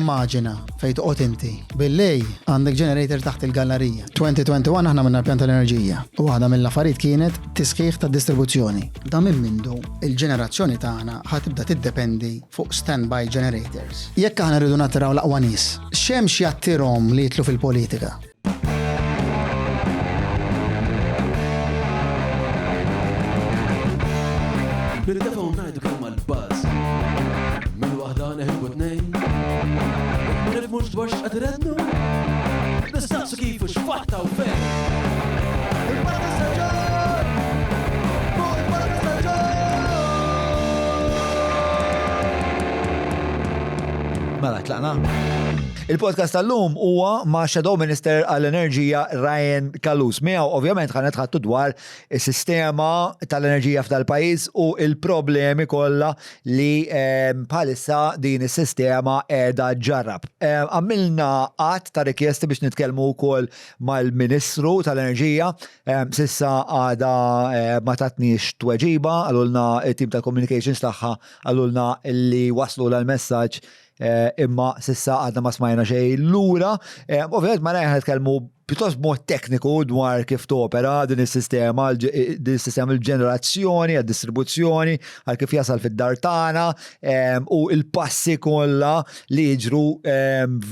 Immaġina fejn toqgħod inti. Billej għandek generator taħt il-gallarija. 2021 aħna minna l-pjan tal-enerġija u waħda mill-affarijiet kienet tisħiħ tad-distribuzzjoni. Dan minn mindu il-ġenerazzjoni tagħna ħa tibda tiddependi fuq standby generators. Jekk aħna rridu nattiraw l-aqwa nies, x'hemm x'jattirhom li jidħlu fil-politika? Nirtefgħu ngħidu kemm għall-buzz. Minn waħda neħilbu tnejn. Ma nifhmux dwar x'qed irennu. Nistaqsu kif u x'fatta u fejn. Mela, tlaqna? Il-podcast tal-lum huwa ma' Shadow Minister għall-Enerġija Ryan Callus. Miegħu ovvjament ħa nitħattu dwar is-sistema tal-enerġija f'dal-pajjiż u il-problemi kollha li ehm, bħalissa din is-sistema qiegħda ġarrab. Ehm, għamilna għadd ta' rikjesti biex nitkellmu wkoll mal-Ministru tal-Enerġija, ehm, sissa għada eh, ma tatniex tweġiba, għalulna it-tim tal-communications tagħha għalulna li waslu l-messaġġ eh, imma sissa għadna ma smajna xejn lura. Eh, ovvjament ma rajna nitkellmu pjuttost b'mod tekniku dwar kif topera din is-sistema, din is-sistema l-ġenerazzjoni, għad-distribuzzjoni, għal kif jasal fid-dar tagħna eh, u l-passi kollha li jiġru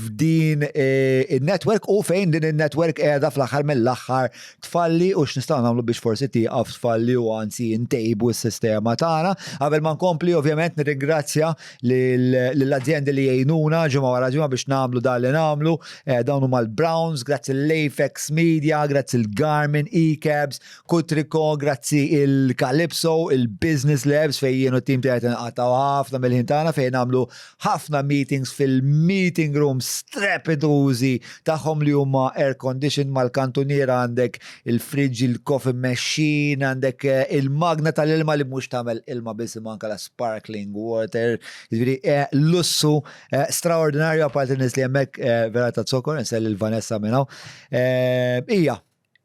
f'din in-network u fejn din in-network qiegħda fl-aħħar mill-aħħar tfalli u x'nistgħu nagħmlu biex forsi tieqaf tfalli u anzi ntejbu s-sistema tagħna. Qabel ma nkompli ovvjament nirringrazzja lill-azjendi li jgħinuna ġimgħa wara ġimgħa biex nagħmlu dan li nagħmlu. Eh, dawn huma l-Browns, grazzi l-Apex Media, grazzi l-Garmin, E-Cabs, Kutriko, grazzi il-Calypso, il-Business Labs fejn jien u t-tim tiegħi tinqataw ħafna mill-ħin tagħna fejn nagħmlu ħafna meetings fil-meeting rooms strepidużi tagħhom li huma air conditioned mal-kantuniera għandek il-fridge, il-coffee machine, għandek eh, il-magna tal-ilma li mhux tagħmel ilma biss imma anke la sparkling water, jiġifieri eh, lussu eh, straordinarju apparti nies li hemmhekk vera ta' zokkor, insell il-Vanessa minn hawn. Ija,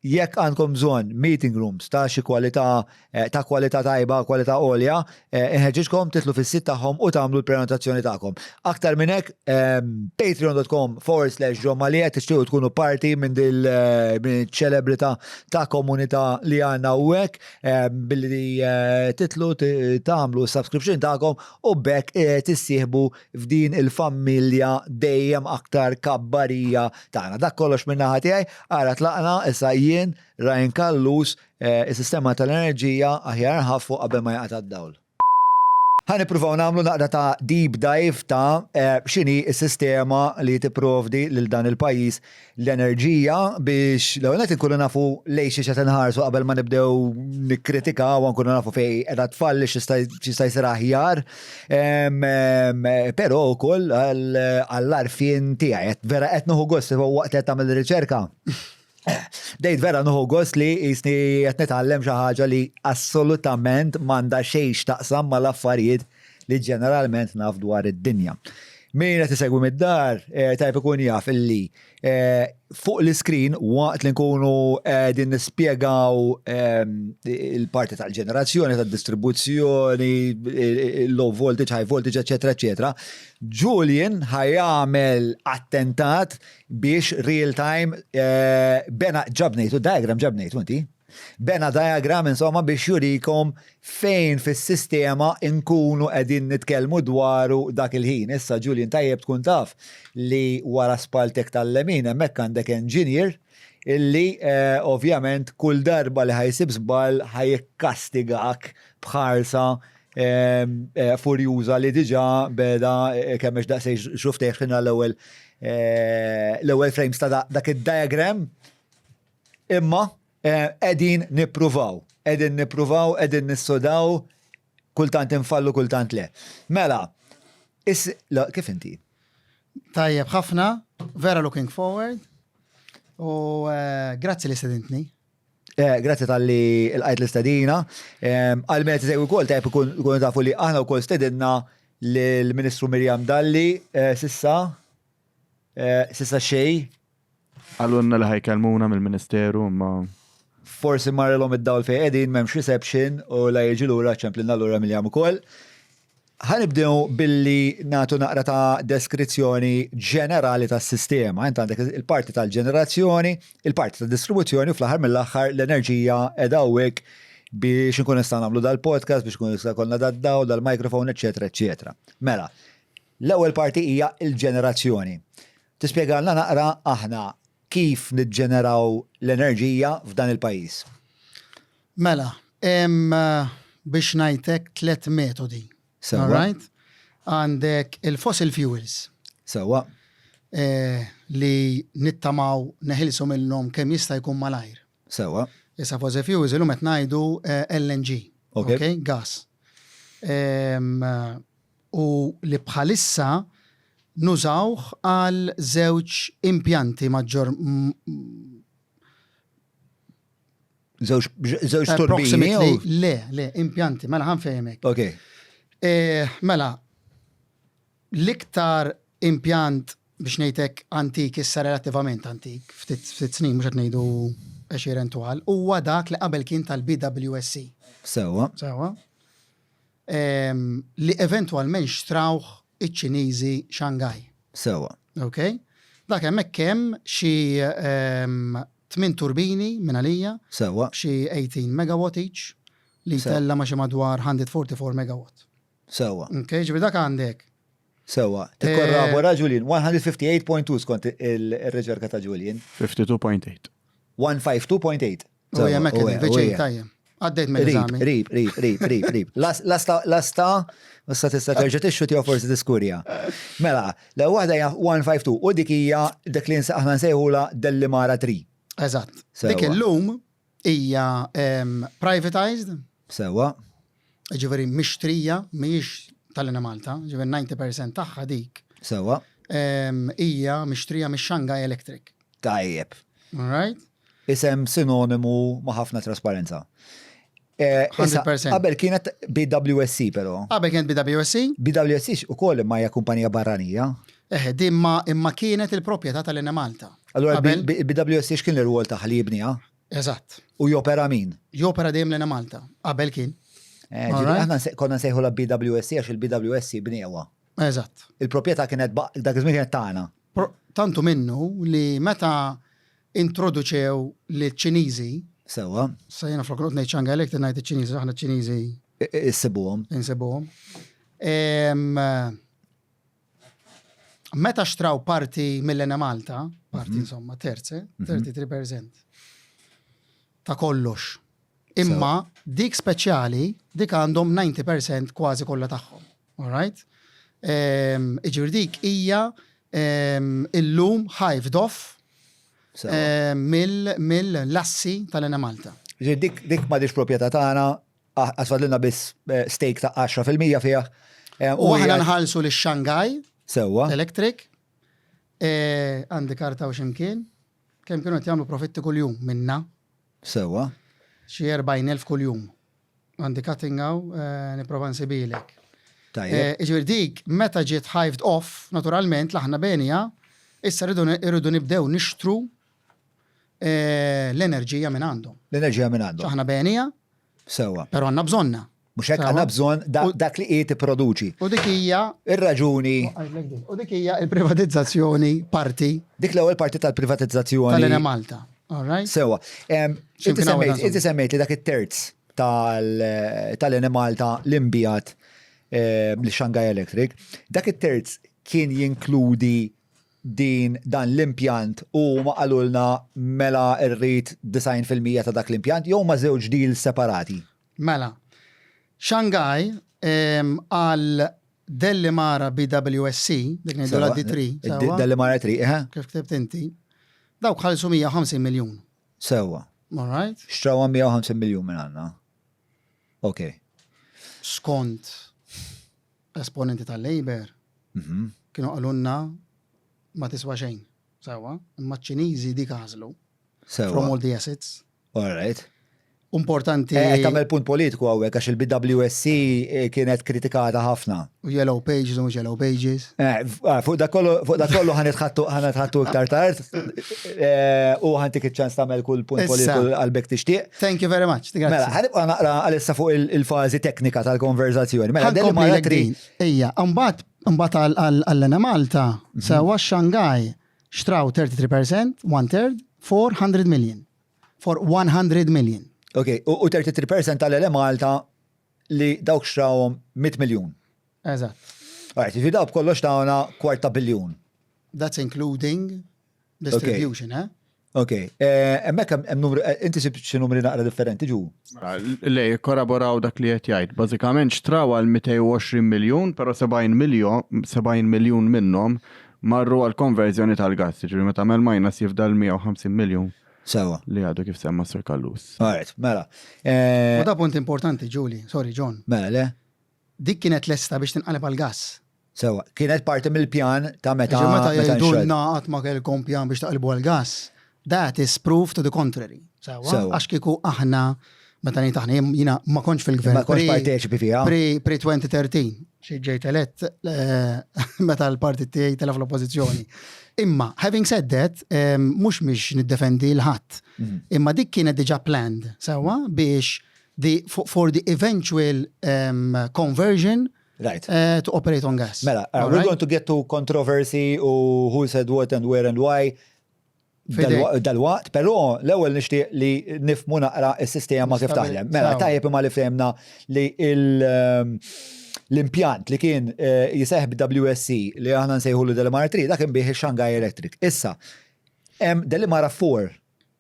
Jekk għandkom bżonn meeting rooms ta' xi kwalità eh, ta' kwalità tajba, kwalità għolja, eh, inħeġġiġkom titlu fis-sit tagħhom u tagħmlu l-prenotazzjoni tagħkom. Aktar minn hekk, ehm, patreon.com forward slash John Mallia tixtiequ tkunu parti minn dil eh, minn ċelebrità ta' komunità li għandna hawnhekk ehm, billi titlu tagħmlu s-subscription tagħkom u bekk tissieħbu f'din il-familja dejjem aktar kabbarija tagħna. Dak kollox minn naħa tiegħi, ara tlaqna issa jien Ryan Callus, eh, is-sistema tal-enerġija aħjar nħaffu qabel ma jaqta' d-dawl. Ħa nippruvaw nagħmlu naqra ta' deep dive ta' eh, x'inhi s-sistema li tipprovdi lil dan il-pajjiż l-enerġija biex l-ewwel nett inkunu nafu lejn xiex qed inħarsu qabel ma nibdew nikkritikaw u nkunu nafu fejn qiegħda tfalli x'jista' jsir aħjar. Però wkoll għall-għarfien tiegħi vera qed nieħu gost waqt li qed tagħmel riċerka. Dejt vera nieħu gost li jisni qed nitgħallem xi ħaġa li assolutament m'għandha xejn x'taqsam mal-affarijiet li ġeneralment naf dwar id-dinja. Min qed isegwi mid-dar eh, tajb ikun jaf illi eh, fuq l-iskrin waqt li nkunu qegħdin nispjegaw ehm, il-parti tal-ġenerazzjoni, tad-distribuzzjoni, low voltage, high voltage, eccetera, eccetera, Julian ħajamel attentat biex real time eh, bena ġabnejtu, diagram ġabnejtu inti? Bena diagram insomma biex jurikom fejn fis-sistema nkunu qegħdin nitkellmu dwaru dak il-ħin. Issa Julian tajjeb tkun taf li wara spaltek tal-lemin hemmhekk għandek engineer illi eh, ovvjament kull darba li ħajsib żball ħajkastigak b'ħarsa eh, eh, furjuża li diġà beda kemm daqsej xuftejh x'inha l-ewwel l-ewwel frames ta' dak id-diagram Imma qegħdin nippruvaw, qegħdin nippruvaw, qegħdin nissodaw, kultant infallu, kultant le. Mela, is, la, kif inti? Tajjeb ħafna, vera looking forward. U eh, grazzi li sedintni. Eh, grazzi tal-li l-qajt l-istedina. Eh, għal meta tisegwi wkoll tajjeb ikun tafu li aħna wkoll stedinna lill-Ministru Miriam Dalli eh, sissa sissa xej Qalulna li ħa jkellmuna mill-Ministeru imma. Forsi marrilhom id-dawl fejn qegħdin m'hemmx reception u la jiġu lura ċemplilna lura Miljam ukoll. Ħa nibdew billi nagħtu naqra ta' deskrizzjoni ġenerali tas-sistema. Int għandek il-parti tal-ġenerazzjoni, il-parti tad-distribuzzjoni u fl-aħħar mill-aħħar l-enerġija qiegħda hawnhekk biex inkun nistgħu nagħmlu dal-podcast, biex inkun nistgħu jkollna dad-dawl, dal-microphone, eċetera, eċetera. Mela, l-ewwel parti hija l-ġenerazzjoni. Tispjegalna naqra aħna kif niġġeneraw l-enerġija f'dan il-pajjiż? Mela, hemm biex ngħidlek tlett metodi. Sewwa. All right? Għandek il-fossil fuels. Sewwa. Li nittamaw neħilsu minnhom kemm jista' jkun malajr. Sewwa. Issa fossil fuels illum qed ngħidu LNG. Ok. Ok, gas. U li bħalissa nużawh għal żewġ impjanti maġġor Żewġ turbini. Le, le, impjanti, mela ħan fejmek. Ok. Eh, mela, l-iktar impjant biex ngħidlek antik, issa relattivament antik, ftit snin mhux qed ngħidu għexieren twal, huwa dak li qabel kien tal-BWSC. Sewa. Sewa. Ehm, li eventwalment xtrawh iċ-Ċiniżi Shanghai. Sewa. Ok? Dak hemmhekk hemm xi ehm, Tmin turbini minn għalija. Sewwa. Xi 18 megawatt each li jtella' ma' xi madwar 144 megawatt. Sewwa. Ok, ġifieri dak għandek. Sewwa. Tikkorrabora Julian, 158.2 skont ir-riċerka ta' Julian. 52.8. 152.8. U hemmhekk qegħdin viċin tajjeb. Għaddejt mill-eżami. Rib, rib, rib, rib, rib. Lasta, lasta, issa tista' terġa' tixxut jew forsi tiskurja. Mela, l waħda hija 152 u dik hija dak li aħna nsejħula Dellimara 3. Eżatt. Dik illum hija privatized. Sewwa. Ġifieri mixtrija mhijiex tal-Enemalta, ġifieri 90% tagħha dik. Sewwa. Hija mixtrija mix-Shanghai Electric. Tajjeb. All right? Isem sinonimu ma' ħafna trasparenza. 100%. Eh, qabel kienet BWSC però. Qabel kienet BWSC. BWSC ukoll imma hija kumpanija barranija. Eh, din ma imma kienet il-proprjetà tal-Enemalta. Allura BWSC x'kien l-irwol tagħha li jibniha? Eżatt. U jopera min? Jopera dejjem l-Enemalta. Qabel kien. Eh, aħna konna nsejħu la BWSC għax il-BWSC bniewa. Eżatt. Il-proprjetà kienet dak iż-żmien kienet tagħna. Tantu minnu li meta introduċew liċ-Ċiniżi. Sewwa. Sa jiena flok noqgħod ngħid Shanghai Electric ngħid iċ-Ċiniżi, aħna ċ-Ċiniżi. Insibuhom. Insibuhom. Meta xtraw parti mill-Enemalta, parti mhm. insomma terze, 33% mhm. ta' kollox. Imma dik speċjali, dik għandhom 90% kważi kollha tagħhom. All right? Ehm, iġifieri dik hija ehm, illum hived off ehm, mill-assi tal-Enemalta. Ġifieri dik dik m'għadix proprjetà tagħna, għasfadlilna biss eh, stake ta' 10% fiha. Eh, u aħna nħallsu lix Shanghai Sewwa. Electric. Eh, għandi karta u ximkien. Kemm kienu qed jagħmlu profitti kuljum minna. Sewwa. Xi 40,000 kuljum. Għandi cutting hawn, eh, nipprova nsibilek. Tajjeb. Eh, Jiġifieri dik meta ġiet hived off, naturalment l-aħna benija, issa rridu irridu nibdew nixtru eh, l-enerġija minn għandhom. L-enerġija minn għandhom. Aħna benija, Sewwa. però għandna bżonna. Mhux hekk għandna bżonn dak li qiegħed tipproduċi. U dik hija. Ir-raġuni. U dik hija il-privatizzazzjoni parti. Dik l-ewwel parti tal-privatizzazzjoni. Tal-Enemalta. All right? Sewwa. Inti semmejt li dak it-terz tal-Enemalta l-imbijat li Shanghai Electric, dak it-terz kien jinkludi din dan l-impjant u ma qalulna mela rrid 90% ta' dak l-impjant jew ma żewġ deals separati? Mela, Shanghai għal Dellimara BWSC, dik ngħidu la D3. Dellimara 3, eħe. Kif ktibt inti. Dawk ħallsu 150 miljun. Sewwa. All right. Xtraw 150 miljun minn għandna. Ok. Skont esponenti tal-Labor, mhm. kienu qalulna ma tiswa xejn. Sewwa, imma ċ-Ċiniżi dik għażlu. Sewwa. From all the assets. All right. Importanti. Eh, tagħmel punt politiku hawnhekk għax il-BWSC eh, kienet kritikata ħafna. U yellow pages u mhux yellow pages. Eh, ah, fuq da kollu fuq da kollu ħanitħattu ħanitħattu iktar tard u ħantik iċ-ċans tagħmel kull punt politiku għalbek tixtieq. Thank you very much. Mela, ħanibqa' naqra għalissa fuq il-fażi teknika tal-konverzazzjoni. Mela, ħankompli Ejja, mbagħad mbagħad għall-Ena Malta mhm. sewa Shanghai xtraw 33%, one third, 400 million. For 100 million. Ok, u 33% tal-Ele Malta li dawk xtrawhom 100 miljun. Eżatt. Alright, jiġifieri dawk b'kollox tawna kwart ta' biljun. That's including distribution, eh? Ok, eh, hemmhekk hemm numru, eh, inti sibt xi numri naqra differenti ġu. Le, jikkoraboraw dak li qed jgħid. Bażikament xtraw għal 220 miljun, però 70 miljon, 70 miljun minnhom marru għal konverżjoni tal-gass, jiġifieri meta tagħmel minus jifdal 150 miljun. Sewa. Li għadu kif semma Sir Callus. Alright, mela. Eh, U da punt importanti, Julie, sorry, John. Mela, le? Dik kienet lesta biex tinqaleb għal gas. Sewa, kienet parti mill-pjan ta' meta. Meta jgħidulna qatt ma kellkom pjan biex taqilbu għal gas, that is proof to the contrary. Sewa, għax kieku aħna meta ngħid aħna jiena ma kontx fil-gvern. Ma kontx parteċipi fiha. Pre, pre 2013, xi ġejt elett eh, meta l-partit tiegħi tela fl-oppożizzjoni. Imma, having said that, mhux mhix niddefendi l-ħadd. Mhm. Imma dik kienet diġà planned sewwa biex the, for the eventual um, conversion Right. Uh, to operate on gas. Mela, uh, we're going to get to controversy u who said what and where and why. Dal-waqt, però l-ewwel nixtieq li nifmu naqra s-sistema kif taħdem. Mela, tajjeb imma li fehmna li ehm, l-impjant li kien eh, jiseħ b'WSC li aħna nsejħu li Delimara 3, dak kien bih Shanghai Electric. Issa, hemm Delimara 4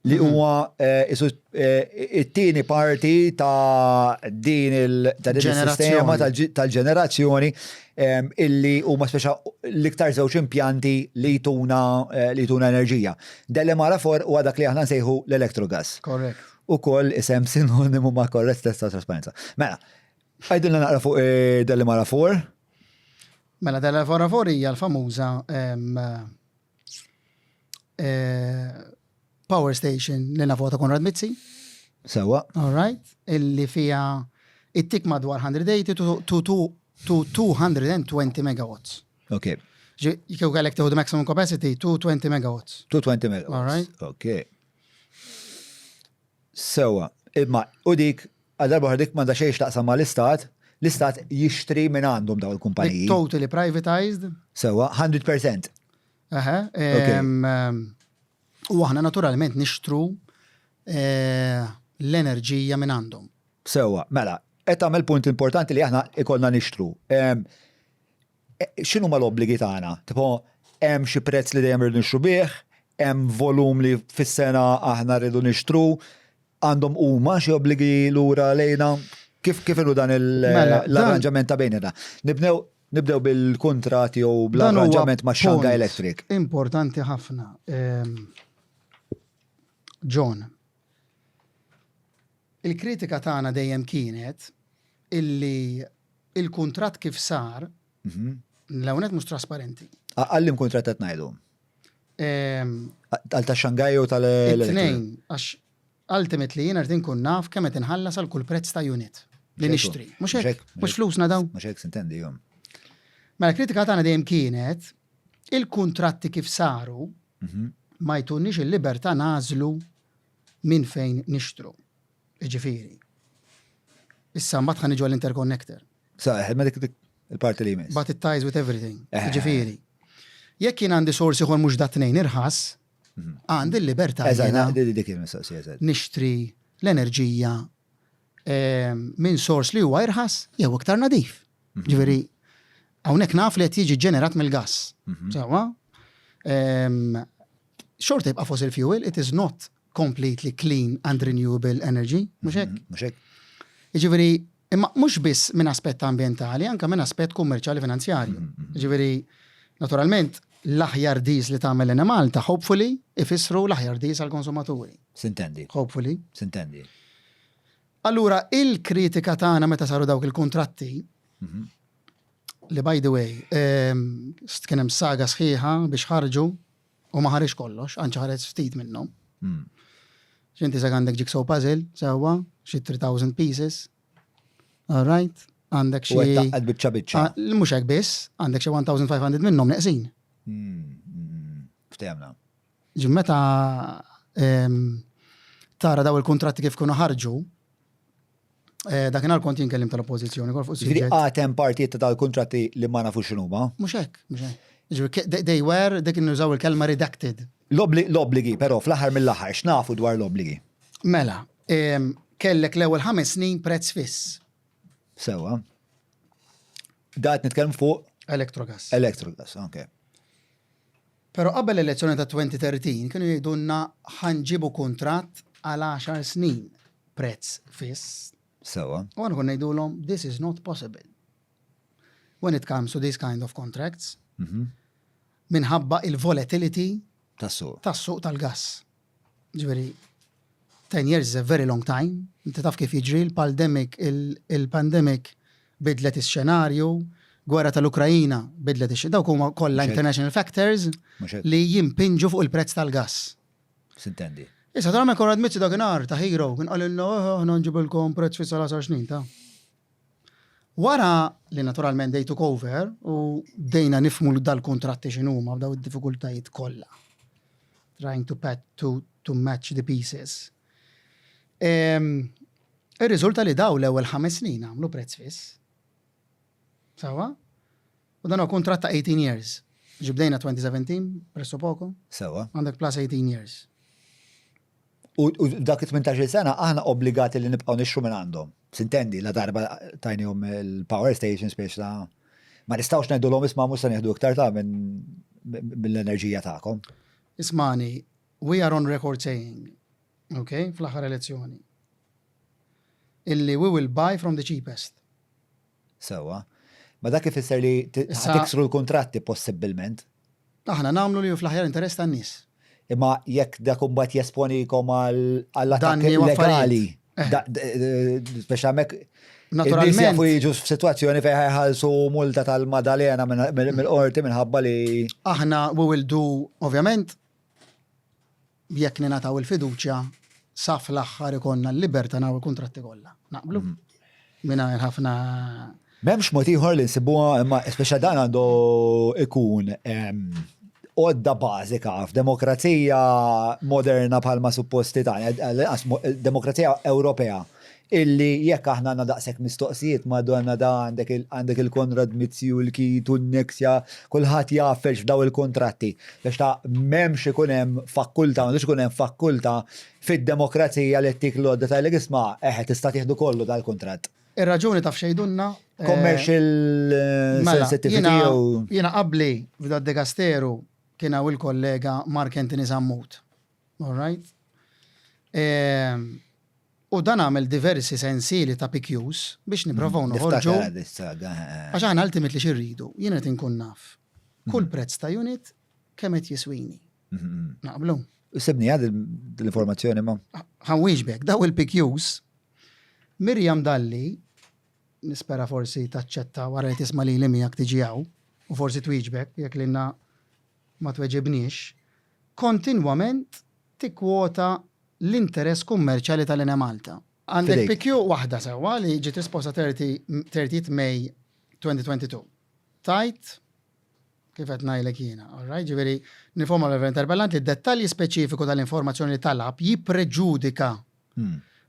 li mhm. huwa eh, eh, it-tieni parti ta' din il-sistema tal-ġenerazzjoni illi huma speċa l-iktar żewġ impjanti li jtuna eh, li jtuna enerġija. Delimara for huwa dak li aħna nsejħu l-electrogas. Korrekt. Ukoll isem sinonimu ma' korrett testa trasparenza. Mela, għajdilna naqra fuq eh, Delimara 4. Mela Delimara 4 hija l-famuża eh, power station li nafu ta' Konrad Mizzi. Sewa. All right. Illi fija it-tik madwar 180 to, to, to, to 220 megawatts. Ok. Kieku kellek tieħu maximum capacity 220 megawatts. 220 megawatts. All right. Ok. Sewa. Imma u dik għal darba dik m'għandha xejn x'taqsam mal-istat, l-istat jixtri minn għandhom daw il-kumpaniji. Totally privatized. Sewa, 100%. Eħe. U aħna naturalment nixtru eh, l-enerġija minn għandhom. Sewa, mela, qed tagħmel punt importanti li aħna ikollna nixtru. E, x'inhuma l-obbligi tagħna? Tipo, hemm xi prezz li dejjem rridu nixtru bih, hemm volum li fis-sena aħna rridu nixtru, għandhom huma xi obbligi lura lejna? Kif kif inhu dan mela, l-arranġament ta' bejnina? Nibnew Nibdew bil-kuntratt jew bl-arranġament ma' Shanghai Electric. Importanti ħafna. Ehm, John, il-kritika tagħna dejjem kienet illi il-kuntratt kif sar mhm. l-ewwel mhux trasparenti. Għallim kuntratt qed ngħidu. Ehm, Għal ta' Shanghai jew tal Tnejn, għax Ultimately jiena rrid inkun naf kemm qed inħallas għal kull prezz ta' unit li nixtri. Mhux hekk? Mhux flusna dawn? Mhux hekk sintendi jum. Mela kritika tagħna dejjem kienet il-kuntratti kif saru mhm. ma jtunniex il-libertà nagħżlu minn fejn nixtru. Jiġifieri. Issa mbagħad ħa niġu għall-interconnector. Sa, eh, ma dik il-parti li jmiss. But it ties with everything. Eh. Jiġifieri. Jekk jien għandi sorsi ieħor mhux dat tnejn irħas, mhm. għandi l-libertà nixtri l-enerġija ehm, minn sors li huwa irħas jew iktar nadif. Mhm. Ġifieri, hawnhekk naf li qed jiġi ġenerat mill-gass. Mhm. Sewwa? Ehm, xorta jibqa' fossil fuel, it is not completely clean and renewable energy, mhux hekk? Mhux hekk. Jiġifieri, imma mhux biss minn aspett ambjentali, anke minn aspett kummerċjali finanzjarju. Jiġifieri, naturalment, l-aħjar deals li tagħmel Enemalta, hopefully, ifissru l-aħjar deals għall-konsumaturi. Sintendi. Hopefully. Sintendi. Allura, il-kritika tagħna meta saru dawk il-kuntratti, li by the way, ehm, kien hemm saga sħiħa biex ħarġu, U ma ħareġ kollox, anċi ħareġ ftit minnhom. Hmm. X'inti sa għandek jigsaw puzzle, sewwa, xi 3000 pieces. All right? Għandek xi. U qed tgħaqqad biċċa biċċa. Ah, mhux hekk biss, għandek xi 1500 minnhom neqsin. Hmm, hmm, ftehmna. Ġi meta tara daw il-kuntratti kif kienu ħarġu, eh, dakinhar kont jien kellim tal-oppożizzjoni kol fuq Ġifieri għad hemm partijiet ta' dal-kuntratti li ma nafux x'inhuma. Mhux hekk, mhux hekk. Ġifieri they were dik nużaw il-kelma redacted. L-obbligi, però fl-aħħar mill-aħħar x'nafu dwar l-obbligi? Mela, kellek l-ewwel 5 snin prezz fiss. Sewa. Da qed nitkellmu fuq Electrogas. Electrogas, ok. Però qabel l-elezzjoni ta' 2013 kienu jgħidulna ħa nġibu kuntratt għal għaxar snin prezz fiss. Sewwa. U aħna konna ngħidulhom this is not possible. When it comes to these kind of contracts. Minħabba il-volatility tas-suq. Tas-suq tal-gass. Ġifieri 10 years is a very long time. Inti taf kif jiġri l-pandemic, il-pandemic bidlet ix-xenarju, gwerra tal-Ukrajina bidlet ix Dawk huma kollha international factors li jimpinġu fuq il-prezz tal-gass. Sintendi. Issa tara Konrad Mizzi dakinhar ta' hero kien qalilna eh, aħna nġibilkom prezz fiss għal 10 snin ta'. Wara li naturalment they took over u bdejna nifhmu dal-kuntratti x'inhuma b'daw id-diffikultajiet kollha. Trying to, pat, to, to match the pieces. Irriżulta li daw l-ewwel 5 snin għamlu prezz fiss. Sawa? U dan huwa kuntratt ta' 18 years. Ġibdejna 2017, presso poco. Sewa. Għandek plus 18 years. U dak it-18-il sena aħna obbligati li nibqgħu nixtru minn għandhom. Sintendi, la darba tajnihom il-power stations biex ta' ma nistgħux ngħidulhom isma' mhux se nieħdu iktar ta' minn mill-enerġija tagħkom. Ismani, we are on record saying, ok, fl-aħħar elezzjoni, illi we will buy from the cheapest. Sewwa. Ma dak ifisser li tiksru l-kuntratti possibbilment. Aħna nagħmlu li hu fl-aħjar interess tan-nies. Imma jekk dak imbagħad jesponikom għal attakki legali, eh. speċa hemmhekk Naturalment. Jafu jiġu f'sitwazzjoni fejn ħajħallsu multa tal-Madalena mill-qorti minħabba li. Aħna we will do, ovvjament, jekk ningħataw il-fiduċja sa fl-aħħar ikollna l-libertà nagħmlu l-kuntratti kollha. Naqblu? Mhm. Mingħajr ħafna M'hemmx mod ieħor li nsibuha imma speċa dan għandu ikun għodda bażika f'demokrazija moderna bħalma supposti ta' demokrazija Ewropea illi jekk aħna għandna daqshekk mistoqsijiet madonna da għandek il-Konrad Mizzi u l-Keith u n-Nexia, kulħadd jgħaffeġ f'daw il-kuntratti. Biex ta' m'hemmx ikun hemm fakultà, m'għandux ikun hemm fakultà fid-demokrazija li ttik l-għodda tgħidlek isma' eħe tista' tieħdu kollu dal-kuntratt. Ir-raġuni taf x'għidulna? Commercial sensitivity jew. Jiena qabli f'dad-dekasteru kien hawn il-kollega Mark Anthony Sammut. All right? U dan għamel diversi sensieli ta' PQs biex nipprovaw noħorġu. Għax aħna ultimately xi rridu? Jien qed inkun naf kull prezz ta' unit kemm qed jiswini. Naqblu? Sibni għad l-informazzjoni ma. Ħa nwieġbek, daw il-PQs Miriam Dalli nispera forsi taċċetta wara li tisma' lili miegħek tiġi hawn u forsi twieġbek jekk lilna ma tweġibniex, kontinwament tikkwota l-interess kummerċjali tal-Enemalta. Għandek PQ waħda sewwa li ġiet risposta 30 May 2022. Tgħid kif qed ngħidlek jiena, all right? Ġifieri ninforma l-Onorevoli Interpellant li d-dettalji speċifiku tal-informazzjoni li talab jippreġudika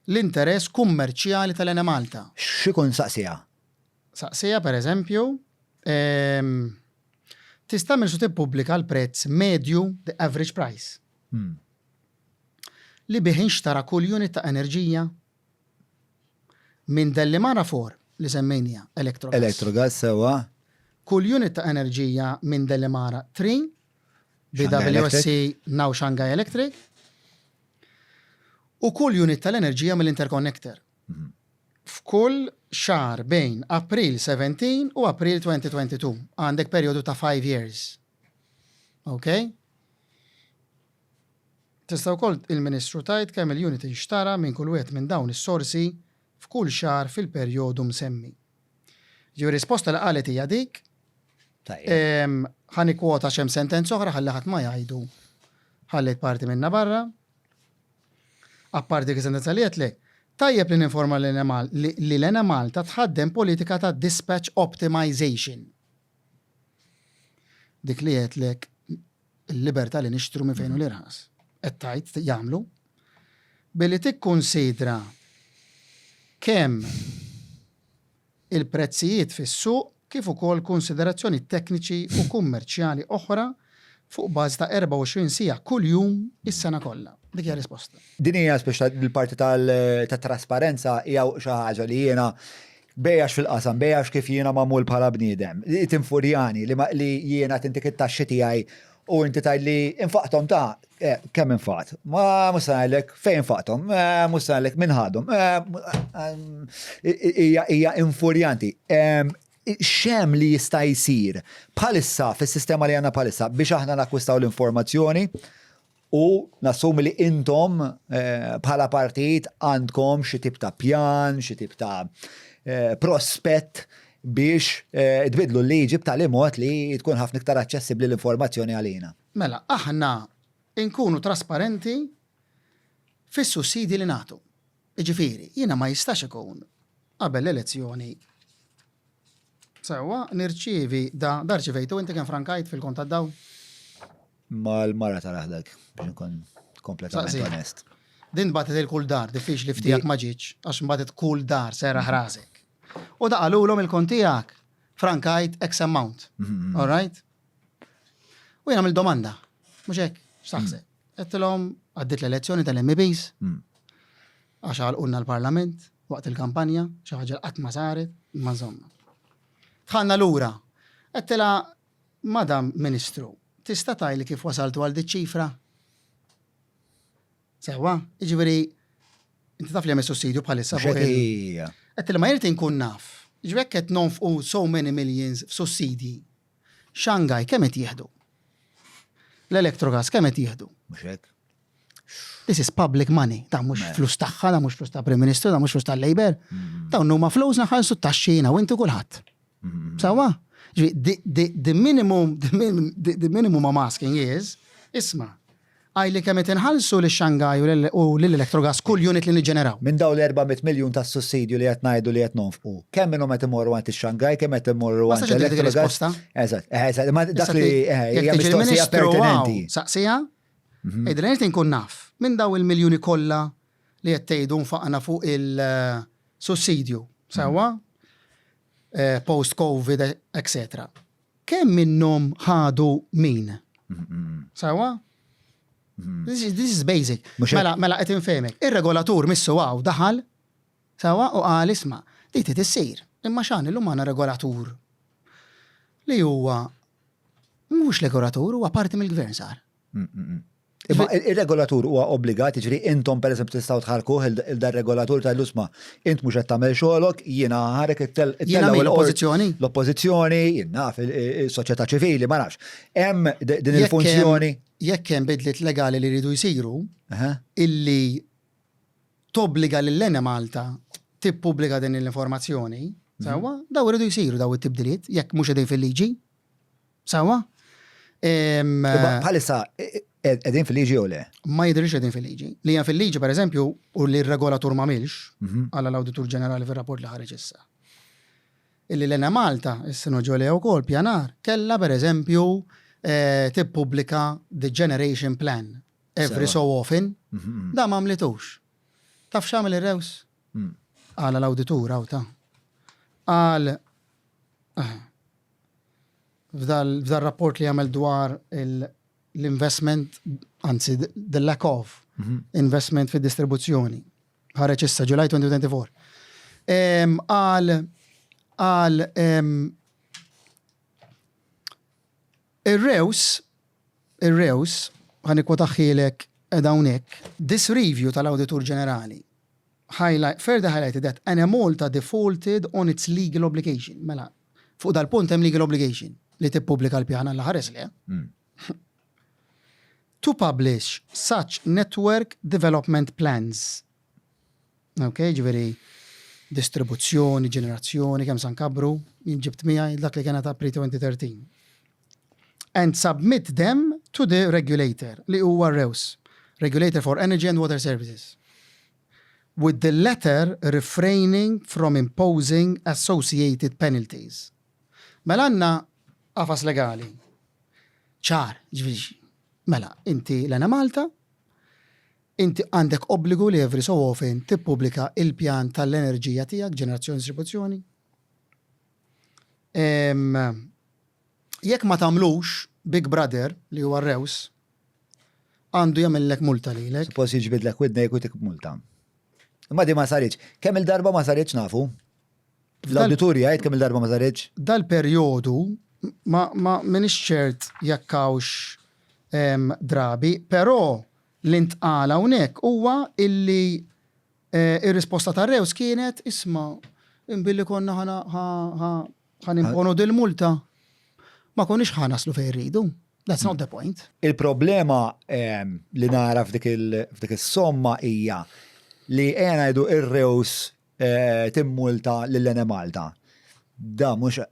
l-interess kummerċjali tal-Enemalta. X'ikun saqsieha? Saqsieha pereżempju, Tista' Ministru tippubblika l-prezz medju, the average price, li bih inxtara kull unit ta' enerġija minn Dellimara 4 li semmejniha, Electrogas. Electrogas, sewwa. Kull unit ta' enerġija minn Dellimara 3, BWSC now Shanghai Electric, u kull unit tal-enerġija mill-interconnector. F'kull xahar bejn April 17 u April 2022. Għandek perjodu ta' 5 years. Ok? Tista' wkoll il-Ministru tgħid kemm il-unit inxtara minn kull wieħed minn dawn is-sorsi f'kull xahar fil-perjodu msemmi. Ġifieri risposta li qalet hija dik. Ħa nikkwota x'hemm sentenza oħra ħalli ħadd ma jgħidu ħallejt parti minnha barra. Apparti dik is-sentenza li għedtlek, tajjeb li ninforma li l-Enemalta tħaddem politika ta' dispatch optimization. Dik li għedtlek il-libertà li nixtru minn fejn hu l-irħas. Qed tgħid jagħmlu billi tikkunsidra kemm il-prezzijiet fis-suq kif ukoll kunsiderazzjonijiet tekniċi u kummerċjali oħra fuq bażi ta' 24 siegħa kuljum is-sena kollha. Dik hija r-risposta. Din hija speċi l-parti tat-trasparenza hija xi ħaġa li jiena bejjax fil-qasam, bejjax kif jiena magħmul bħala bniedem. Tinfurjani li jiena tintik it-taxxi tiegħi u inti tgħidli infaqthom ta' eh, kemm infaqt? Ma mhux se ngħidlek fejn infaqthom, eh, mhux se ngħidlek min ħadhom. Eh, hija infurjanti. X'hemm li jista' jsir bħalissa fis-sistema li għandna bħalissa biex aħna nakkwistaw l-informazzjoni u nassumi li intom bħala partit għandkom xi tip ta' pjan, xi tip ta' prospett biex tbiddlu l-liġi b'tali mod li tkun ħafna iktar aċċessibbli l-informazzjoni għalina. Mela, aħna nkunu trasparenti fis-sussidji li nagħtu. Jiġifieri, jiena ma jistax ikun qabel l-elezzjoni sewwa nirċievi da, da rċivejtu inti kemm frankajt fil-kont tad-dawl? Mal-mara tal-aħdak, biex nkun kompletament onest. Din bagħtet il kull dar, diffiċli f'tiegħek ma ġietx, għax nbagħtet kull dar serraħ rasek. U da qalulhom il-kont tiegħek frankajt X amount. Mm-hmm. All right? U jien għamil domanda, mhux hekk, x'taħseb? Mm. Għedtilhom għaddiet l-elezzjoni tal-MEPs, mm. għax għalqulna l-Parlament waqt il-kampanja, xi ħaġa qatt ma saret, ma insomma. Tħanna lura. Għedtilha Madam Ministru, tista' tgħidli kif wasaltu għal diċ-ċifra? Sewwa, jiġifieri inti taf li hemm is-sussidju bħalissa fuq il. Għedtilha ma jien irid inkun naf. Jiġifieri jekk qed nonfqu so many millions f'sussidji, Shanghai kemm qed jieħdu? L-Electrogas kemm qed jieħdu? Mhux hekk. This is public money. Ta' mhux mela. flus tagħha, ta' mhux flus ta' Prim Ministru, ta' mhux flus tal-Labour. Mm. Dawn huma flus naħallsu t-taxxina u inti kulħadd. Mm. Sawa? The minimum, the minimum I'm asking is, isma' Għidli kemm qed inħallsu lix-Shanghai u lill-Electrogas kull unit li niġġeneraw. Minn dawn l-400 miljun ta' sussidju li qed ngħidu li qed nonfqu, kemm minnhom qed imorru għand ix-Shanghai, kemm qed imorru għand l-Electrogas? Eżatt, eżatt, imma dak li hija mistoqsija pertinenti. Saqsiha, għidilha jien inkun naf minn dawn il-miljuni kollha li qed tgħidu nfaqna fuq il-sussidju, sewwa? Post-Covid, etc. Kemm minnhom ħadu min? Sewwa? This is, this is basic. Mela, mela qed infehmek. Ir-regolatur missu hawn daħal sewwa u qal isma' di trid issir. Imma x'għan illum għandna regolatur li huwa mhux regolatur huwa parti mill-gvern sar. Imma ir-regolatur huwa obbligat, jiġifieri intom pereżempju tistgħu tħarkuh il-dar-regolatur tgħidlu isma' int mhux qed tagħmel xogħolok, jiena ħarek Jiena min l-oppożizzjoni? L-oppożizzjoni, jien naf, is-soċjetà ċivili, ma nafx. Hemm din il-funzjoni. Jekk hemm bidliet legali li jridu jsiru, illi tobbliga lill-Enemalta tippubblika din l-informazzjoni, sewwa, daw iridu jsiru daw it-tibdiliet, jekk mhux qegħdin fil-liġi. Sawa? Bħalissa, qegħdin fil-liġi jew le? Ma jidhirx qegħdin fil-liġi. Li hija fil-liġi, pereżempju, u li r-regolatur m'għamilx, mhm. għala l-Awditur Ġenerali fir-rapport li ħareġ issa. Illi l Malta, is-sinu ġolija wkoll pjanar, kellha pereżempju eh, tippubblika the generation plan every so often, mhm. da ma għamlitux. Taf x'għamel ir-rews? Mm. Għala l-awditur għaw ta' Għal eh, F'dal rapport li għamel dwar l-investment, anzi the lack of mhm. investment fid distribuzzjoni. Ħareġ issa July 2024. Għal għal ir-rews ir-rews ħan ikwotaħħilek hawnhekk this review tal-Awditur Ġenerali highlight, further highlighted that Enemalta defaulted on its legal obligation. Mela, Fuq dal-punt hemm legal obligation li tippubblika l-pjan Alla ħares le. Mm. To publish such network development plans. Ok, ġifieri distribuzzjoni, ġenerazzjoni, kemm san kabru, jien ġibt miegħi dak li kena ta' pre-2013. And submit them to the regulator, li huwa REWS, Regulator for Energy and Water Services. With the latter refraining from imposing associated penalties. Mela għandna qafas legali ċar, jiġifieri mela inti l-Enemalta, inti għandek obbligu li every so often tippubblika il-pjan tal-enerġija tiegħek, ġenerazzjoni, distribuzzjoni. Jekk ma tagħmlux, Big Brother, li huwa r-Rews, għandu jagħmillek multa lilek. Suppost jiġbidlek widnejk u jtik multa. Imma di ma saritx. Kemm il-darba ma saritx nafu? L-awditur jgħid kemm il-darba ma saritx? Dal-perjodu ma ma m'iniex ċert jekk hawnx drabi, però li ntqal hawnhekk huwa illi Ir-risposta tar-Rews kienet, isma', imbilli konna ħa nimponu dil-multa, ma konniex ħa naslu fejn irridu. That's not the point. Il-problema li nara f'dik is-somma hija li ejja ngħidu r-Rews timmulta lil Enemalta. Da mhux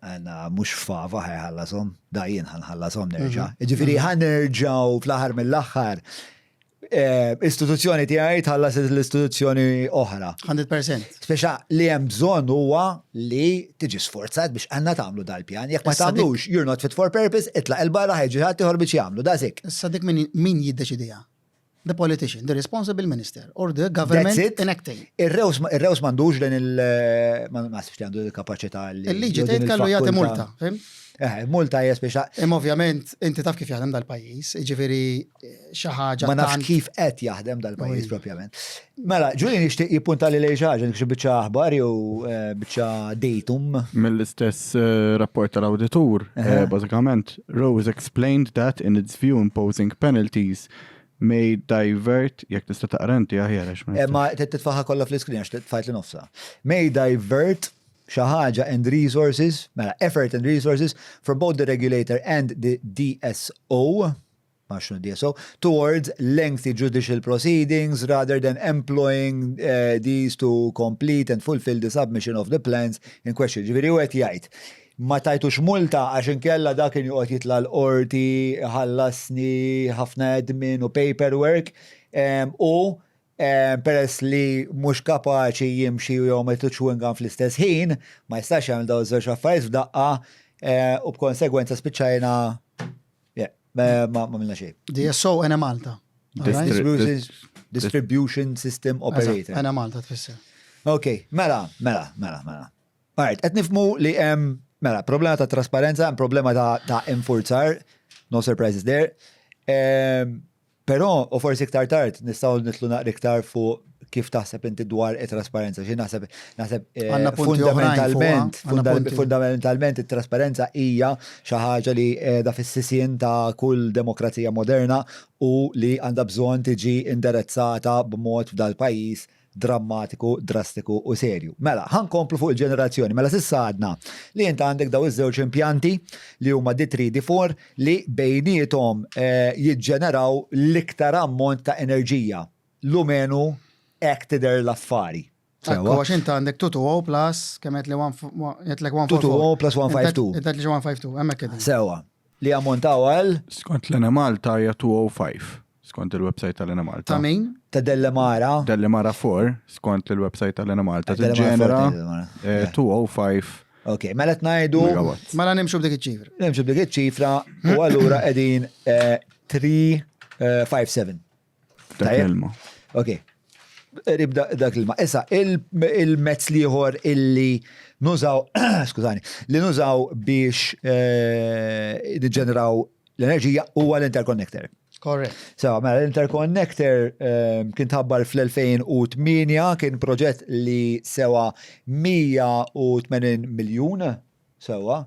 mhux fava ħa jħallashom, da jien ħa nħallashom nerġa'. Jiġifieri ħa nerġgħu fl-aħħar mill-aħħar Eh, istituzzjoni tiegħi tħallas l-istituzzjoni oħra. 100%. Speċa li hemm bżonn huwa li tiġi sforzat biex għandna tagħmlu dal-pjan. Jekk ma tagħmlux, you're not fit for purpose, itlaq il-barra ħeġi ħadd ieħor biex jagħmlu, dasik. Issa dik min jiddeċidiha? The politician, the responsible minister, or the government enacting. Ir-rews m'għandux din il- ma nasibx li għandu l-kapaċità li. Il-liġi tgħid kellu jagħti multa, fim? Eh, multa hija speċa. Imma ovvjament inti taf kif jaħdem dal-pajjiż, jiġifieri xi ħaġa. Ma nafx kif qed jaħdem dal-pajjiż propjament. Mela, Ġulien jixtieq jippunta li lejn xi ħaġa, xi biċċa aħbar jew eh, biċċa datum. Mill-istess eh, rapport tal-awditur, bażikament, Rose explained that in its view imposing penalties may divert, jekk tista' taqra inti aħjar għax ma. Ma titfaħa kollha fl-iskrin għax tfajt li nofsa. May divert xi ħaġa and resources, mela effort and resources from both the regulator and the DSO, ma xnu DSO, towards lengthy judicial proceedings rather than employing uh, these to complete and fulfill the submission of the plans in question. Ġifieri u qed jgħid ma tajtux multa għax inkella dak kien joqgħod jitla' l-qorti, ħallasni ħafna admin u paperwork u Peress li mhux kapaċi jimxi u jgħum chewing gum fl-istess ħin, ma jistax jagħmel dawn iż-żewġ affarijiet f'daqqa u b'konsegwenza spiċċajna ma għamilna xejn. DSO Enemalta. Distribution System Operator. Enemalta tfisser. Ok, mela, mela, mela, mela. Alright, qed nifhmu li hemm mela problema ta' trasparenza, hemm problema ta' infurzar, no surprises there. Però, u forsi iktar tard, nistgħu nidħlu naqra iktar fuq kif taħseb inti dwar it-trasparenza. Xi naħseb naħseb eh, fundamentalment, fundamentalment it-trasparenza hija xi ħaġa li qiegħda fis-sisien ta' kull demokrazija moderna u li għandha bżonn tiġi indirizzata b'mod f'dal-pajjiż drammatiku, drastiku u serju. Mela, ħa nkomplu fuq il-ġenerazzjoni. Mela s'issa għadna li int għandek daw iż-żewġ impjanti li huma D3, D4 li bejniethom eh, jiġġeneraw l-iktar ammont ta' enerġija. Lumenu hekk tidher l-affari. Ekku, għax inta għandek 220 plus, kemm qed li 144. 220 plus 152. Inta li 152, hemmhekk qegħdin. Sewa. Li jammontaw għal? Skont l-Enemalta hija 205, skont il-website tal-Enemalta. Ta' min? Ta' Dellemara. Dellemara 4, skont il-website tal-Enemalta. Tiġġenera 205. Ok, mela qed ngħidu. Mela nimxu b'dik iċ-ċifra. Nimxu b'dik iċ-ċifra u allura qegħdin 357. Dak l-ilma. Ok. Rib dak l-ilma. Issa, il-mezz liħor illi nużaw, skużani, li nużaw biex eh, niġġeneraw l-enerġija huwa l-interconnector. Correct. So, mela l-interconnector eh, kien tħabbar fl-2008, kien proġett li sewa 180 miljun, sewa.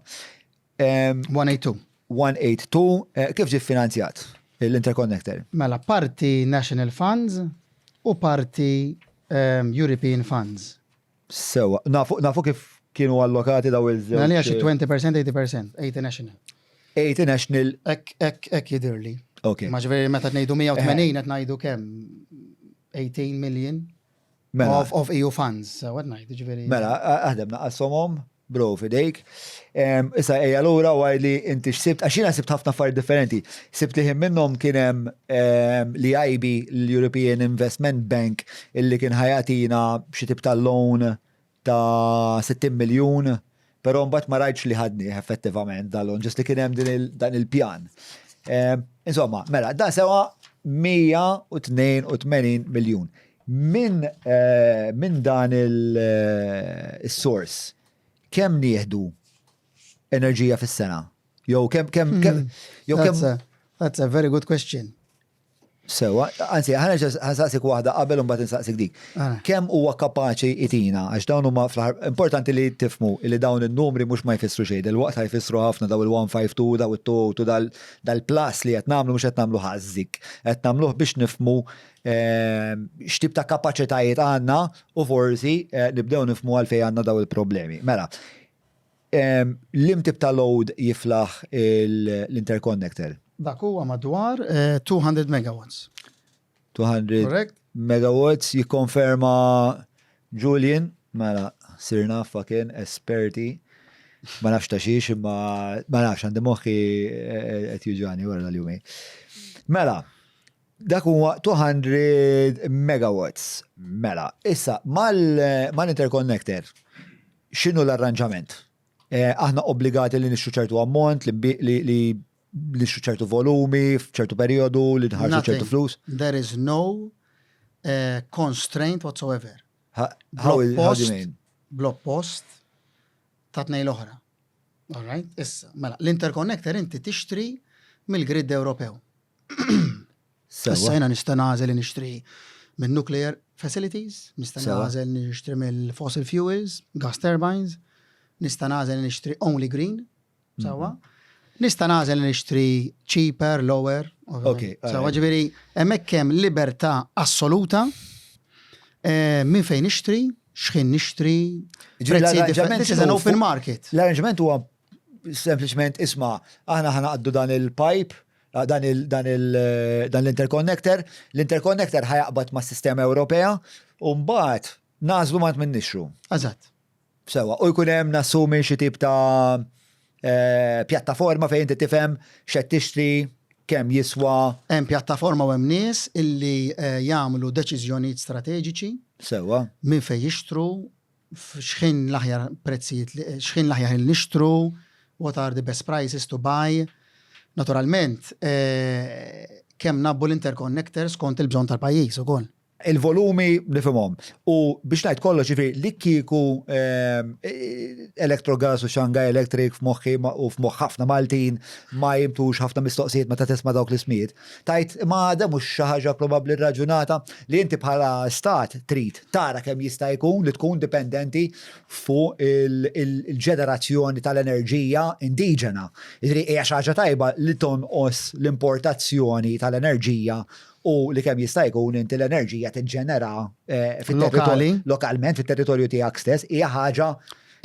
182. 182, eh, kif ġie finanzjat l-interconnector? Mela, parti National Funds u parti um, European Funds. Sewa, nafu, nafu kif kienu allokati daw il-żewġ. Mela xi 20% 80%, 80 national. 80 national. Ek, ek, ek jidirli. Ok. Ma ġveri meta ngħidu 180 qed ngħidu kemm 18 million mela. of, of EU funds. So what ngħid, ġifieri. Mela, aħdem naqashomhom. Bro, fidejk. Issa ejja lura u għidli inti x'sibt, għax jiena sibt ħafna affarijiet differenti. Sibt li ħin minnhom kien hemm l-EIB, l-European Investment Bank, illi kien ħa jagħtina xi tip ta' loan ta' 60 miljun, però mbagħad ma rajtx li ħadnieh effettivament dal-loan, ġust li kien hemm dan il-pjan. Insomma, mela, dan sewa 182 miljun. Minn min dan il-source, kemm nieħdu enerġija fis-sena? Jew kemm kemm kemm jew kemm That's a very good question. Sewa, anzi, ħa nsaqsik waħda qabel u mbagħad insaqsik dik. Kemm huwa kapaċi itina, għax dawn huma fl-aħħar importanti li tifhmu li dawn in-numri mhux ma jfissru xejn, il-waqt ħa jfissru ħafna daw il-152, daw it-202, dal-plus li qed nagħmlu mhux qed nagħmlu ħażik. Qed nagħmluh biex nifhmu x'tip ta' kapaċitajiet għandna u forsi nibdew nifhmu għalfejn għandna daw il-problemi. Mela, liema tip ta' load jiflaħ l-interconnector? Dak huwa madwar 200 megawatts. 200 Correct? megawatts jikkonferma Julian, mela sirna fucking esperti. Ma nafx ta' xiex, imma ma nafx għandi moħħi qed juġgħani wara dal-jumejn. Mela, dak huwa 200 megawatts. Mela, issa mal-interconnector, x'inhu l-arranġament? Aħna obbligati li nixtru ċertu ammont, li nixtru ċertu volumi, f'ċertu periodu, li nħarġu ċertu Nothing. flus. There is no constraint whatsoever. How do you mean? Blog post ta' tnejn l-oħra. All right? Issa, mela, l-interconnector inti tixtri mill-grid Ewropew. Issa jiena nista' nagħżel li nixtri minn nuclear facilities, nista' nagħżel nixtri mill-fossil fuels, gas turbines, nista' nagħżel li nixtri only green, sewwa. Nista' nagħżel li nixtri cheaper, lower. Sewwa, ġifieri hemmhekk hemm libertà assoluta minn fejn nixtri, x'ħin nixtri, prezzi differenti. This is an open market. L-arranġament huwa sempliċement isma' aħna ħa naqbdu dan il-pipe, dan l-interconnector, l-interconnector ħa jaqbad ma' sistema Ewropea u mbagħad nagħżlu ma minn nixtru. Eżatt. Sewwa, u jkun hemm nassumi xi tip ta' pjattaforma fejn inti tifhem x'qed tixtri, kemm jiswa. Hemm pjattaforma u hemm nies illi jagħmlu deċiżjonijiet strateġiċi. Minn fejn jixtru, x'ħin l-aħjar prezzijiet, x'ħin l-aħjar li nixtru, what are the best prices to buy. Naturalment, kemm nabbu l-interconnectors kont il-bżonn tal-pajjiż ukoll. Il-volumi nifhimhom. U biex ngħid kollox, ġifieri li kieku Electrogas u Shanghai Electric f'moħħi u f'moħħ ħafna Maltin ma jimtux ħafna mistoqsijiet meta tisma' dawk l-ismijiet. Tajt ma da mhux xi ħaġa probabbli raġunata li inti bħala stat trid tara kemm jista' jkun li tkun dipendenti fuq il-ġenerazzjoni tal-enerġija indiġena. Jiġifieri hija xi ħaġa tajba li tonqos l-importazzjoni tal-enerġija u li kemm jista' jkun inti l-enerġija tiġġenera lokalment fit-territorju tiegħek stess hija ħaġa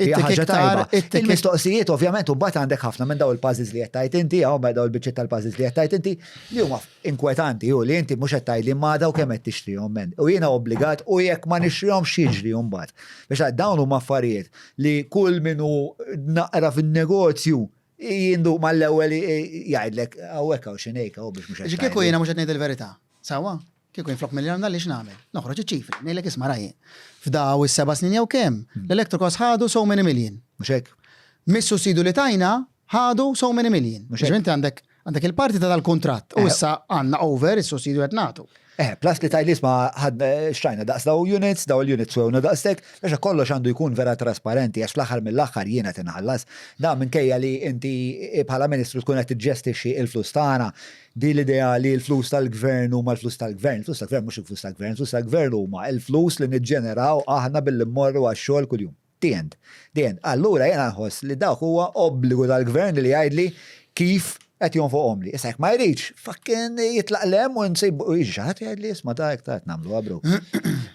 hija ħaġa tajba. Il-mistoqsijiet ovvjament u mbagħad għandek ħafna minn daw il-puzzles li qed tajt inti, hawn daw il-biċċiet tal-puzzles li qed tajt inti li huma inkwetanti u li inti mhux qed tgħidli ma daw kemm qed tixtrihom men. U jiena obbligat u jekk ma nixtrihom x'jiġri mbagħad. Biex dawn huma affarijiet li kull minu naqra fin-negozju jindu mal-ewwel jgħidlek hawnhekk hawn xi nejka u biex mhux. Kieku jiena mhux qed ngħid il-verità. Sewwa, kieku jien flok miljon li x'nagħmel? Noħroġ iċ-ċifri, ngħidlek isma' rajji. F'daw is-7 snin jew kemm, l-Electrogas ħadu so many million. Mhux hekk. Mis-sussidju li tajna ħadu so many million. Mhux hekk. Inti għandek il-parti ta' dal-kuntratt u issa għandna over is-sussidju qed nagħtu. Plus li tajli isma' ħadna xtrajna daqs daw units, daw il-units swewna daqstek, biex kollox għandu jkun vera trasparenti, għax fl-aħħar mill-aħħar jiena tinħallas. Da minkejja li inti bħala ministru tkun qed tiġġestixxi il-flus tagħna, di l-idea li l-flus tal-gvern huma l-flus tal-gvern, il-flus tal-gvern mhux il-flus tal-gvern, il-flus tal-gvern huma il-flus li niġġeneraw aħna billi mmorru għax-xogħol kuljum. The end. The end. Allura jiena nħoss li dak huwa obbligu tal-gvern li jgħidli kif qed jonfoqhom li. Issa jekk ma jridx, fucking jitlaq lem u nsib u jiġi xi ħadd jgħidli isma' da hekk ta' qed nagħmlu bro.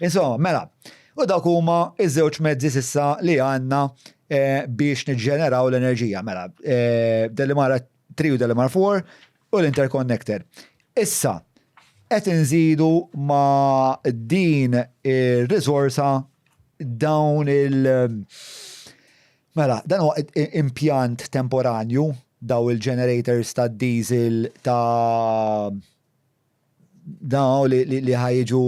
Insomma, mela, u dawk huma iż-żewġ mezzi s'issa li għandna biex niġġeneraw l-enerġija. Mela, Delimara 3 u Delimar 4 u l-interconnector. Issa, qed inżidu ma' din ir-riżorsa dawn il- Mela, dan huwa impjant temporanju daw il-generators ta' diesel ta' daw li, li, li ħajġu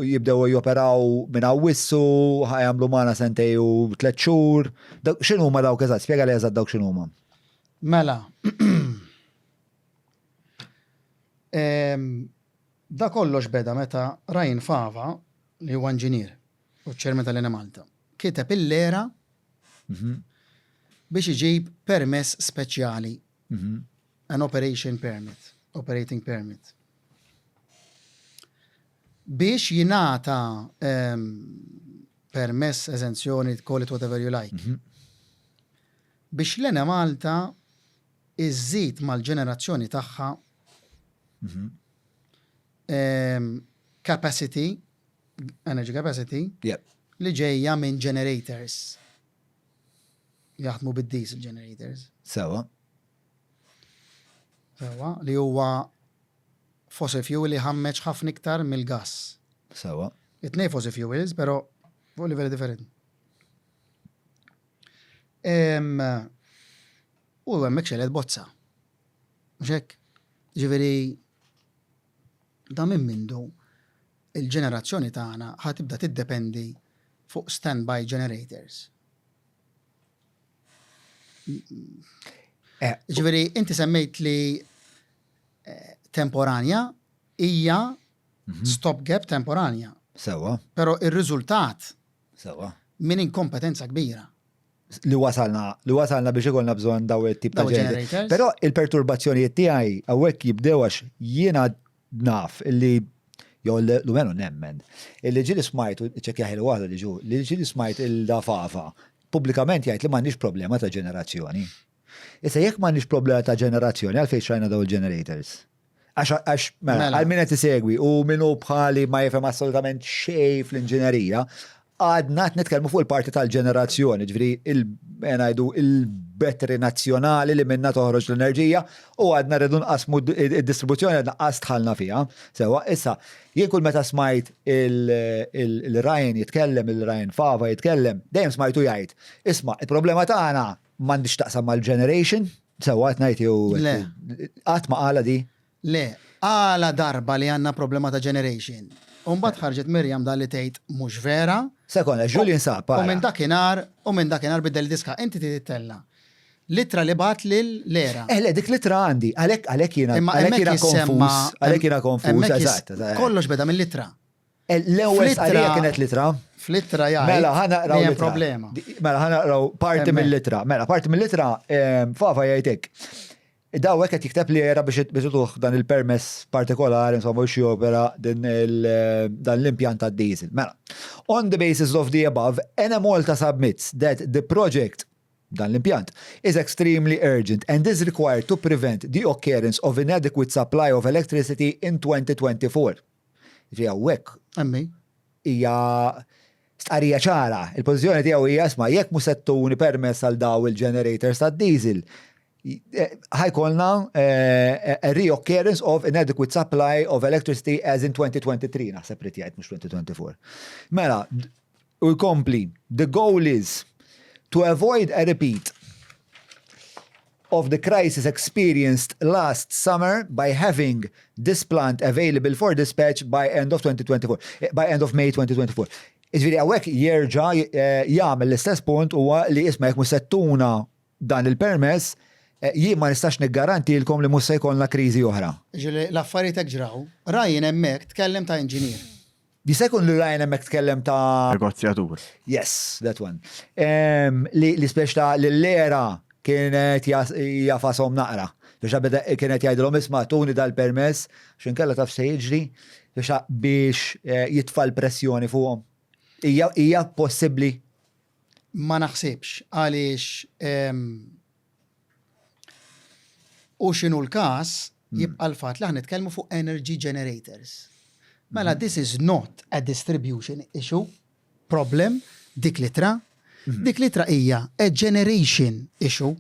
jibdew joperaw minn Awwissu, ħajamlu magħna sentej u tlet xhur. X'inhuma dawk eżatt? Spjega li eżatt dawk x'inhuma. Mela. Da kollox beda meta Ryan Fava, li huwa inġinier u ċ-chairman tal-Enemalta, kiteb il-LERA biex iġib permess speċjali, an operation permit, operating permit, biex jingħata permess, eżenzjoni, call it whatever you like, biex l-Enemalta iżżid mal-ġenerazzjoni tagħha capacity, energy capacity, li ġejja minn generators. Jaħdmu bid-diesel generators. Sewa. Sewa, li huwa fossil fuel li ħammeġ ħafna iktar mill-gas. Sewa. It-tnej fossil fuels, pero fuq livelli differenti. U hemmhekk xelet bozza. Mhux hekk? Ġifieri da minn mindu il-ġenerazzjoni tagħna ħa tibda tiddependi fuq standby generators. Eh, Ġifieri inti semmejt li eh, temporanja hija mhm. stopgap temporanja. Sewa. Però ir-riżultat Sewa. Minn inkompetenza kbira. Li wasalna, li wasalna biex ikollna bżonn daw it-tip ta' generators. Però il-perturbazzjonijiet tiegħi hawnhekk jibdew għax jiena naf illi jew l-menu nemmen, illi ġieli smajt, ċekjaħi li waħda li ġu, li ġieli smajt il-dafafa pubblikament jgħid li m'għandniex problema ta' ġenerazzjoni. Issa jekk m'għandniex problema ta' ġenerazzjoni għalfejn xrajna daw il-generators? Għax, għax, mela, mela. għal min qed isegwi u min hu bħali ma jifhem assolutament xejn fl-inġinerija, għadna qed nitkellmu fuq il-parti tal-ġenerazzjoni, ġifieri il ngħidu il-battery nazzjonali li minna toħroġ l-enerġija u għadna rridu nqasmu id-distribuzzjoni għadna qas dħalna fiha. Sewa, issa, jien kull meta smajt il-Ryan jitkellem, il-Ryan Fava jitkellem, dejjem smajtu jgħid, isma' il-problema tagħna m'għandix taqsam mal-generation, Sewwa qed ngħid jew. Le. Qatt ma qalha di? Le. Qalha darba li għandna problema ta' generation. U mbagħad ħarġet Miriam Dalli tgħid mhux vera. Sekonda, Julian sab, ara. U minn dakinhar, u minn dakinhar biddel id-diska. Inti trid ittella' l-ittra li bagħat lil l-ERA. Eh le, dik l-ittra għandi, għalhekk għalhekk jiena għalhekk jiena konfuż, għalhekk jiena konfuż, eżatt. Kollox beda mill-ittra. Eh, l-ewwel stqarrija kienet litra. Fl-ittra jgħid. Mela ħa naqraw hemm problema. Mela ħa naqraw parti mill-ittra. Mela parti mill-ittra ehm, Fafa jgħid hekk. Daw hekk qed jikteb li era biex biex dan il-permess partikolari insomma biex jopera din dan l-impjant tad-diesel. Mela, on the basis of the above, Enemalta submits that the project dan l-impjant is extremely urgent and is required to prevent the occurrence of inadequate supply of electricity in 2024. Ġifieri hawnhekk Emmi. hija stqarrija ċara. Il-pożizzjoni tiegħu hija isma' jekk mhux se ttuni permess għal daw il-generators tad-diesel, eh, ħajkolna eh, a reoccurrence of inadequate supply of electricity as in 2023, naħseb li jgħid mhux 2024. Mela, u jkompli, the goal is to avoid a repeat of the crisis experienced last summer by having this plant available for dispatch by end of 2024, eh, by end of May 2024. Iġviri, għawek jerġa eh, jagħmel l-istess punt huwa li isma' jekk mhux se ttuna dan il-permess, eh, jien ma nistax niggarantilkom li mhux se jkollna kriżi oħra. Ġieli l-affarijiet hekk ġraw. Ryan hemmhekk tkellem ta' inġinier. Jista' jkun li Ryan hemmhekk tkellem ta' Negozjatur. Yes, that one. Li li spex ta' li l-era kienet jafasom naqra. Biex beda kienet jgħidilhom isma' tuni dal-permess x'inkella taf se jiġri biex biex eh, jitfa' l-pressjoni fuqhom. Hija hija possibbli? Ma naħsibx għaliex U x'inhu l-każ, jibqa' l-fatt li aħna nitkellmu fuq energy generators. Mela this is not a distribution issue, problem, dik l-ittra. Dik l-ittra hija a generation issue.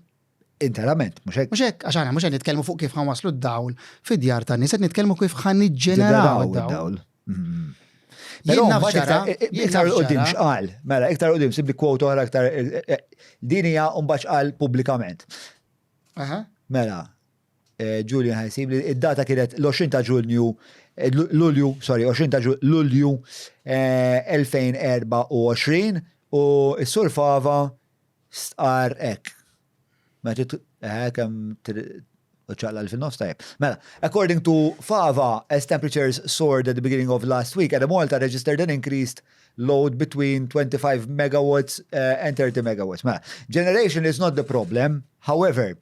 Interament, mhux hekk? Mhux hekk, għax aħna mhux qed nitkellmu fuq kif ħa nwasslu d-dawl fid-djar tan-nies, qed nitkellmu kif ħa niġġeneraw id-dawl. Però mbagħad iktar qudiem x'qal, mela iktar qudiem sibli quote oħra iktar eh, eh, din hija mbagħad x'qal pubblikament. Mela, eh, Julian ħajsib li id-data kienet l-20 ta' Ġunju, Lulju, sorry, 20 ta' Lulju 2024 u s-Sur Fava stqarr hekk. Meta kemm ċaqla fil-nofs tajjeb. Mela, according to Fava, as temperatures soared at the beginning of last week, Malta registered an increased load between 25 megawatts and 30 megawatts. Mela, generation is not the problem. However,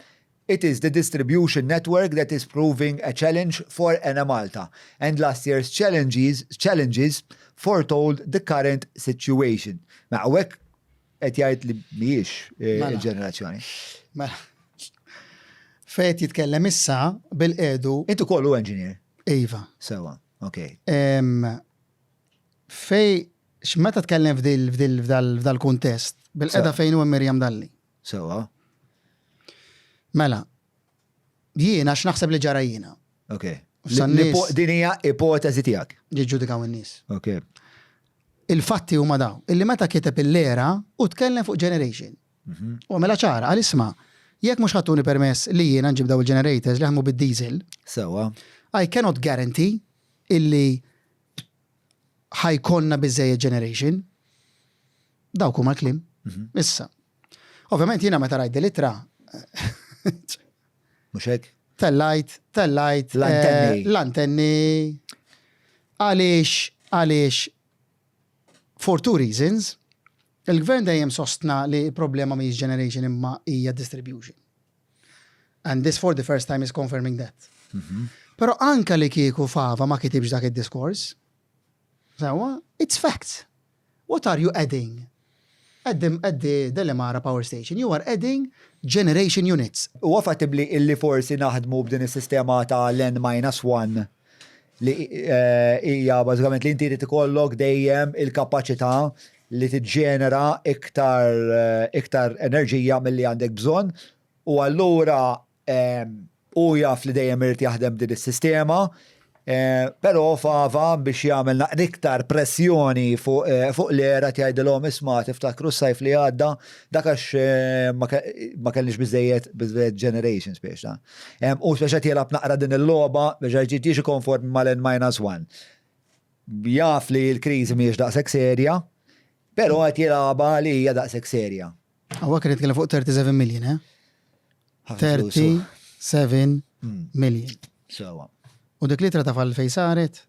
it is the distribution network that is proving a challenge for Enemalta. And last year's challenges, challenges foretold the current situation. Ma hawnhekk qed jgħid li mhijiex Mela. il-ġenerazzjoni. Mela. Fejn jitkellem issa bil-edu. Intu kollu engineer. Iva. Sewa, ok. Fej, meta tkellem f'dil f'dil f'dal kuntest, bil-qeda fejn hu Miriam Dalli. Sewa. Mela, jiena x'naħseb li ġara jiena. Ok. Din hija ipotezi tiegħek. Jiġġudikaw in-nies. Ok. Il-fatti huma daw, illi meta kiteb il-lera u tkellem fuq generation. U għamela ċara, għal isma' jekk mhux ħa ttuni permess li jiena nġib daw il-generators li jaħdmu bid-diesel. Sewa. I cannot guarantee illi ħa jkollna biżejjed generation. Dawk huma l-kliem. Issa. Ovvjament jiena meta rajt l-ittra. Mhux hekk? Tellajt, tellajt. L-antenni. L-antenni. Għaliex, għaliex, for two reasons, il-gvern dejjem sostna li il-problema mhijiex generation imma hija distribution. And this for the first time is confirming that. Però anka li kieku Fava ma kitibx dak id-diskors, sewa, it's facts. What are you adding? At the, at the Delimara power station, you are adding generation units. Huwa fattibli illi forsi naħdmu b'din is-sistema ta' l-N minus 1 li hija bażikament li inti trid ikollok dejjem il-kapaċità li tiġġenera iktar iktar enerġija milli għandek bżonn u allura hu jaf li dejjem irid jaħdem b'din is-sistema, però Fava biex jagħmel naqra iktar pressjoni fuq fuq l-era jgħidilhom isma' tiftakru s-sajf li għadda dak għax ma kellniex biżejjed biżejjed generations biex ta. U speċa jilgħab naqra din il-logħba biex ġiġi konformi mal-N minus 1. Jaf li l-kriżi mhijiex daqshekk serja, però qed jilgħabha li hija daqshekk serja. Hawnhekk qed nitkellem fuq 37 million, eh? 37 million. Sewa. U dik l-ittra taf għalfejn saret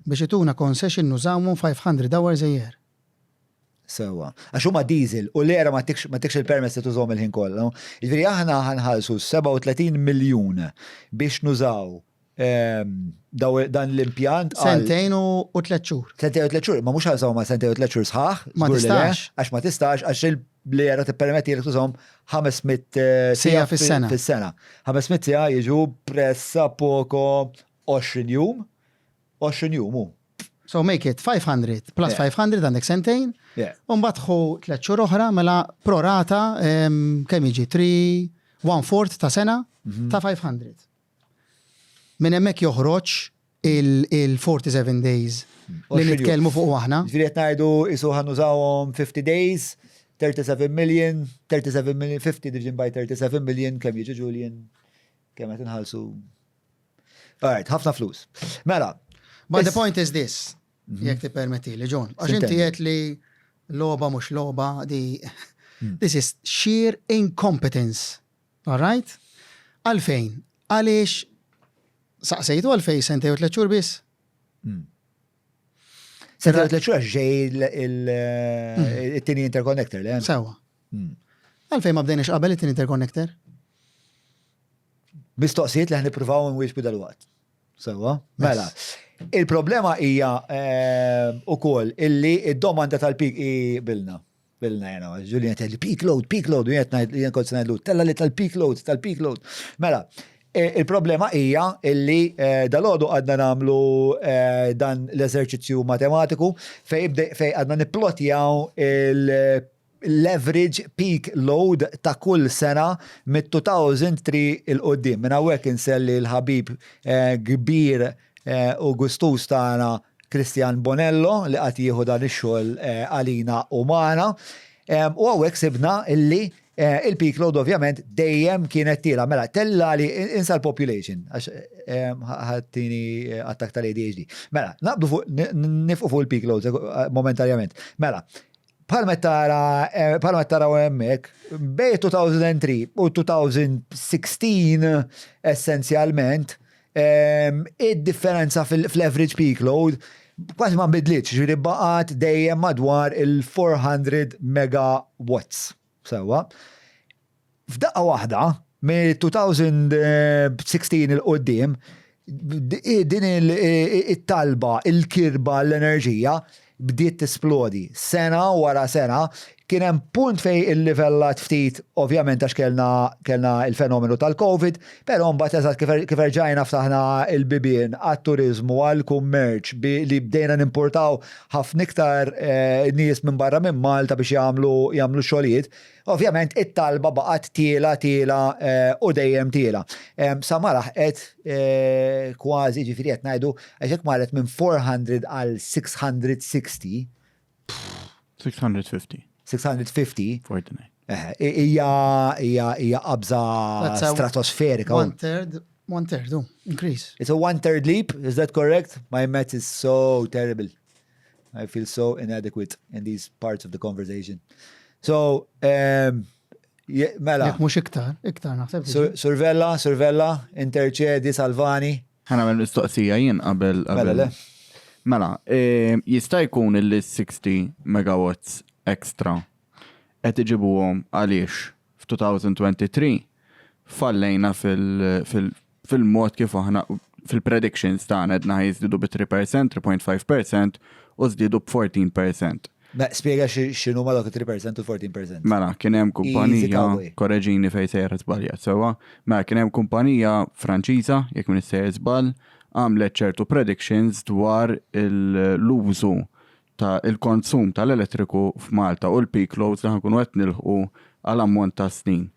biex ituna concession nużawhom 500 hours a year. Sewa. Għax huma diesel u l-era ma ttikx il-permess li tużhom il-ħin kollu. Jiġifieri aħna ħa nħallsu 37 miljun biex nużaw dan l-impjant. Sentejn u 3 xhur. Sentejn u 3 xhur, ma mhux ħalsaw ma sentejn u 3 xhur sħaħ. Ma tistax. Għax ma tistax, għax l-era tippermetti li tużahom 500 siegħa fis-sena. Fis-sena. 500 siegħa jiġu pressa poko 20 jum. 20 jum, u. So make it 500 plus 500 għandek sentejn. U mbagħad ħu 3 xhur oħra mela pro rata kemm jiġi 3 1 fourth ta' sena ta' 500. Minn hemmhekk joħroġ il-47 days li nitkellmu fuq aħna. Ġifieri qed ngħidu isu ħa nużawhom 50 days, 37 million, 37 million, 50 division by 37 million, kemm jiġi Julian, kemm qed inħallsu. Alright, ħafna flus. Mela. But the point is this, jekk tippermetti li John, għax inti qed li logħba mhux logħba di this is sheer incompetence. All right? Għalfejn? Għaliex saqsejtu għalfejn sentejn u 3 xhur biss? Sentejn u 3 xhur għax ġej il-tieni interconnector, le? Sewa. Għalfejn ma bdejniex qabel it-tieni interconnector? Mistoqsijiet li ħa nippruvaw nwieġbu dal-waqt. Sewa, mela. Il-problema hija ukoll illi id-domanda tal-peak i bilna. Bilna jena, Julian telli peak load, peak load, u jien kont ngħidlu, tella li tal-peak load, tal-peak load. Mela, il-problema hija illi dal-għodu għadna nagħmlu dan l-eżerċizzju matematiku fej għadna nipplotjaw l-average peak load ta' kull sena mit-2003 il-qoddim. Minn hawnhekk inselli l-ħabib kbir u gustus tagħna. Christian Bonello li qed jieħu dan ix-xogħol għalina u magħna. U hawnhekk sibna illi il-peak load ovvjament dejjem kienet tiela. Mela, tellali insa l-population, għax ħattini attak tal-ADHD. Mela, naqbdu fuq, nifqu fuq il-peak loads momentarjament. Mela, bħalma tara, bħalma taraw hemmhekk, bej 2003 u 2016 essenzjalment, id-differenza fil-average peak load kważi ma nbidlitx, ġifieri baqgħet dejjem madwar il-400 megawatts. Sewwa. F'daqqa waħda, mill-2016 'il quddiem, din it-talba, il-kirba l-enerġija bdiet tisplodi. Sena wara sena, kien hemm punt fejn illivellat ftit, ovvjament għax kellna kellna il-fenomenu tal-Covid, però mbagħad eżatt kif kif erġajna ftaħna l-bibien għat-turiżmu, għall-kummerċ, li bdejna nimportaw ħafna iktar nies minn barra minn Malta biex jagħmlu jagħmlu x-xogħlijiet, Ovvjament it-talba baqgħet tiela tiela u dejjem tiela. Sa ma laħqet kważi ġifieri qed ngħidu għax hekk marret minn 400 għal 660. 650. 650. 49. Hija hija hija qabża stratosferika. One third, one third, oh, increase. It's a one third leap, is that correct? My math is so terrible. I feel so inadequate in these parts of the conversation. So, um, mela. Jek mux iktar, iktar naħseb. Survella, survella, interċedi, Salvani. Ħana għamil mistoqsija jien qabel. Mela, le. Mela, eh, jista' jkun illi 60 megawatts extra qed iġibuhom għaliex f'2023 fallejna fil-mod kif aħna fil-predictions tagħna għedna ħa jiżdiedu bi 3%, 3.5% u żdiedu b'14%. Mela, spjega x'inhuma dawk it-3% u 14%. Mela, kien hemm kumpanija, korreġini fejn sejjer żbaljat sewwa, mela kien hemm kumpanija Franċiża, jekk m'iniex sejjer żball, għamlet ċertu predictions dwar l-użu ta' il-konsum tal-elettriku f'Malta u l-peak loads li ħankunu qed nilħqu għal ammont ta' snin.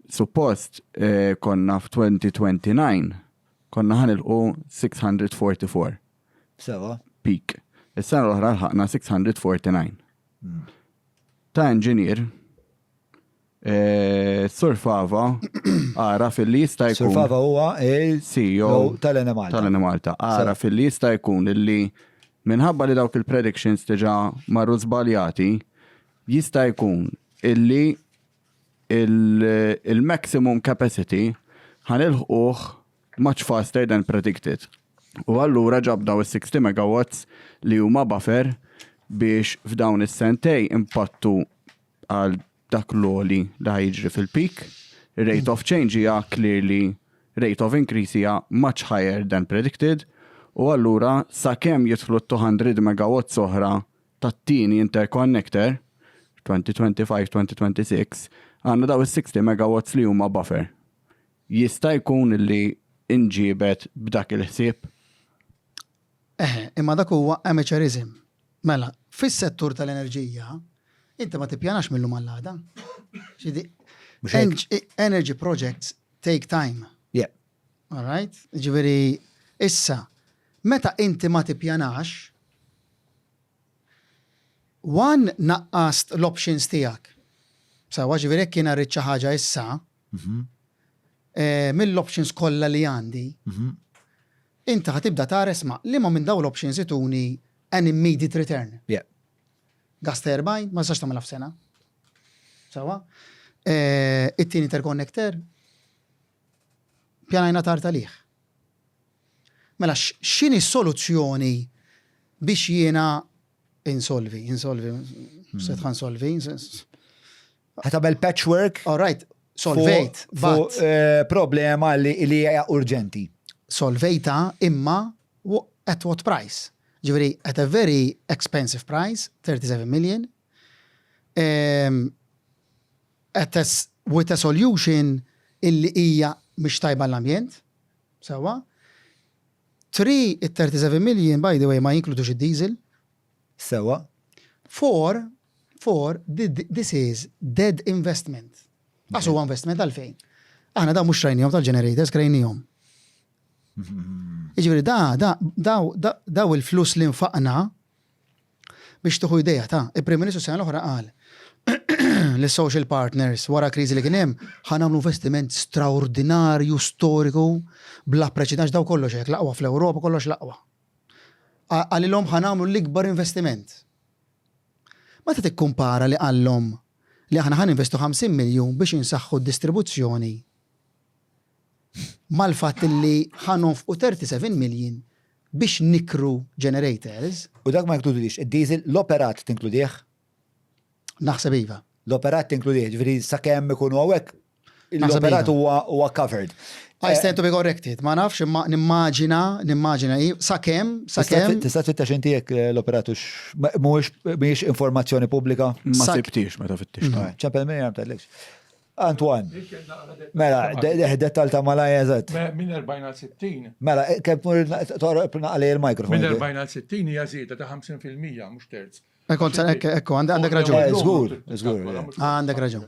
Suppost eh, konna f'2029 konna ħanilqu 644. Sewa. Peak. Is-sena l-oħra lħaqna 649. Ta' engineer Eh, Sur Fava għara fil-li jista' jkun. Sur Fava huwa il-CEO tal-Enemalta. Tal-Enemalta. Għara fil-li jista' jkun illi minħabba li dawk il-predictions diġà marru żbaljati, jista' jkun illi il-maximum capacity ħanilħquh much faster than predicted. U allura ġab daw is-60 megawatts li huma buffer biex f'dawn is-sentej impattu għal dak l-għoli li ħa jiġri fil-peak. Rate of change hija clearly rate of increase hija much higher than predicted u allura sakemm jidħlu 200 megawatts oħra tat-tieni interconnector 2025-2026 għandna daw is-60 megawatts li huma buffer. Jista' jkun li inġiebet b'dak il-ħsieb? Eħe, imma dak huwa amateurism. Mela, fis-settur tal-enerġija, inti ma tippjanax mill-lum għall-għada. Energy projects take time. Yeah. All right? Ġifieri, issa, meta inti ma tippjanax, one naqqast l-options tiegħek. Sawa, ġifieri jekk jiena rrid xi ħaġa issa, mhm. eh, mill-options kollha li għandi, mhm. Inti ħa tibda tara isma' liema minn dawn l-options ituni an immediate return. Yeah. Gas turbine ma tistax tagħmilha f'sena. Sewwa? Eh, it-tieni interconnector pjanajna tard għalih. Mela x'inhi s-soluzzjoni biex jiena insolvi, insolvi, se tħansolvi, Ħa tagħmel patchwork. All right, solvejt. Fuq eh, problema li hija urġenti. Solvejta imma at what price? Ġifieri at a very expensive price, 37 million. Um, at a, with a solution illi hija mhix tajba l-ambjent. Sewwa. 3 it-37 million by the way ma jinkludux id-diesel. Sewwa. 4 For, this is dead investment. Għax huwa investment għalfejn. Aħna dawn mhux xtrajnihom tal-generators, krejnihom. Jiġifieri da, da, daw, daw il-flus li nfaqna biex tieħu idea ta' il-Prim Ministru sena l-oħra qal lis-social partners wara kriżi li kien hemm ħa nagħmlu investiment straordinarju storiku bla preċedent daw kollox hekk l-aqwa fl-Ewropa kollox l-aqwa. Qalilhom ħa nagħmlu l-ikbar investiment. Meta tikkumpara li qallhom li aħna ħa ninvestu 50 miljun biex insaħħu d-distribuzzjoni mal-fatt li ħa nonfqu 37 million biex nikru generators. U dak ma jinkludix id-diesel, l-operat tinkludih? Naħseb iva. L-operat tinkludih, ġifieri sakemm ikunu hawnhekk l-operat huwa covered. I stand to be corrected, ma nafx imma nimmaġina, nimmaġina, sakemm, sakemm. Tista' tfittex inti jekk l-operat mhuwiex mhijiex informazzjoni pubblika? Ma sibtix meta fittixtha. Ċempel minn ma tgħidlekx. Antoine, mela, dettal ta' malaj eżatt. Minn 40 għal 60. Mela, kemm tmur toqrob naqli il-mikrofon. Minn 40 għal 60 hija żieda ta' 50% mhux terz. Ekku, ekku, għandek raġun. Eh, żgur, żgur. Għandek raġun.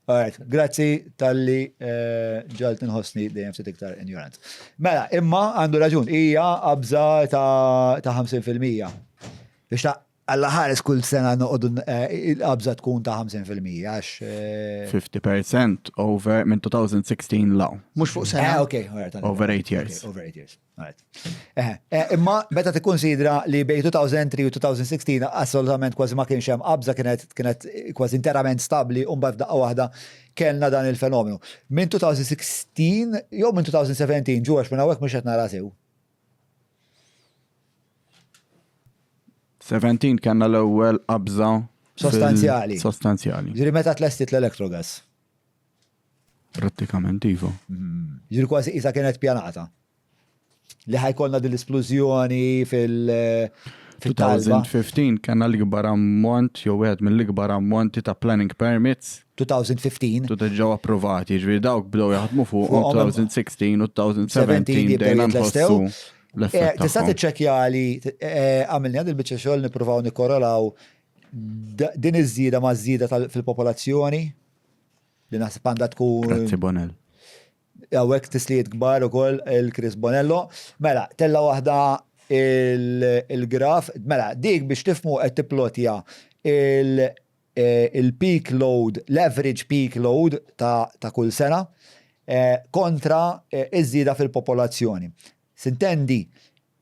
Alright, grazzi talli eh, ġalt nħossni dejjem ftit iktar ignorant. Mela, imma għandu raġun, hija qabża ta' 50%. Biex ta' Alla ħares kull sena noqogħdu il-qabża tkun ta' 50% għax. 50% over minn 2016 'l hawn. Mhux fuq sena. Eh, ok, alright. Over 8 years. Over 8 years. Alright. Imma meta tikkunsidra li bejn 2003 u 2016 assolutament kważi ma kienx hemm qabża kienet kienet kważi interament stabbli u mbagħad f'daqqa waħda kellna dan il-fenomenu. Minn 2016 jew minn 2017 ġu għax minn hawnhekk mhux qed nara sew. 17 kellna l-ewwel qabża sostanzjali. Sostanzjali. Ġifieri meta tlestit l-Electrogas? Prattikament iva. Mhm. Ġifieri kważi qisha kienet pjanata. Li ħajkollna din l-isplużjoni fil- 2015 kellna l-ikbar ammont jew wieħed mill-ikbar ammonti ta' planning permits 2015. Tu ġew approvati, ġifieri dawk bdew jaħdmu fuq 2016 u 2017 bdejna nħossu l-effett. Eh, tista' tiċċekkja li eh, għamilni għad il-biċċa xogħol nippruvaw nikkorrelaw din iż-żieda ma' żieda fil-popolazzjoni li naħseb għandha tkun. Grazzi Bonell. Hawnhekk tislijiet kbar ukoll il-Chris Bonello. Mela, tella waħda il-graf, mela, dik biex tifmu qed tipplotja il-peak load, l-average peak load ta' kull sena kontra iż-żieda fil-popolazzjoni. Sintendi,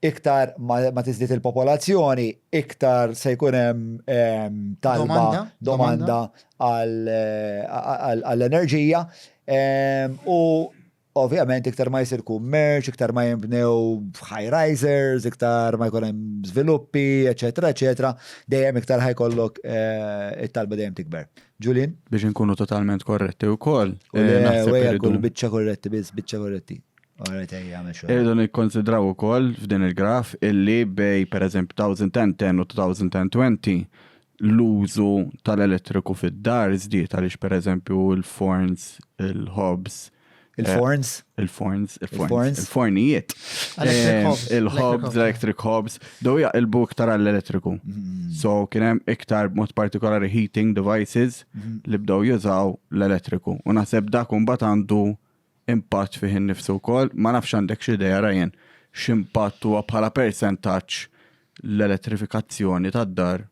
iktar ma tiżdied il-popolazzjoni, iktar se jkun hemm talba, domanda għall-enerġija u ovvjament iktar ma jsir kummerċ, iktar ma jinbnew high risers, iktar ma jkun hemm żviluppi, eċetera, eċetera, dejjem iktar ħajkollok it-talba dejjem tikber. Julian? Biex inkunu totalment korretti wkoll. U le, kull biċċa korretti biss, biċċa korretti. Irridu nikkonsidraw ukoll f'din il-graf illi bej pereżempju 2010 u 2020 l-użu tal-elettriku fid-dar żdied għaliex pereżempju l-forns, il-hobs, Il-forns? Il-forns, il-forns, il-fornijiet. Il-hobs, electric hobs, daw jaqilbu iktar għall-elettriku. Mm. So kien hemm iktar b'mod partikolari heating devices mm. li bdew jużaw l-elettriku. U naħseb dak imbagħad għandu impatt fih innifsu wkoll. Ma nafx għandek xi idea Ryan x'impatt huwa bħala persentaġġ l-elettrifikazzjoni tad-dar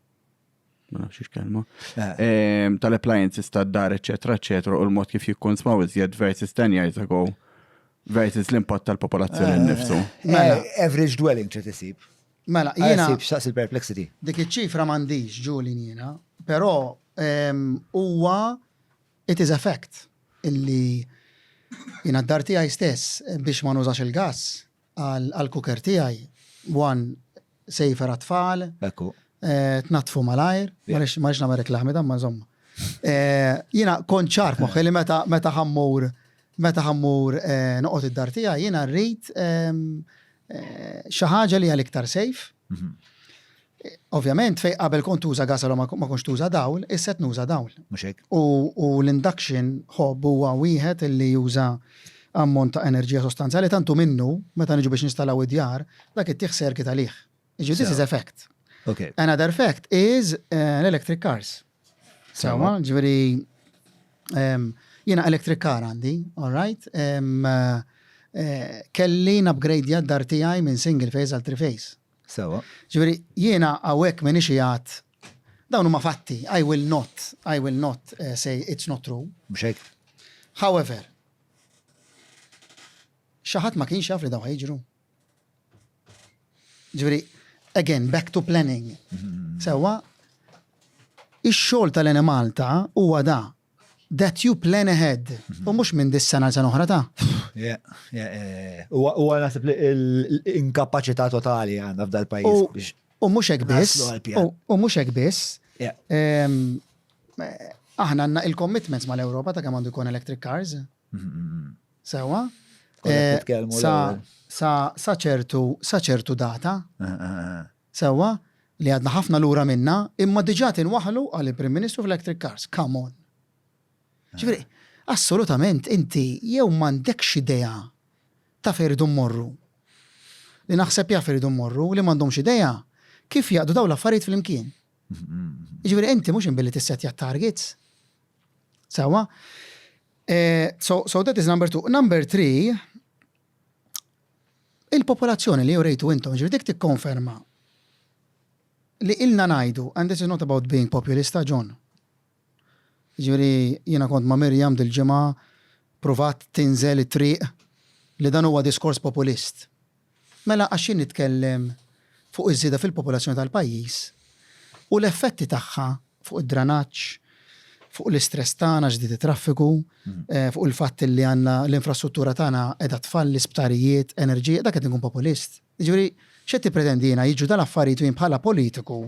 ma nafx kelma, eh. ehm, tal-appliances tad-dar, eċetera, eċetera, u l-mod kif jikkonsmaw iżjed versus 10 years ago versus l-impatt tal-popolazzjoni eh. nnifsu. Mela, eh, average dwelling trid isib. Mela, jiena. Sib x'taqs il-perplexity. Dik iċ-ċifra m'għandix Julian jiena, però ehm, huwa It is a fact illi jiena d-dar tiegħi stess biex ma nużax il-gass għall-cooker tiegħi, one safer għat-tfal, tnaddfu malajr, ma rridx nagħmel reklami dan ma insomma. Jiena kont ċar f'moħħi li meta meta ħa mmur meta ħa mmur noqgħod id-dar tiegħi jiena rrid xi ħaġa li hija l-iktar safe. Ovvjament fejn qabel kont tuża gas allura ma kontx tuża dawl, issa qed nuża dawl. Mhux hekk. U l-induction hob huwa wieħed li juża ammont ta' enerġija sostanzjali tant hu minnu meta niġu biex ninstallaw id-djar, dak ittih circuit għalih. Jiġifieri this is a fact. Okay. Another fact is l-electric cars. Sewwa, ġifieri jiena electric car għandi, all right? Kelli nupgradja d-dar tiegħi minn single phase għal three phase. Sewa. Ġifieri jiena hawnhekk m'iniex qiegħed dawn huma fatti, I will not, I will not say it's not true. Mhux hekk? However, xi ħadd ma kienx jaf li dawn ħa jiġru. Ġifieri, again, back to planning. Sewwa, ix-xogħol tal-Enemalta huwa da, that you plan ahead, u mhux minn dis-sena għal sena oħra ta'. Huwa naħseb li l-inkapaċità totali għandna f'dal-pajjiż biex. U mhux hekk biss, u mhux hekk biss, aħna għandna il-commitments mal-Ewropa ta' kemm għandu jkun electric cars. Sewwa? Sa ċertu sa ċertu data. Sewwa? Li għadna ħafna lura minnha, imma diġà tinwaħħlu qal il-Prim Ministru fl-electric cars. Come on. Ġifieri, assolutament inti jew m'għandekx idea ta' fejn irridu mmorru. Li naħseb jaf fejn irridu mmorru, li m'għandhomx idea kif jgħaqqdu dawn l-affarijiet flimkien. Jiġifieri inti mhux imbilli tissettja t-targets. Sewwa? So, so that is number two. Number three, il-popolazzjoni li urejtu intom, ġifieri dik tikkonferma li ilna ngħidu, and this is not about being populista, John. Ġifieri jiena kont ma' Miriam dil-ġimgħa pruvat tinżel it-triq li dan huwa diskors populist. Mela għax jien nitkellem fuq iż-żieda fil-popolazzjoni tal-pajjiż u l-effetti tagħha fuq id-dranaġġ, fuq l-istress tagħna għax żdied it-traffiku, fuq il-fatt li għandna l-infrastruttura tagħna qiegħda tfalli, sptarijiet, enerġija, dak qed inkun populist. Jiġifieri x'qed tippretendi jiena jiġu dal-affarijiet u jien bħala politiku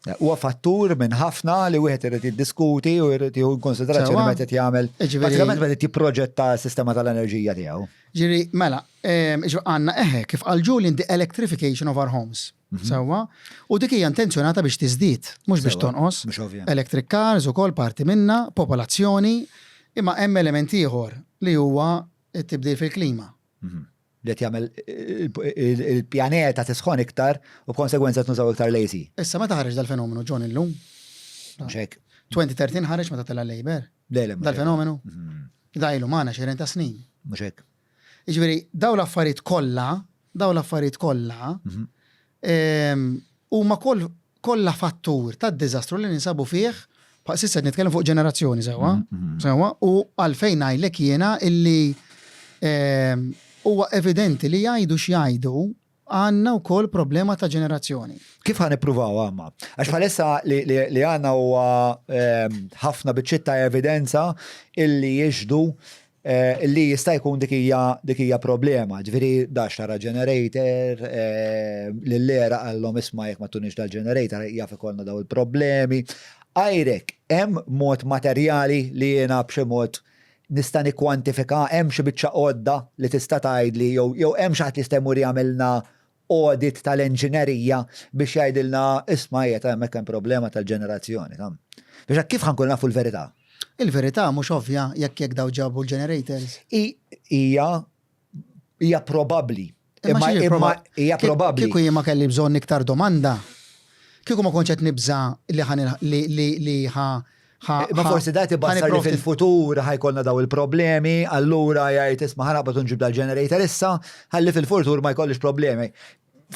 Huwa fattur minn ħafna li wieħed irid jiddiskuti u jrid jieħu konsiderazzjoni meta qed jagħmel. Pratikament meta qed jipproġetta s-sistema tal-enerġija tiegħu. Ġifieri, mela, għandna eħe kif qal Julian the electrification of our homes. Sewwa? U dik hija intenzjonata biex tiżdied, mhux biex tonqos. Electric cars ukoll parti minnha, popolazzjoni, imma hemm element ieħor li huwa t-tibdil fil-klima. Li qed jagħmel il-pjaneta tisħon iktar u b'konsegwenza qed nużaw iktar l-AC. Issa meta ħareġ dal-fenomenu John illum? Mhux hekk. 2013 ħareġ meta tela' Labour. Le, le. Dal-fenomenu? Da ilu magħna xejn ta' snin. Mhux hekk. Jiġifieri dawn l-affarijiet kollha, dawn l-affarijiet kollha huma kollha fattur tad-diżastru li ninsabu fih, s'issa qed nitkellem fuq ġenerazzjoni sewwa, sewwa, u għalfejn ngħidlek jiena illi huwa evidenti li jgħidu x'jgħidu għandna wkoll problema ta' ġenerazzjoni. Kif ħa nippruvawha imma? Għax bħalissa li għandna huwa ħafna biċċiet ta' evidenza illi jixhdu Li jista' jkun dik hija dik hija problema. Ġifieri da xtara generator, lill-ERA qallhom isma' jekk ma tunix dal-generator jaf ikollna daw il-problemi. Għajrek, hemm mod materjali li jiena b'xi mod nista' nikkwantifika, hemm xi biċċa għodda li tista' tgħidli jew jew hemm xi ħadd li jista' jmur jagħmilna audit tal-enġinerija biex jgħidilna isma' qiegħed hemmhekk hemm problema tal-ġenerazzjoni. Biex kif ħa nkunu nafu l-verità? Il-verità mhux ovvja jekk jekk daw ġabu l-generators. Hija hija probabbli. Imma imma hija probabbli. Kieku jien ma kelli bżonn iktar domanda, kieku ma kontx qed nibża' li ħa li li ħa Ma forsi da tibassar li fil-futur ħajkollna daw il-problemi, allura jgħid isma' ħanaqbad nġib dal-generator issa, ħalli fil-futur ma jkollix problemi.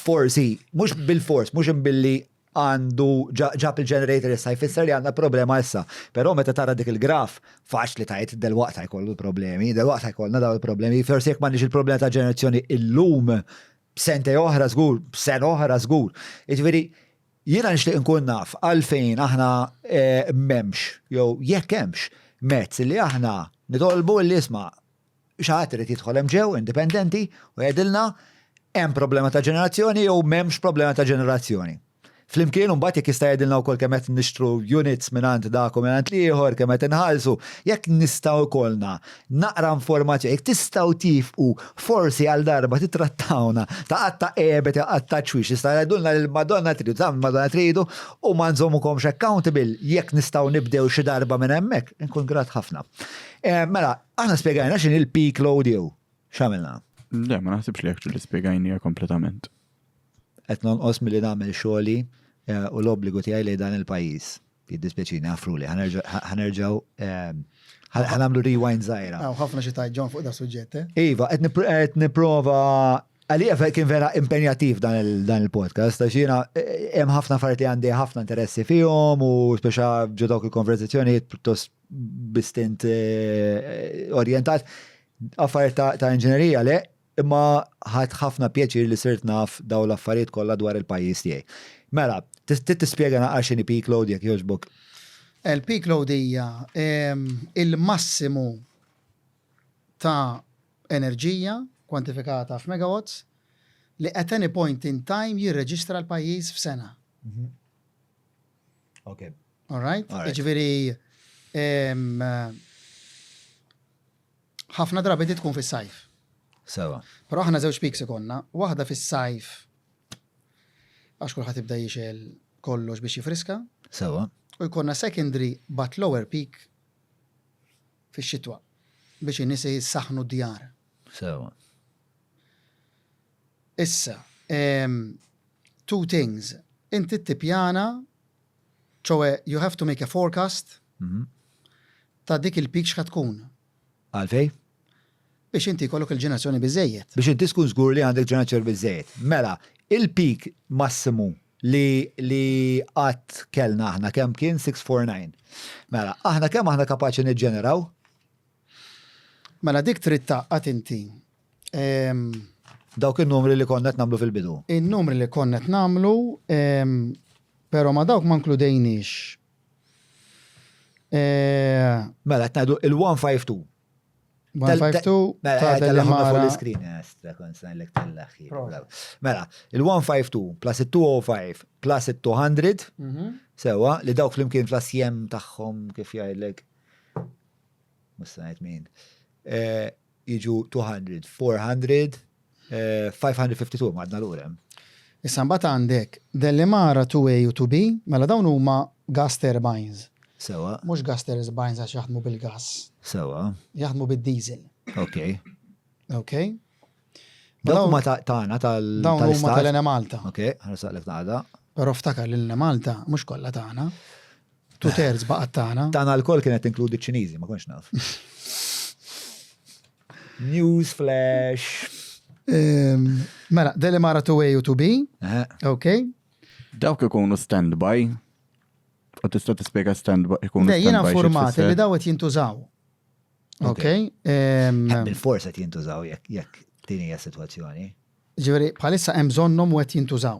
Forsi, mhux bil-fors, mhux imbilli għandu ġab il-generator issa jfisser li għandna problema issa. Però meta tara dik il-graf, faċli tajt delwaqt ħajkollu problemi, delwaqt ħajkollna daw il-problemi. Forsi jekk m'għandniex il-problema ta' ġenerazzjoni illum, sentej oħra żgur, sena oħra żgur. Jiġifieri, Jiena nixtieq inkun naf għalfejn aħna m'hemmx, jew jekk hemmx, mezz li aħna nitolbu li isma' xi ħadd irid jidħol hemm ġew indipendenti u jgħidilna hemm problema ta' ġenerazzjoni jew m'hemmx problema ta' ġenerazzjoni. Flimkien imbagħad jekk jista' jgħidilna wkoll kemm qed nixtru units mingħand dak u mingħand l-ieħor, kemm qed inħallsu, jekk nistgħu jkollna naqra informazzjoni, jekk tistgħu tiefqu forsi għal darba tittrattawna ta' qatta' għebet jew qatta' ċwiex, tistgħu tgħidulna li l-Madonna tridu, tagħmlu l-Madonna tridu u ma nżommukomx accountable jekk nistgħu nibdew xi darba minn hemmhekk, inkun grat ħafna. Mela, aħna spjegajna x'inhi l-peak load jew x'għamilna? Le, ma naħsibx li actually spjegajniha kompletament. Qed nonqos milli nagħmel xogħli u l-obbligu tiegħi lejn dan il-pajjiż. Jiddispjaċini, għafruli, ħa nerġgħu ħa nagħmlu rewind żgħira. Hawn ħafna xi tgħid John fuq da suġġett, eh? Iva, qed nipprova għalija kien vera impenjattiv dan il-podcast, għax jiena hemm ħafna affarijiet li għandi ħafna interessi fihom u speċa ġo dawk il-konverzazzjonijiet pjuttost bistint orjentat affarijiet ta' inġinerija le, imma ħadt ħafna pjaċir li sirt naf daw l-affarijiet kollha dwar il-pajjiż tiegħi. Mela, tispjega naqra x'inhi peak load jekk jogħġbok. Il-peak load hija il-massimu ta' enerġija kwantifikata f'megawatts li at any point in time jirreġistra l-pajjiż f'sena. Ok. All right? Ġifieri ħafna drabi di tkun fis-sajf. Sewa. Però aħna żewġ peaks ikollna, waħda fis-sajf għax kulħadd jibda jixgħel kollox biex jifriska. Sewa. U jkollna secondary but lower peak fix-xitwa biex in-nies jissaħnu d-djar. Sewa. Issa, two things. Inti tippjana, ċoè you have to make a forecast ta' dik il-peak x'ħa tkun. Għalfej? Biex inti jkollok il-ġenerazzjoni biżejjed. Biex inti tkun żgur li għandek ġenerazzjoni biżejjed. Mela, il-peak massimu li li qatt kellna aħna kemm kien 649. Mela, aħna kemm aħna kapaċi niġġeneraw? Mela dik trid tgħaqqad inti. Dawk in-numri li konna qed nagħmlu fil-bidu. In-numri li konna qed nagħmlu, però ma dawk ma nkludejniex. Mela qed ngħidu il-152. 152 Mela, ta' tellagħhom fuq Delimara. l-iskrin. Estra, kont se ngħidlek tellagħ. Mela, il-152 plus il-205 plus il-200, sewa, li dawk flimkien fl-assjem tagħhom kif jgħidlek, mhux se ngħid min, jiġu 200, 400, 552 ma għadna lura hemm. Issa mbagħad għandek Delimara 2A u 2B, mela dawn huma gas turbines. Sewa, Mhux gas turbines għax jaħdmu bil-gas, sewa, jaħdmu bid-diesel. ok. Ok? Dawk huma tagħna tal Dawn huma tal-istat. tal-Enemalta. Ok, ħa nistaqlek naqda. Però ftakar li l-Enemalta mhux kollha tagħna. Two thirds baqgħet tagħna. Tagħna l-koll kienet tinkludi ċ-Ċiniżi, ma kontx naf. News flash. Mela, Delimara 2A u 2B, ok? Dawk ikunu standby. U tista' tispjega standby ikunu Le, jiena standby xi informati tfisser? li daw qed jintużaw. Ok? Bil-forsa qed jintużaw jekk din hija sitwazzjoni. Ġifieri bħalissa hemm bżonnhom u qed jintużaw.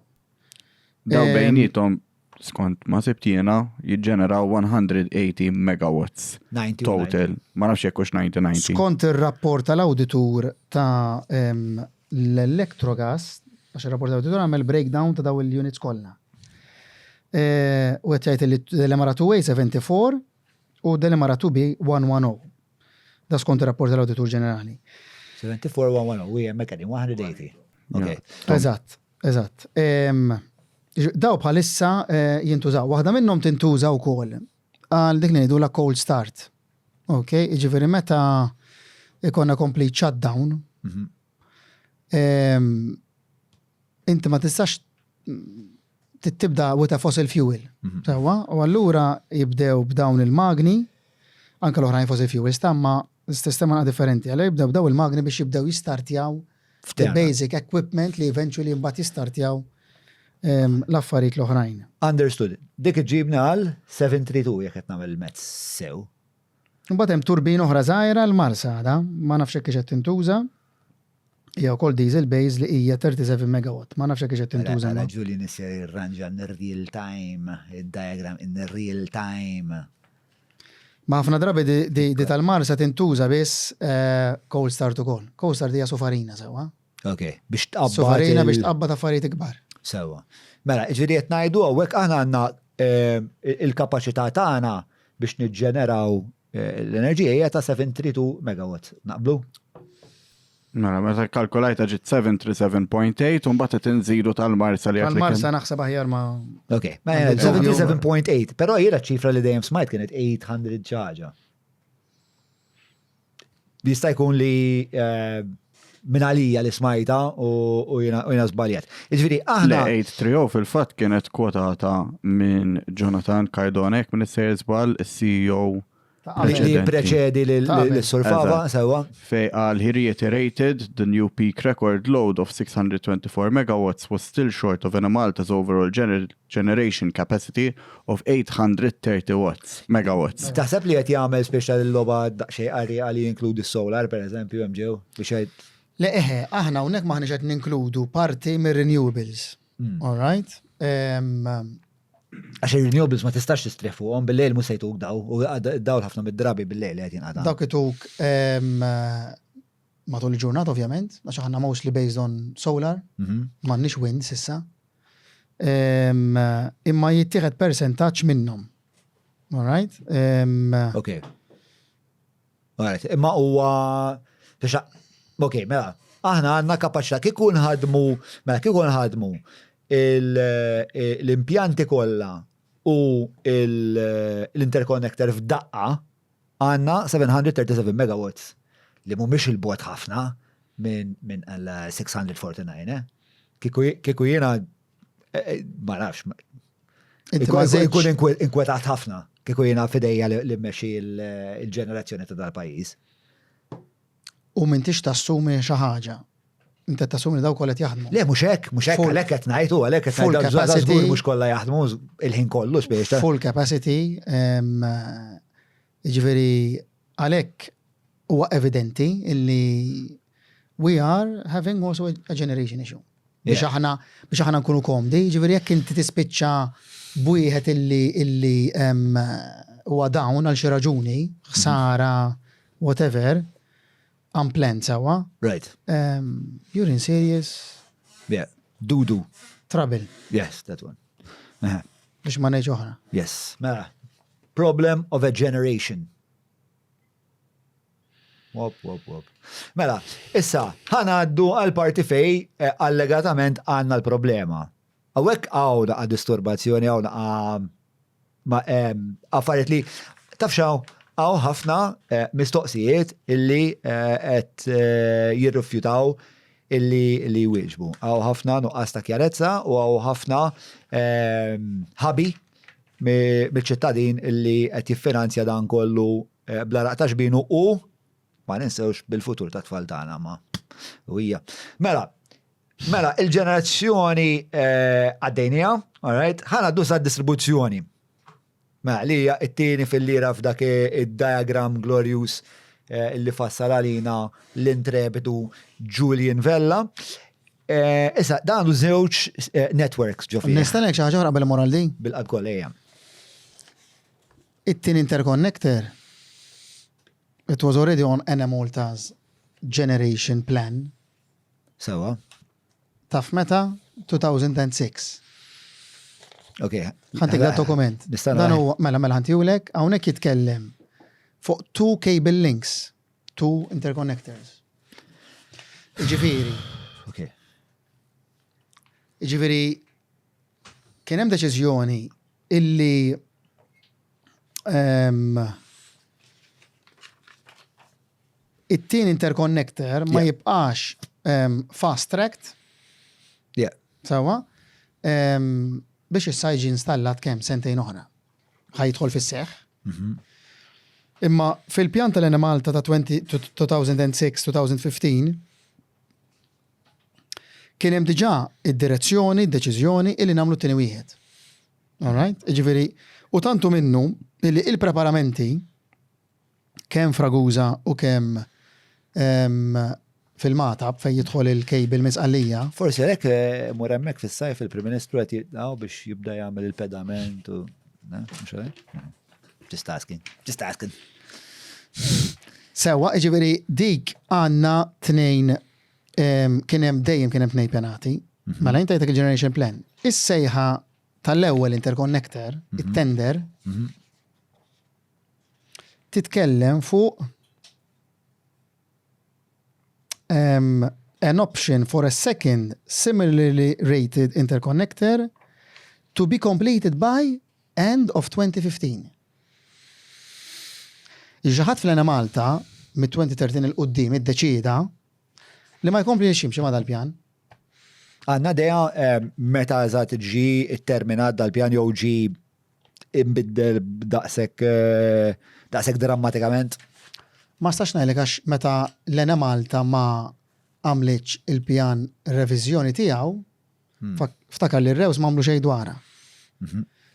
Daw bejnietom skont ma sibt jiena jiġġeneraw 180 megawatts 90 u total. Ma nafx jekk hux 90-90. Skont ir-rapport tal-awditur ta' l-Electrogas, għax ir-rapport tal-awditur għamel breakdown ta' daw il-units kollha. U qed jgħid li Delimara 2A 74 u Delimara 2B 110. Da skont ir-rapport tal-Awditur Ġenerali. 74 110, u hemmhekk qegħdin 180. Ok. Eżatt. Daw bħalissa jintużaw. Waħda minnhom tintuża wkoll għal dik li ngħidu la cold start. Ok, jiġifieri meta ikonna complete shutdown, inti ma tistax tibda with a fossil fuel. Sewwa, u allura jibdew b'dawn il-magni, anke l-oħrajn fossil fuels, ta' ma sistema differenti, allura jibdew b'daw il-magni biex jibdew jistartjaw the F'terna. basic equipment li eventually mbagħad jistartjaw l-affarijiet l-oħrajn. Understood. Dik iġibna għal 732 jekk qed nagħmel il-mezz sew. Mbagħad hemm turbina oħra żgħira l-Marsa għadha, ma nafx hekk qed tintuża. Hija wkoll diesel base li hija 37 megawatt. Ma nafx hekk qed tintuża. Għala Julian isir jirranġa in real time, il-diagram in real time. Ma ħafna drabi di tal-Marsa tintuża biss cold start ukoll. Cold start hija sufarina sewwa. Ok, biex tqabbad. Sufarina biex tqabbad affarijiet ikbar. Sewwa. Mela, ġifieri qed ngħidu hawnhekk aħna għandna il-kapaċità tagħna biex niġġeneraw l-enerġija hija ta' 732 megawatts. Naqblu? Mela, meta kalkulajta ġiet 737.8 u mbagħad qed inżidu tal-Marsa li għedt li Tal-Marsa kien- naħseb aħjar ma. Ok, mela, Għandi dubju. 77.8, però jiena ċifra li dejjem smajt kienet 800 xi ħaġa. Jista' jkun li minn għalija li smajta u jiena żbaljat. Jiġifieri aħna. Le 830 fil-fatt kienet kwotata minn Jonathan Cardona, jekk minn sejjer żball, is-CEO Li preċedi l-Sur Fava, sewwa. Fej qal he reiterated the new peak record load of 624 megawatts was still short of Enemalta's overall generation capacity of 830 watts, megawatts. Taħseb li qed jagħmel speċa l-logħba daqsxejn qarrieqa li jinkludi s-solar pereżempju hemm ġew biex jgħid. Le eħe, aħna hawnhekk m'aħniex qed ninkludu parti mir-renewables. All right? Għax ir-renewables ma tistax tistrieħ fuqhom bil-lejl mhux se jtuk daw, u dawl ħafna mid-drabi bil-lejl qed jinqata'. Dawk ituk matul il-ġurnata ovvjament, għax aħna mostly based on solar, m'għandniex wind s'issa. Imma jittieħed persentaġġ minnhom. All right? Ok. All right. Imma huwa biex ok, mela, aħna għandna kapaċità kieku nħadmu, mela kieku nħadmu l-impjanti kollha u l-interconnector f'daqqa għandna 737 megawatts li mhumiex il-bogħod ħafna minn 649, eh? Kieku jiena eh, eh, ma nafx. Ikun inkwetat ħafna kieku jiena fidejja li mmexxi l-ġenerazzjoni ta' dal-pajjiż. U m'intix tassumi xi ħaġa. Inti tassumi li daw kollha jaħdmu. Le, mhux hekk, mhux hekk, għalhekk qed ngħid u għalhekk qed ngħid capacity mhux kollha jaħdmu il-ħin kollu spiex. Full capacity, jiġifieri għalhekk huwa evidenti illi we are having also a generation issue. Biex aħna biex aħna nkunu komdi, ġifieri jekk inti tispiċċa b'wieħed illi illi huwa down għal xi raġuni, ħsara, whatever, unplanned sewwa. Right. You're in serious. Yeah. Dudu. Trouble. Yes, that one. Biex ma ngħidx oħra. Yes. Mela. Problem of a generation. Wop, wop, wop. Mela, issa, ħanaddu għal parti fej eh, allegatament għanna l-problema. Għawek għaw naqa disturbazzjoni, għaw naqa ma affarijiet li taf xaw għaw ħafna eh, mistoqsijiet illi eh, qed jirrifjutaw illi li jwieġbu. Għaw ħafna nuqqas ta' kjarezza u għaw ħafna ħabi mill-ċittadin illi qed jiffinanzja dan kollu eh, bla raq ta' xbinu u ma ninsewx bil-futur ta' tfal tagħna ma u hija. Mela, mela il-ġenerazzjoni eh, għaddejnija, all right, ħana sa distribuzzjoni. Mela, li hija t-tieni fil-lira f'dak id-diagram glorious eh, li fassal għalina l-intrepidu Julian Vella. Eh, issa, dan għandu żewġ eh, networks ġo fih. Nista' ngħid xi ħaġa oħra qabel immur għal din? Bil-qalb kollha ejja. It-tieni interconnector it was already on Enemalta's generation plan. Sewa. Taf meta? 2006. Ok. Ħantik da dokument. Dan huwa mela mela ħantihulek hawnhekk jitkellem fuq two cable links, two interconnectors. Ġifieri. Ok. Ġifieri kien hemm deċiżjoni illi um, it-tieni interconnector ma jibqax um, fast tracked. Yeah. Sawa. Um, biex issa jiġi installat kemm sentejn oħra. Ħa jidħol fis-seħħ. Mhm. Imma fil-pjan tal-Enemalta ta' 2006-2015 kien hemm diġà id-direzzjoni, d-deċiżjoni illi nagħmlu t-tieni wieħed. All right? Jiġifieri, u tantu minnu illi il-preparamenti kemm f'Ragusa u kemm fil-Magħtab fejn jidħol il-cable minn Sqallija. Forsi għalhekk eh, mur hemmhekk fis-sajf il-Prim Ministru qed jitnaw biex jibda jagħmel il-pedament u mhux hekk? Just asking, just asking. Sewa, ġifieri dik għandna tnejn kien hemm dejjem kien hemm tnejn pjanati. Mhm. Mela inti għajtek il-generation plan. Is-sejħa tal-ewwel interconnector, mhm. it-tender, mhm. titkellem fuq um, an option for a second similarly rated interconnector to be completed by end of 2015. Ġaħat fl-Enemalta mit-2013 il-qoddim iddeċida. Li ma jkomplix jimxi ma dal-pjan. Għandna idea meta eżatt ġie tterminat dal-pjan jew ġie imbiddel daqshekk daqshekk drammatikament? Ma nistax ngħidlek għax meta l-Enemalta ma għamlitx il-pjan reviżjoni tiegħu, ftakar li r-Rews ma għamlu xejn dwarha.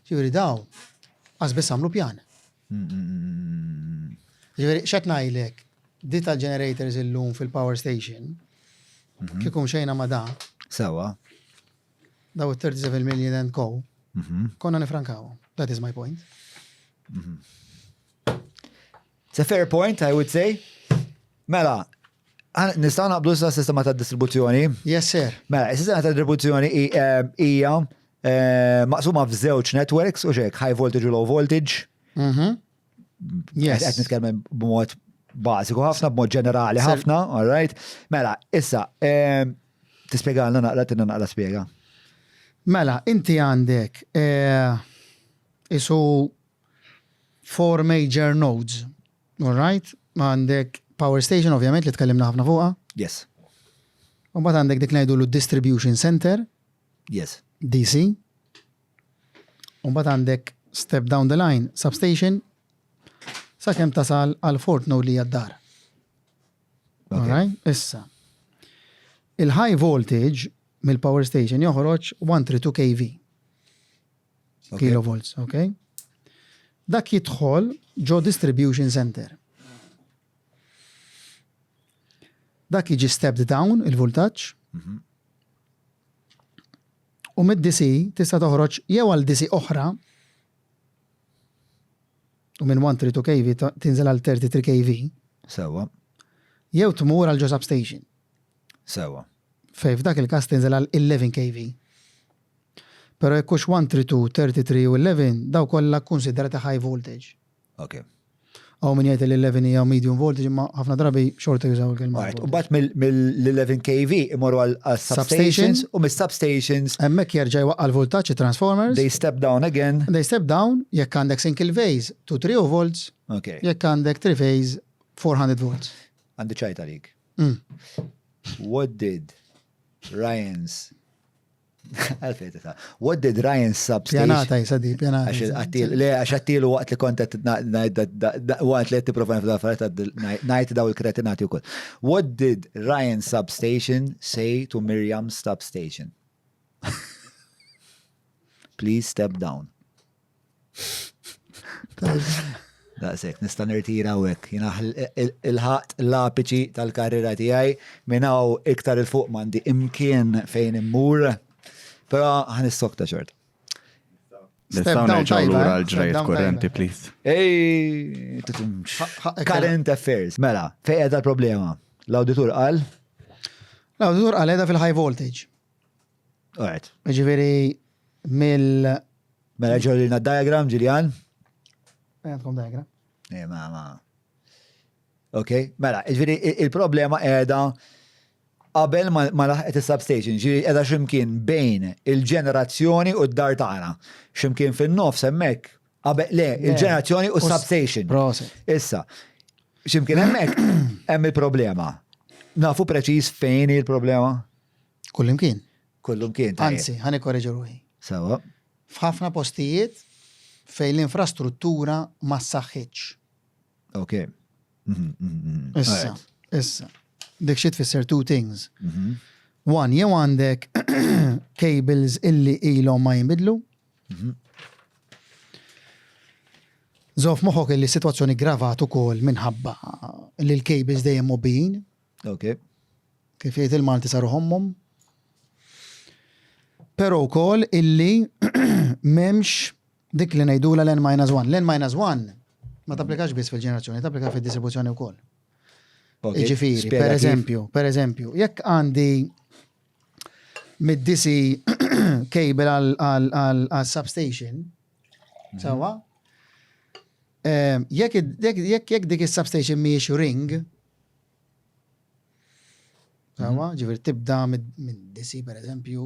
Ġifieri daw qas biss għamlu pjan. Ġifieri x'qed ngħidlek, di tal-generators illum fil-power station, kieku mxejna ma' da. Sewwa. Daw it-37 million and co. Konna nifrankawhom. That is my point. It's a fair point, I would say. Mela, nistgħu naqbdu issa s-sistema ta' distribuzzjoni? Yes, sir. Mela, is-sistema ta' distribuzzjoni hija maqsuma f'żewġ networks u xek, high voltage u low voltage. Yes. Qed nitkellem b'mod bażiku ħafna, b'mod ġenerali ħafna, all right? Mela, issa, tispjegalna naqra, tina naqra spjega. Mela, inti għandek isu four major nodes, all right? Għandek power station, ovvjament, li tkellimna ħafna fuqha. Yes. U mbagħad għandek dik ngħidulu distribution center. Yes. DC. U mbagħad għandek step down the line, substation, sakemm tasal għal fourth node li hija d-dar. Alright? Issa. Il-high voltage mill-power station joħroġ 132 kV. Kilovolts, ok? Dak jidħol ġo distribution center. Dak jiġi stepped down il-voltaġġ. U mid-DC tista' toħroġ jew għal DC oħra u minn 132 kV tinżel għal 33 kV. Sewwa. Jew tmur għal ġo substation. Sewwa. Fejn f'dak il-każ tinżel għal 11 kV. Però jekk hux 132, 33 u 11 daw kollha kkunsidrati high voltage. Ok. Hawn min jgħid li 11 hija medium voltage imma ħafna drabi xorta jużaw il-kelma. U mbagħad mill-11 kV imorru għal substations u mis-substations. Hemmhekk jerġa' jwaqqa' l-voltaġġ transformers. They step down again. They step down jekk għandek single phase 2 3 volts. Ok. Jekk għandek 3 phase 400 volts. Għandi ċajta għalik. What did Ryan's Għalfejn ta' What did Ryan substation? Pjanata jisa di, pjanata. Le, għax għattilu waqt li kont waqt li qed tipprova nifda affarijiet ngħid daw il-kretinati wkoll. What did Ryan substation say to Miriam substation? Please step down. Daqshekk, nista' nirtira hawnhekk. Jiena ilħaqt l-apiċi tal-karriera tiegħi minn hawn iktar 'il fuq m'għandi imkien fejn immur, però ħa nissokta xorta. Nistgħu nerġgħu lura għall-ġrajjiet kurrenti, please. Ej, current affairs. Mela, fejn qiegħda l-problema? L-awditur qal? L-awditur qal qiegħda fil-high voltage. Alright. Ġifieri mill Mela ġorrina diagram, Ġiljan? Għandkom diagram. Eh, ma, ma. Ok, mela, ġifieri il-problema qiegħda qabel ma laħqet is-substation, ġifieri qiegħda x'imkien bejn il-ġenerazzjoni u d-dar tagħna. X'imkien fin-nofs hemmhekk qabel le, il-ġenerazzjoni u s-substation. Proset. Issa, x'imkien hemmhekk hemm il-problema. Nafu preċiż fejn hi l-problema? Kullimkien. Kullimkien. Anzi, ħa nikkoreġi ruħi. Sewa. F'ħafna postijiet fejn l-infrastruttura ma ssaħħitx. Ok. Mhm, mhm, mhm. Issa, issa. Dik xi tfisser two things. One, jew għandek cables illi ilhom ma jinbidlu. Żomm f'moħħok illi s-sitwazzjoni gravat ukoll minħabba li l-cables dejjem mgħobbijin. Ok. Kif jgħid il-Malti saru ħommhom. Però wkoll illi m'hemmx dik li ngħidulha l-N minus 1. L-N minus 1 ma tapplikax biss fil-ġenerazzjoni, tapplika fid-distribuzzjoni wkoll. Jiġifieri, per eżempju, per eżempju, jekk għandi mid-DC cable għal substation, mhm. sawa, eh, jekk dik is-substation mhijiex ring, Sawa, ġifieri tibda minn DC per eżempju,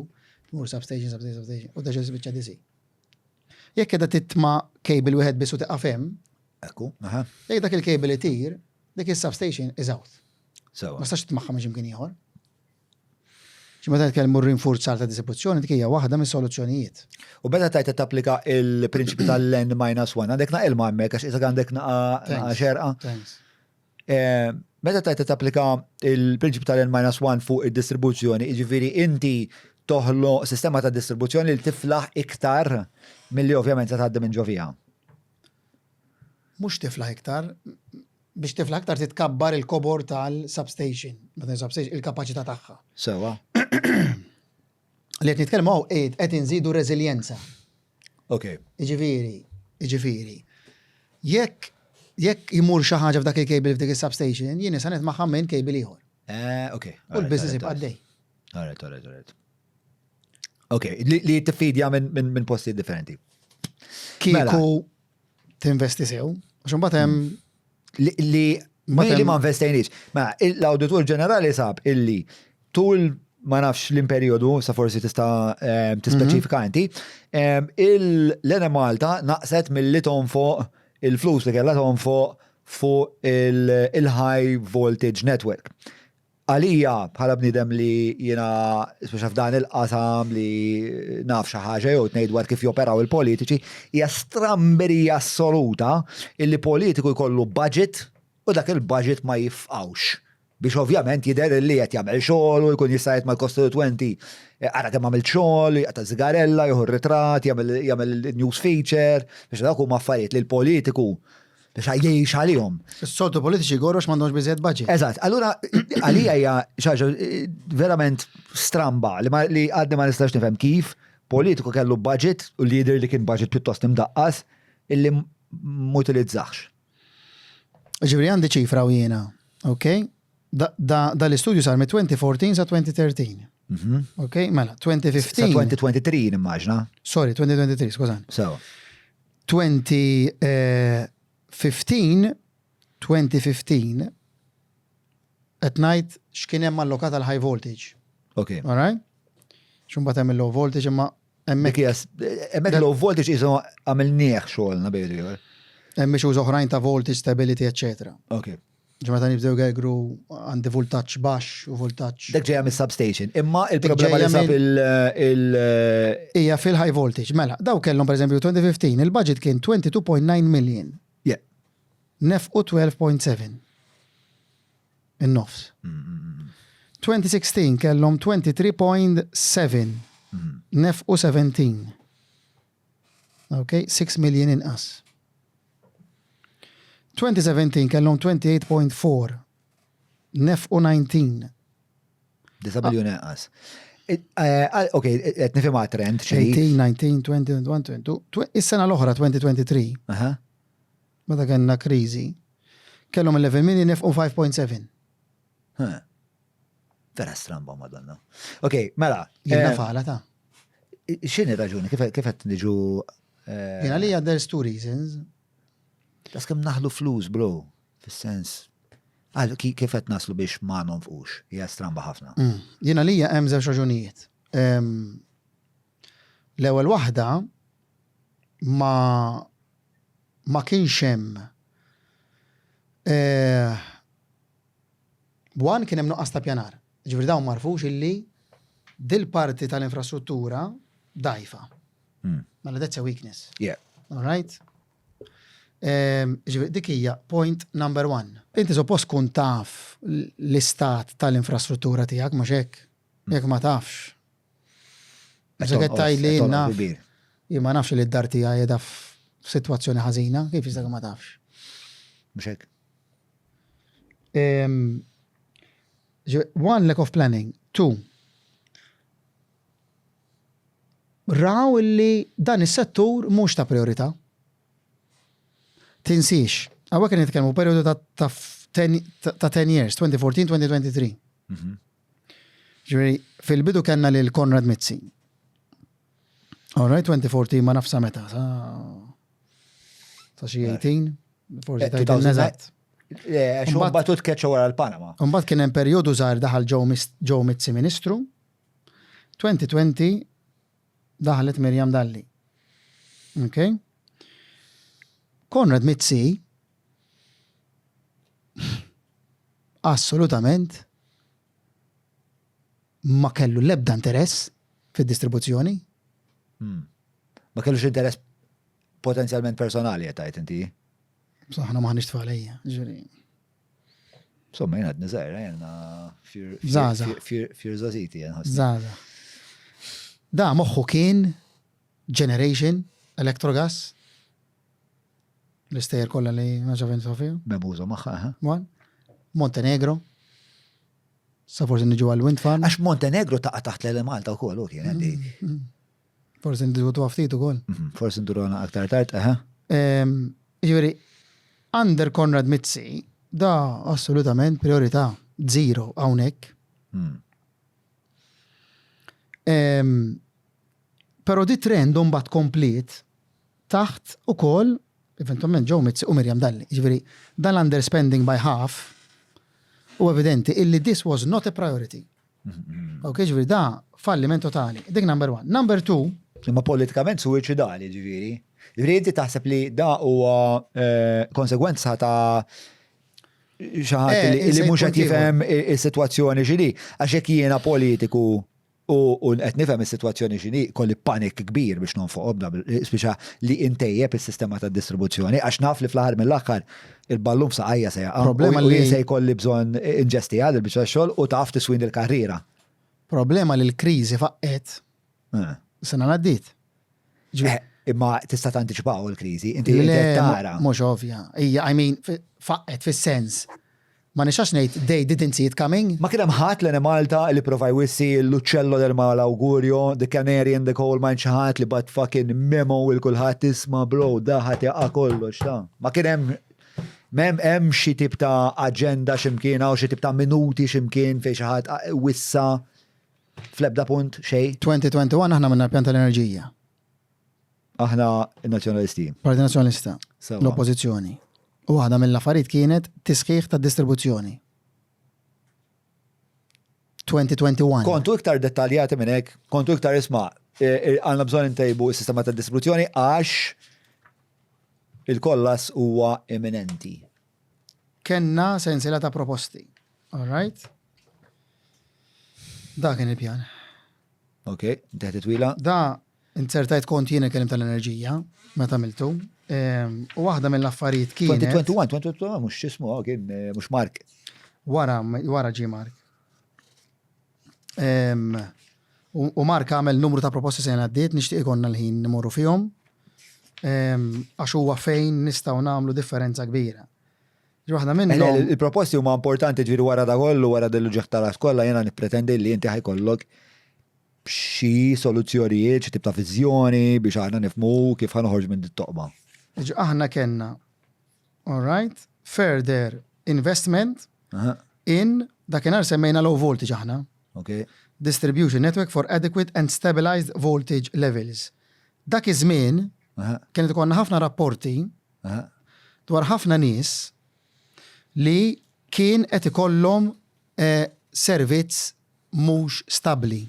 tmur substation, substation, substation, u terġa' tispiċċa DC. Jekk qiegħda titma' cable wieħed biss u tieqaf hemm, Ekku, aha. Jekk dak il-cable itir, dik is-substation is out. Sewa. Ma stax titmagħha minn x'imkien ieħor. Ġi meta nitkellmu rinfurzar ta' distribuzzjoni dik hija waħda mis-soluzzjonijiet. U meta tajt qed tapplika il-prinċipju tal-N minus 1, għandek naqa' ilma hemmhekk għax isek għandek naqa' xerqa. Thanks. Eh, meta tajt qed tapplika il-prinċipju tal-N minus 1 fuq id-distribuzzjoni, jiġifieri inti toħloq sistema ta' distribuzzjoni li tiflaħ iktar milli ovvjament se tgħaddi minn ġo fiha. Mhux tiflaħ iktar, biex tiflaħ iktar titkabbar il-kobor tal-substation, meta substation, il-kapaċità tagħha. Sewa. Li qed nitkellmu hawn qed qed inżidu reżiljenza. Ok. Jiġifieri, jiġifieri. Jekk jekk imur xi ħaġa f'dak il-cable f'dik is-substation, jien nista' nitmaħħa minn cable ieħor. Eh, ok. U l-business jibqa' għaddej. Alright, alright, alright. Ok, li, li tiffidja minn min, min postijiet differenti. Mela. Kieku tinvesti sew, għax imbagħad hemm li li li ma investejniex. Ma mela, l-Awditur Ġenerali sab illi tul ma nafx l-imperiodu, sa forsi tista' ehm, tispeċifika mhm. inti, ehm, l-Ene Malta naqset mill-li tonfoq il-flus li kellha tonfoq fuq il-high voltage network. Għalija, bħala bniedem li jiena speċa f'dan il-qasam li naf xi ħaġa jew tnejn dwar kif joperaw il-politiċi, hija stramberija assoluta illi politiku jkollu budget u dak il-budget ma jifqgħux. Biex ovvjament jidher illi qed jagħmel xogħol u jkun jista' jgħid mal-kostituenti ara kemm għamilt xogħol, jaqta' żigarella, jieħu r-ritratt, jagħmel news feature, biex dawk huma affarijiet li l-politiku biex jgħix għalihom. Is-soltu politiċi jgorru għax m'għandhomx biżejjed budget. Eżatt, allura għalija hija xi ħaġa eh, verament stramba li li għadni ma nistax nifhem kif politiku kellu budget u li jidher li kien budget pjuttost imdaqqas illi m'utilizzax. Ġifieri għandi ċifra u jiena, ok? Da l-istudju sar mit-2014 sa 2013. Mhm. Ok, mela, 2015. Sa 2023 nimmaġna. Sorry, 2023, skużani. So. 2015, 2015, qed ngħid x'kien hemm allokat għal high voltage. Ok. All right? X'imbagħad hemm il-low voltage imma hemmhekk. Hemmhekk low voltage isu għamilnieh xogħolna bejdu ieħor. Hemm issues oħrajn ta' voltage stability, eccetera. Ok. Ġi meta nibdew gergru għandi vultaġġ baxx u vultaġġ. Dak ġejja mis-substation. Imma il-problema li sab il- Hija fil-high voltage. Mela, daw kellhom pereżempju 2015 il-budget kien 22.9 million. Yeah. Nefqu 12.7. In-nofs. 2016 kellhom 23.7. Nefqu 17. Ok, 6 million inqas. 2017 kellhom 28.4. Nefqu 19. 9 miljun inqas. Eh, eh, ok, qed nifhimha trend xi. 18, 19, 20, 21, 22. Is-sena l-oħra 2023. Meta kellna kriżi, kellhom 11 million nefqu 5.7. Vera stramba madonna. Ok, mela. Jien eh, fala ta' X'inhi raġuni? Kif qed niġu eh, Jien għalija there's two reasons. Tas kemm naħlu flus, bro, fis-sens. Kif qed naslu biex ma nonfqux? Hija stramba ħafna. Mm. Jien għalija hemm żewġ raġunijiet. L-ewwel waħda ma ma kienx hemm eh, One kien hemm nuqqas ta' pjanar. Jiġifieri dawn m'għarfux illi dil-parti tal-infrastruttura dgħajfa. Hmm. Mela that's a weakness. Yeah. All right? Ehm, jiġifieri dik hija point number one. Inti suppost kun taf l-istat tal-infrastruttura tiegħek mhux hekk. Hmm. Jekk ma tafx. Mhux hekk tgħidli naf. Jien ma nafx li d-dar tiegħi qiegħda f'sitwazzjoni ħażina, kif jista' ma tafx? Mhux hekk. One, lack of planning. Two, raw illi dan is-settur mhux ta' priorità. Tinsiex, hawnhekk qed nitkellmu perjodu ta' 10 years, 2014-2023. Mhm. Ġifieri, fil-bidu kellna lil Konrad Mizzi. All right, 2014 ma nafsa meta, sa sa xi 18, forsi eh, tgħidilna eżatt. Eh, mbagħad tu tkeċċa wara l-Panama. Mbagħad kien hemm perjodu żgħar daħal Joe Mizzi Ministru. 2020 daħlet Mirjam Dalli. Ok? Konrad Mizzi assolutament ma kellu l-ebda interess fid-distribuzzjoni. Ma kellux interess potenzjalment personali qed tgħid inti. Saħna maħniex tfal ejja, ġifieri. Insomma, jien għadni żgħira, jiena Żgħażagħ. Fir żgħażiti jien ħossni. Żgħażagħ. Da moħħu kien generation, electrogas, l-istejjer kollha li ma ġavin Sofija. Memuża magħha, aha. One. Montenegro. Sa forsi niġu għal wind farm. Għax Montenegro taqa' taħt l Malta wkoll u kien dik. Forsi ndiskutuha ftit ukoll. Forsi nduruna aktar tard, aha. Jiġifieri, under Konrad Mizzi, da assolutament priorità zero hawnhekk. Però di trend mbagħad kompliet taħt ukoll eventualment Joe Mizzi u Miriam Dalli. Jiġifieri, dan l-underspending by half u evidenti illi this was not a priority. Ok, ġifieri da falliment totali. Dik number one. Number two. Imma politikament suwiċidali ġifieri. Ġifieri inti taħseb li da huwa eh, konsegwenza ta' xi ħadd eh, li mhux qed jifhem is-sitwazzjoni x'inhi. Għax jekk jiena politiku u qed nifhem is-sitwazzjoni x'inhi, kolli panik kbir biex nonfoq obda spiċa li intejjeb is-sistema ta' distribuzzjoni għax naf li fl-aħħar mill-aħħar Il-ballun f'saqajja se jaqa' Problema u li jien se jkolli bżonn inġestiha dil-biċċa xogħol u taf tiswini l-karriera. Problema li l-kriżi faqqgħet is-sena li għaddiet. Eh, imma tista' tantiċipaw il-kriżi, inti qed tara. Mhux ovvja. Hija, I mean, faqqgħet fis-sens. Ma nistax ngħid they didn't see it coming. Ma kien hemm ħadd l-Enemalta li prova jwissi l-uccello del malaugurio, the canary in the coal mine xi ħadd li bagħat fucking memo il kulħadd isma' bro da ħadd jaqa' kollox ta. Ma kien hemm Mem hemm xi tip ta' aġenda x'imkien hawn xi tip ta' minuti x'imkien fejn xi ħadd wissa fl-ebda punt xejn. 2021 aħna għamilna l-pjan tal-enerġija. Aħna n-Nazzjonalisti. Partit Nazzjonalista. L-Oppożizzjoni. U waħda mill-affarijiet kienet tisħiħ tad-distribuzzjoni. 2021. Kontu iktar dettaljati minn hekk, kontu iktar isma' e, e, għandna bżonn intejbu s-sistema ta' distribuzzjoni għax il-kollas huwa imminenti. Kenna sensiela ta' proposti. All right? Da kien il-pjan. Ok, teħti twila. Da Inzertajt kont jien il-kelliem tal-enerġija meta għamiltu. U waħda mill-affarijiet kienet. 2021, 2021 mhux x'ismu oh, kien eh, mhux Mark. Wara, wara ġie Mark. U Mark għamel numru ta' proposti sena għaddiet, nixtieq ikollna l-ħin nimorru fihom. Għax huwa fejn nistgħu nagħmlu differenza kbira. Waħda minnhom. Il-proposti huma importanti ġifieri wara da kollu, wara dil-ġeħ tal kollha jiena nippretendi li inti ħajkollok xi soluzzjonijiet, xi tip ta' viżjoni biex aħna nifhmu kif ħa noħorġu minn dit-toqba. Aħna kellna, all right, further investment in dakinhar semmejna low voltage aħna. Okay. Distribution network for adequate and stabilized voltage levels. Dak iż-żmien kienet ikollna ħafna rapporti dwar ħafna nies li kien qed ikollhom eh, servizz mhux stabbli.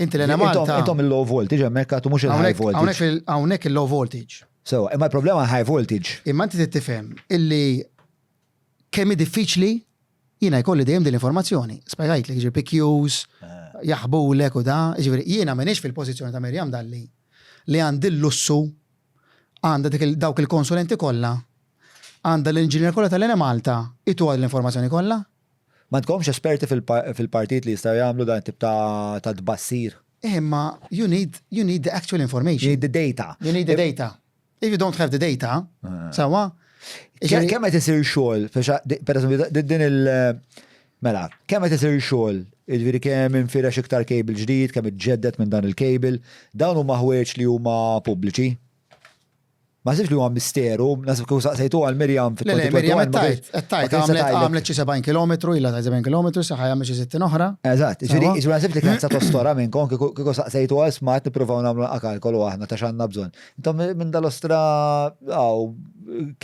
Inti l Malta. Intom il-low voltage hemmhekk għatu mhux il-high voltage. Hawnhekk il-low voltage. So, imma l-problema high voltage. Imma inti tifhem illi kemm hi diffiċli jiena jkolli dejjem din l-informazzjoni. Spjegajt li ġifieri PQs, eh. jaħbulek u da, ġifieri jiena m'iniex fil-pożizzjoni ta' Mirjam Dalli li għandi l-lussu għandha dawk il-konsulenti kollha, għandha l-inġinier kollha tal-Enemalta ituha l-informazzjoni kollha. M'għandkomx esperti fil-partit li jistgħu jagħmlu dan it-tip ta' tbassir? Eh, imma you need, you need the actual information. You need the data. You need the data. If you don't have the data, eh. sawa. Kemm qed isir xogħol, per eżempju, din il- Mela, kemm qed isir xogħol, jiġifieri kemm infirex iktar cable ġdid, kemm iġġedded minn dan il-cable, dawn huma ħwejjeġ li huma pubbliċi. Ma nasibx li huwa misteru, nasib kieku saqsejtu għal Mirjam fit Le, Mirjam qed tgħid, qed tgħid għamlet għamlet xi 70 kilometru, ilha tgħid 70 kilometru, sa ħajja xi 60 oħra. Eżatt, ġifieri ġifieri nasib li kienet sa tostora minnkom kieku saqsejtu għal smart nippruvaw nagħmlu kalkolu aħna ta' x'għandna bżonn. Intom minn dal-ostra għaw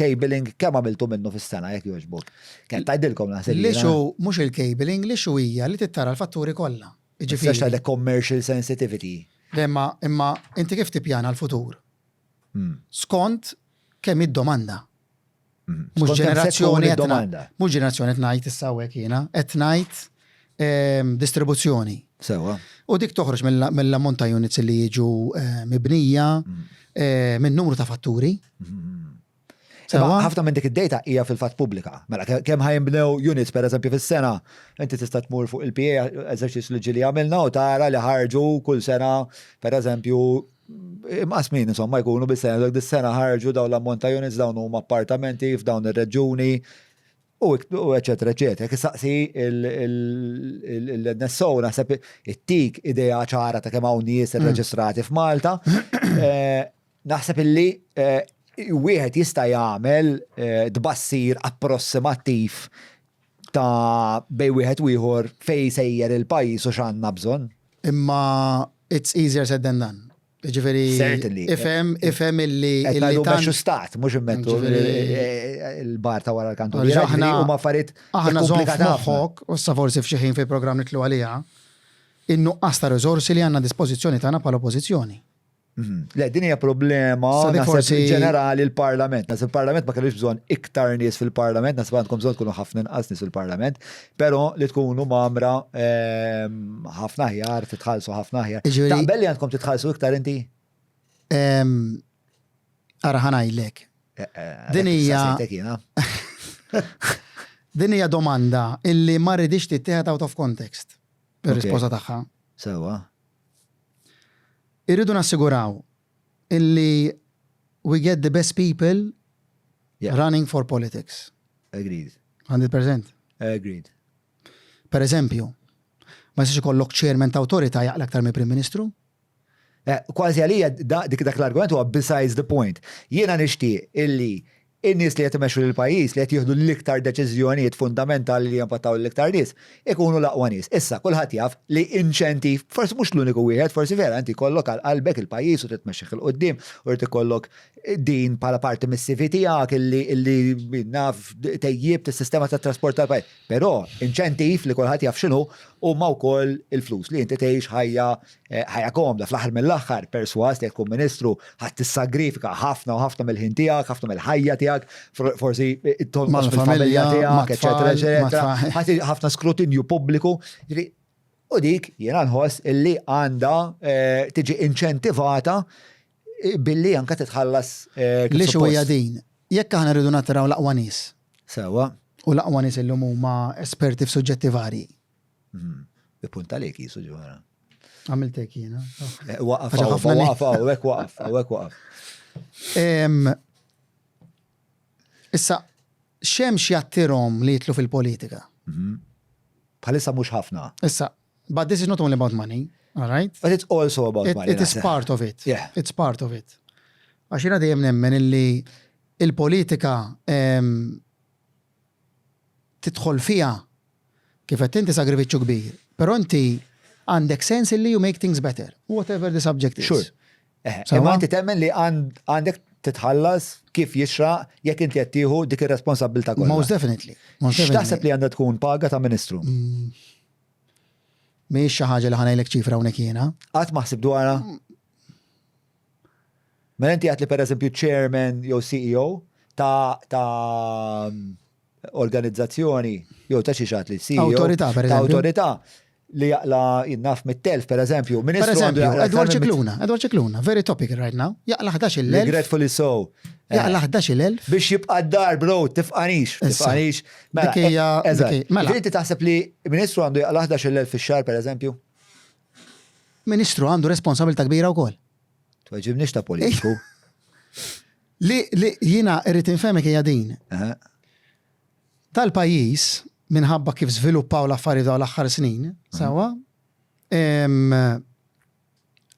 cabling kemm għamiltu minnu fis-sena jekk jogħġbok. Kien tgħidilkom naħseb. L-issue mhux il-cabling, l-issue hija li tittara l-fatturi kollha. Ġifieri. commercial sensitivity. Le imma imma inti kif tippjana l-futur? Hmm. Skont kemm id-domanda. Hmm. Mhux ġenerazzjoni domanda. Mhux ġenerazzjoni qed ngħid issa hawnhekk jiena, qed ngħid Distribuzzjoni. Sewa. U dik toħroġ mill-ammont ta' units li jiġu mibnija, minn numru ta' fatturi. Sewa. Ħafna minn dik id-data hija fil-fatt pubblika. Mela kemm ħa jinbnew units pereżempju fis-sena, inti tista' tmur fuq il-PA eżerċizzju li ġieli għamilna u tara li ħarġu kull sena pereżempju imqasmin insomma jkunu bis-sena dak dis-sena ħarġu dawn l-ammont ta' units dawn huma appartamenti f'dawn ir-reġuni u eċetera eċetera. Jekk issaqsi l-NSO naħseb ittik idea ċara ta' kemm hawn nies irreġistrati f'Malta. Naħseb illi wieħed jista' jagħmel tbassir approssimattiv ta' bejn wieħed u ieħor fejn sejjer il-pajjiż u x'għandna bżonn. Imma it's easier said than done. Jiġifieri ifhem ifhem illi Qed ngħidu mmexxu stat, mhux immettu l-bar ta' wara l-kantuniera. Aħna huma affarijiet Aħna żomm f'moħħok, u issa forsi f'xi ħin fil-programm nidħlu għaliha, in-nuqqas ta' riżorsi li għandna dispożizzjoni tagħna bħala Oppożizzjoni. Le, din hija problema naħseb ġenerali l-Parlament. Naħseb il-Parlament ma kellux bżonn iktar nies fil-Parlament, naħseb għandkom bżonn tkunu ħafna inqas nies fil-Parlament, però li tkunu mgħammra ħafna aħjar, titħallsu ħafna aħjar. Taqbel li għandkom titħallsu iktar inti? Ara ħa ngħidlek. Din hija Din hija domanda illi ma rridix tittieħed out of context. Ir-risposta tagħha. Sewwa. Irridu nassiguraw illi we get the best people yeah. running for politics. Agreed. 100%. Agreed. Per eżempju, ma jistax ikollok chairman ta' awtorità jaqla aktar mill-Prim Ministru? Eh, kważi għalija dik dak l-argument huwa besides the point. Jiena nixtieq illi In-nies li qed imexxu lill-pajjiż, li qed jieħdu l-iktar deċiżjonijiet fundamentali li jimpattaw lill-iktar nies, ikunu l-aqwa nies. Issa, kulħadd jaf li inċentiv, forsi mhux l-uniku wieħed, forsi vera inti jkollok għal qalbek il-pajjiż u trid tmexxih 'il quddiem u jrid ikollok din bħala parti mis-CV tiegħek illi illi naf tejjibt is-sistema tat-trasport tal-pajjiż. Però inċentiv li kulħadd jaf x'inhu huma wkoll il-flus li inti tgħix ħajja ħajja komda, fl-aħħar mill-aħħar, persważ li jekk tkun ministru ħadd tissagrifika ħafna u ħafna mill-ħin tiegħek, ħafna mill-ħajja tiegħek, forsi tonqos mill-familja tiegħek, eċetera, eċetera. Ħafna skrutinju pubbliku. U dik jiena nħoss illi għandha tiġi inċentivata billi anke titħallas. Li hija din, jekk aħna rridu nattiraw l-aqwa nies. Sewwa. U l-aqwa nies illum huma esperti f'suġġetti varji. Ippunta lejk jisu ġuħara. Għamilt hekk jiena. Eh, waqaf, waqaf, hawnhekk waqaf, hawnhekk waqaf. Issa, x'hemm jattirhom li jitlu fil-politika? Mhm. Bħalissa mhux ħafna. Issa, but this is not only about money, all right? But it's also about money. It is part of it. Yeah. It's part of it. Għax jiena dejjem nemmen illi il-politika tidħol fiha kif għedt inti sagrifiċċju kbir, però inti għandek sens illi you make things better, whatever the subject is. Sure. Eh, imma inti temmen li għandek titħallas kif jixraq jekk inti qed tieħu dik ir-responsabbiltà kollha. Most definitely. X'taħseb li għandha tkun paga ta' ministru? Mhijiex xi ħaġa li ħa ngħidlek ċifra hawnhekk jiena. Qatt ma ħsibt dwarha? Mela inti għat li per eżempju chairman jew CEO ta' ta' organizzazzjoni jew ta' xi xat li CEO. Awtorità, per Ta' eżempju. awtorità li jaqla jinnaf mit-telf per eżempju. Per Ministru għandu eżempju, jaqla iktar Edward minn mit- Scicluna, Edward Scicluna, very topical right now, jaqla 11,000. Regretfully so. Eh, Jaqla 11,000. Biex jibqa' d-dar, bro, tifqanix, Issa. tifqanix. Mela, Dik hija- eh, eżatt. dik hija- mela. Ġifieri Inti taħseb li ministru għandu jaqla 11,000 fix-xahar, per eżempju? Ministru għandu responsabilità kbira wkoll. Tweġibniex ta' politiku. Li, li jiena irrid infehmek hija din. Tal-pajjiż minħabba kif żviluppaw l-affarijiet dawn l-aħħar snin, sewwa,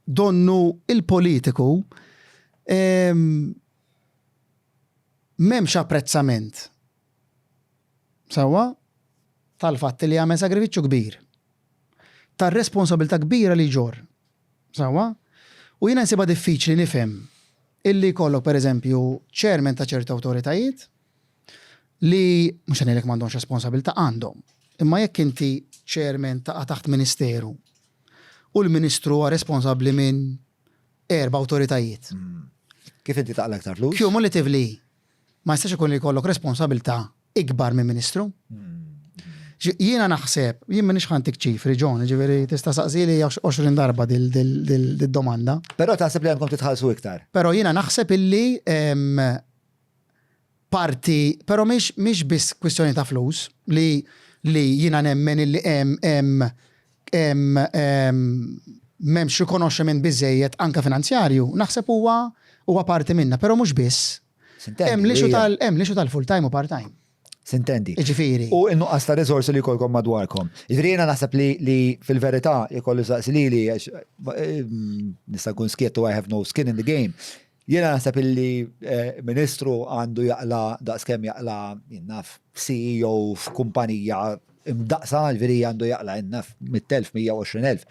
donnu il-politiku m'hemmx apprezzament sewwa tal-fatt li jagħmel sagrifiċċju kbir. Tar-responsabilità kbira li jġorr. Sewwa? U jiena nsibha diffiċli nifhem illi jkollok pereżempju chairman ta' ċerti awtoritajiet li mhux se ngħidlek m'għandhomx responsabilità, għandhom. Imma jekk inti chairman taqa' taħt ministeru u l-ministru huwa responsabbli minn erba' awtoritajiet. Kif inti taqla' iktar flus? Cumulatively ma jistax ikun li jkollok responsabilità ikbar minn ministru. Jiena naħseb, jien m'iniex ħa ntik ċifri, John, jiġifieri tista' saqsili 20 darba dil-domanda. Però taħseb li għandkom titħallsu iktar? Però jiena naħseb illi parti, però mhix biss kwistjoni ta' flus li li jiena nemmen illi hemm hemm hemm m'hemmx rikonoxximent biżżejjed anke finanzjarju, naħseb huwa huwa parti minnha, però mhux biss. Hemm l-issue tal-full time u part time. Sintendi. Jiġifieri. U n-nuqqas ta' riżorsi li jkollkom madwarkom. Jiġifieri jiena naħseb li li fil-verità jkollu saqsi lili għax eh, nista' nkun skiet u I have no skin in the game. Jiena naħseb illi eh, ministru għandu jaqla daqskemm jaqla jien naf CEO f'kumpanija imdaqsa, ġifieri għandu jaqla jien naf 100,000, 120,000.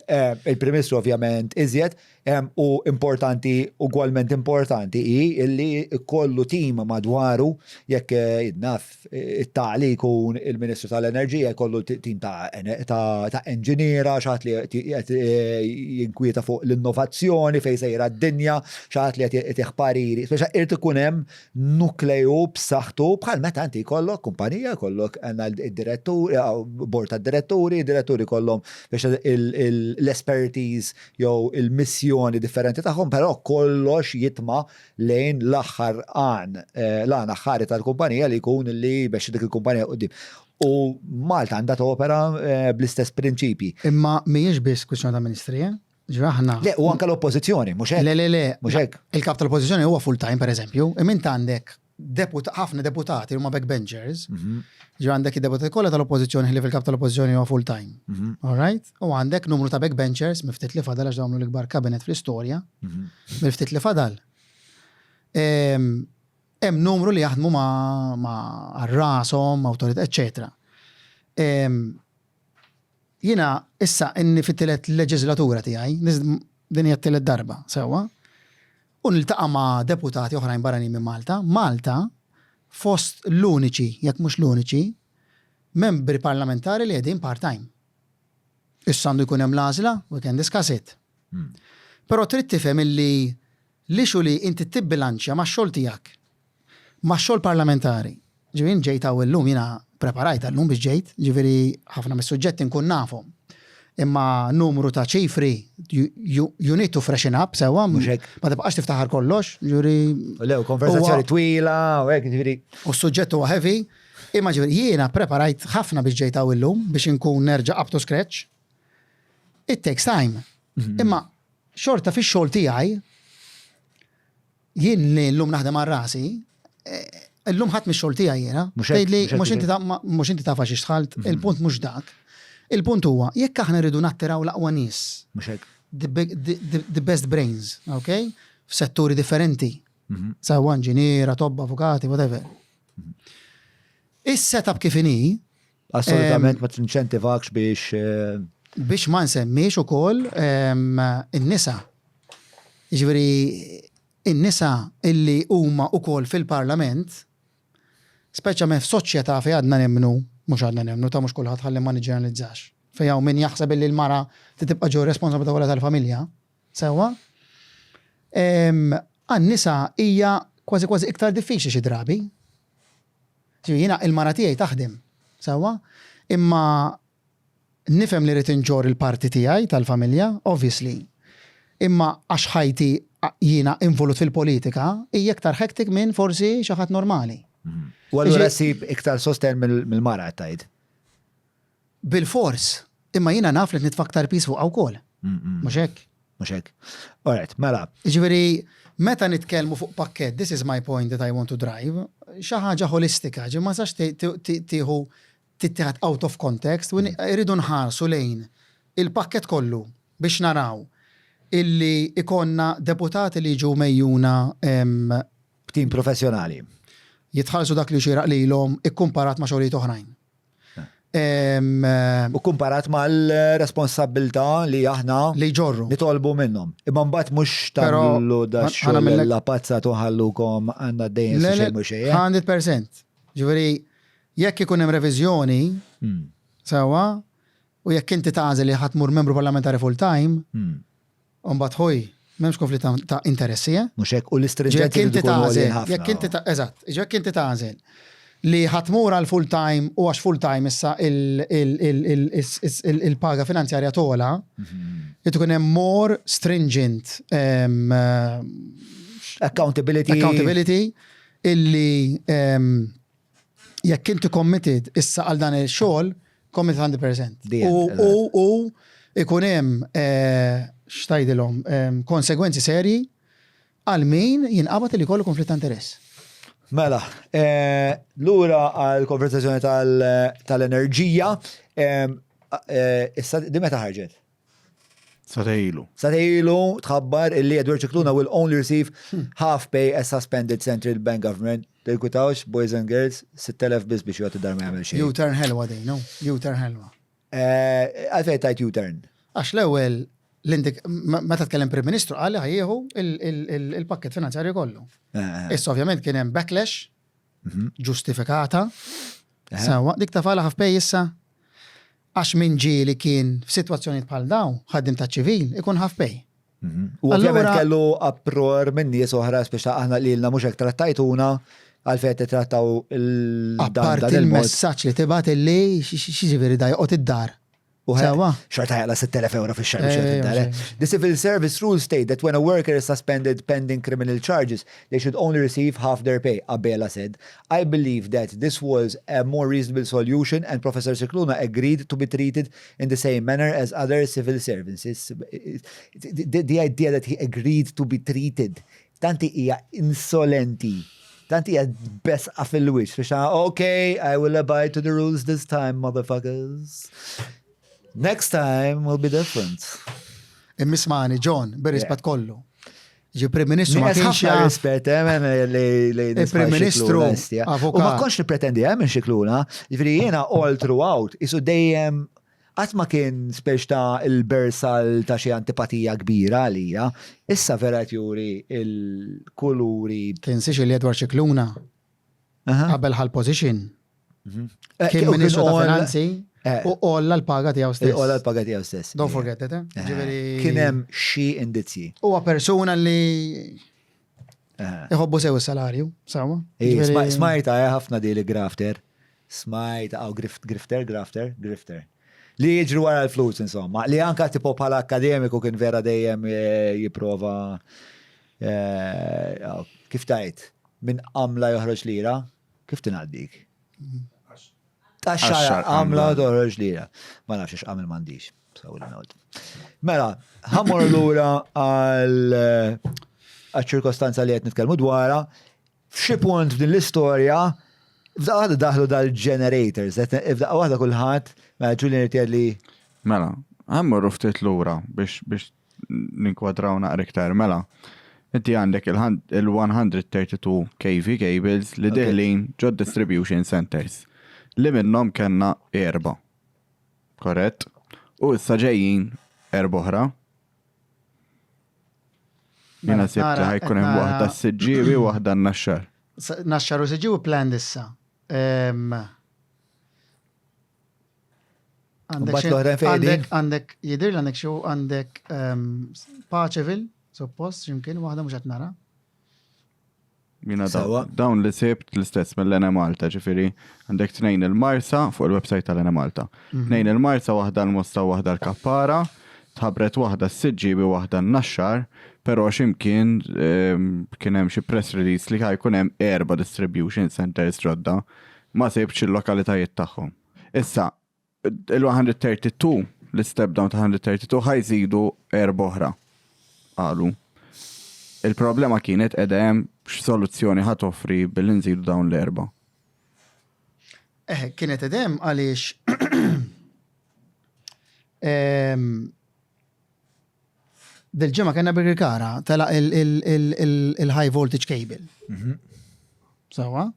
Eh, Il-Prim Ministru ovvjament iżjed, U importanti, ugwalment importanti hi illi jkollu tim madwaru jekk eh, naf it-tali jkun il-Ministru tal-Enerġija jkollu tim ta' enġiniera, xi ħadd li qed eh, jinkwieta fuq l-innovazzjoni fejn sejra d-dinja, xi ħadd li qed jagħtih pariri. Speċa irid ikun hemm nukleju b'saħħtu bħal meta inti jkollok kumpanija, jkollok għandna d-direttur, eh, bord tad-diretturi, diretturi kollhom biex l-expertise jew il-missjoni differenti tagħhom, però kollox jitma' lejn l-aħħar għan, eh, l-għan aħħari tal-kumpanija li jkun li jmexxi dik il-kumpanija quddiem. U Malta għandha topera eh, bl-istess prinċipji. Imma mhijiex biss kwistjoni ta' ministri, eh? Ġifieri aħna. Le, u anke l-oppożizzjoni, mhux hekk. Le, le, le. Mhux hekk. Il-kap tal-oppożizzjoni huwa full time, per eżempju, imma int għandek ħafna deputati huma backbenchers, mhm. ġi għandek id-deputati kollha tal-oppożizzjoni ħlief il-kap tal-oppożizzjoni huwa full time. Mhm. All right? U għandek numru ta' backbenchers miftit li fadal għax dawn l-ikbar kabinet fl-istorja, mhm. miftit li fadal. Hemm numru li jaħdmu ma' rashom, awtorità, eċċetera. Jiena issa inni fit-tielet leġislatura tiegħi, din hija t-tielet darba, sewwa, u niltaqa' ma' deputati oħrajn barranin minn Malta, Malta fost l-uniċi, jekk mhux l-uniċi, membri parlamentari li qegħdin part-time. Issa għandu jkun hemm l-għażla, we can discuss it. Però trid tifhem illi l-issue li inti tibbilanċja max-xogħol tiegħek, max-xogħol parlamentari. Ġifieri jien ġejt hawn illum, jiena preparajt għal-lum biex ġejt, ġifieri ħafna mis-suġġetti nkun nafhom. Imma numru ta' ċifri, you, you need to freshen up, sewwa, Mhux hekk. ma tibqax tiftaħar kollox, ġifieri. Le, u konversazzjoni twila, u hekk, ġifieri. U s-suġġett huwa heavy, imma ġifieri jiena preparajt ħafna biex ġejt hawn illum biex inkun nerġa' up to scratch. It takes time. Imma xorta fix-xogħol tiegħi Jien li llum naħdem għal rasi, eh, illum ħadd mix-xogħol tiegħi jiena. Tgħidli mhux inti taf għax dħalt, mhm. il-punt mhux dak. Il-punt huwa jekk aħna rridu nattiraw l-aqwa nies. The best brains, ok? F'setturi differenti. Mhm. Sawa inġiniera, tobba, avukati, whatever. Mhm. Is-setup kif inhi, Assolutament ma tinċentivakx biex. Eh, biex ma nsemmix ukoll in-nisa. Jiġifieri in-nisa illi huma ukoll fil-Parlament, speċjalment f'soċjetà fejn għadna nemmnu, mhux għadna nemmnu ta' mhux kulħadd ħalli ma niġġeneralizzax, fejn hawn min jaħseb illi l-mara trid tibqa' ġo responsabilità kollha tal-familja, sewwa? Għan-nisa hija kważi kważi iktar diffiċli xi drabi. Ġifieri jiena il-mara tiegħi taħdem, sewwa? Imma nifhem li rrid inġorr il-parti tiegħi tal-familja, obviously. Imma għax ħajti jiena involut fil-politika hija iktar hectic minn forsi xi ħadd normali. U allura ssib iktar sostenn mill-mara qed tgħid? Bilfors, imma jiena naf li qed nitfa' aktar piż fuqha wkoll. Mhux hekk? Mhux hekk. Alright, mela. Jiġifieri, meta nitkellmu fuq pakkett, this is my point that I want to drive, xi ħaġa ħolistika, ġifieri ma tistax tieħu tittieħed out of context, u rridu nħarsu lejn il-pakkett kollu biex naraw illi ikollna deputati li jiġu mgħejjuna B'tim professjonali. Jitħallsu dak li xieraq lilhom ikkumparat ma' xogħlijiet oħrajn. U kumparat mal-responsabbiltà li aħna li jġorru. Nitolbu minnhom. Imma mbagħad mhux tagħmlu da xogħol la pazza tuħallukom għandna dejjem xejn mhux xejn. 100%. Ġifieri jekk ikun hemm reviżjoni hmm. sewwa u jekk inti tagħżel li ħadd mur membru parlamentari full time, hmm. U mbagħad ħuj, m'hemmx konflitt ta' interessi, eh? Mhux hekk, u l-istrinġenzi Jekk inti tagħżel, jekk inti eżatt, jekk inti tagħżel Li ħa tmur għal full time u għax full time issa il-paga finanzjarja togħla, irid ikun hemm more stringent Accountability. accountability illi jekk inti committed issa għal dan il-xogħol, committed 100%. The end, U eżatt. u u ikun hemm eh, x'tgħidilhom konsegwenzi serji għal min jinqabad li jkollu konflitt ta' interess. Mela, eh, lura għal konversazzjoni tal-enerġija, eh, issa di meta ħarġet? Satejlu. Satejlu tħabbar illi Edward Scicluna will only receive half pay as suspended Central Bank Government. Tilkwitawx, boys and girls, 6,000 biss biex joqgħod id-dar ma jagħmel xejn. U-turn ħelwa din, no? U-turn ħelwa. Eh, Għalfejn tajt U-turn. Għax l-ewwel l-indik meta tkellem Prim Ministru qal li ħa jieħu il-pakket finanzjarju kollu. Issa ovvjament kien hemm backlash ġustifikata. Sewwa, dik tafala half pay issa għax min ġieli kien f'sitwazzjonijiet bħal dawn, ħaddiem taċ-ċivil, ikun half pay. U ovvjament kellu uproar minn nies oħra speċa aħna li lna mhux hekk trattajtuna għalfejn titrattaw il Apparti il-messaġġ li tibgħat illi x'jiġifieri da joqgħod id-dar. Sewwa. Xorta jaqla' 6,000 euro fix-xahar biex joqgħod id-dar. Eh. The civil service rules state that when a worker is suspended pending criminal charges, they should only receive half their pay, Abela said. I believe that this was a more reasonable solution and Professor Scicluna agreed to be treated in the same manner as other civil servants. The, the idea that he agreed to be treated, tanti hija insolenti. Tanti hija besqa fil-wiċċ. Biex okay, I will abide to the rules this time, motherfuckers. Next time will be different. Imma ismagħni, John, bir-rispett kollu. Ġi Prim Ministru ma Nieqes kienx ħafna jaf. rispett, eh, men, li li Il-Prim Ministru, U ma avukat. kontx nippretendi eh, minn Scicluna, ġifieri jiena all throughout, isu dejjem qatt ma kien speċ ta' il-bersal ta' xi antipatija kbira għalija, issa vera qed juri il-kuluri. Tinsiex li Edward Scicluna qabel ħal position Eh, kien Ministru ta' Finanzi Eh. u għolla l-paga tiegħu stess. Għolla l-paga tiegħu stess. Don't forget it, eh? Ġifieri. Kien hemm xi indizji. Huwa persuna li iħobbu sew is-salarju, sewwa. Ej, Ġifieri- Smajta eh, ħafna di li grafter. Smajta, aw grift, grifter, grafter, grifter. Li jiġru wara l-flus, insomma. Li anka tipo bħala akademiku kien vera dejjem eh, jiprova eh, aw, kif tajt, minn għamla joħroġ lira, kif tingħaddik? Taxxar Għaxar għamla għamla. toħroġ lira. Ma nafx għamil m'għandix. So, we'll know it. Mela, ħa mmorru lura għal eh, għal-ċirkostanza li qed nitkellmu dwarha. F'xi punt f'din l-istorja, f'daqqa waħda daħlu dal-generators, f'daqqa waħda kulħadd, mela Julian irid li Mela, ħa mmorru ftit lura biex biex ninkwadraw naqra iktar. Mela, inti għandek il-132 kV cables li deħlin ġo distribution centers li minnhom kellna erba. Korrett? U issa ġejjin erba oħra. Jiena Mela, sibt li nara- ħa jkun hemm nara- waħda s-Siġġiewi u waħda n-Naxxar. Naxxar u Siġġiewi planned issa. Għandek Mbagħad xi- l-oħrajn fejn qegħdin? għandek għandek jidhir li għandek xi għandek Paceville, suppost, x'imkien waħda mhux qed nara. Jiena Sewwa. dawn li sibt l-istess mill-Enemalta, ġifieri għandek tnejn il-Marsa fuq il-website tal-Enemalta. Tnejn il-Marsa, waħda l-Mosta u waħda l-Kappara, tħabbret waħda s-Siġġiewi u waħda n-Naxxar, però x'imkien kien hemm xi press release li ħa jkun hemm erba' distribution centers ġodda, ma sibtx il-lokalitajiet tagħhom. Issa, il-132, l-step down ta' 132 ħa jżidu erba' oħra. Qalu. Il-problema kienet qiegħda hemm x'soluzzjoni ħa toffri billi nżidu dawn l-erba. Eh, kienet edem għaliex dil-ġimgħa kellna Birkirkara tela il-high voltage cable. Sewwa?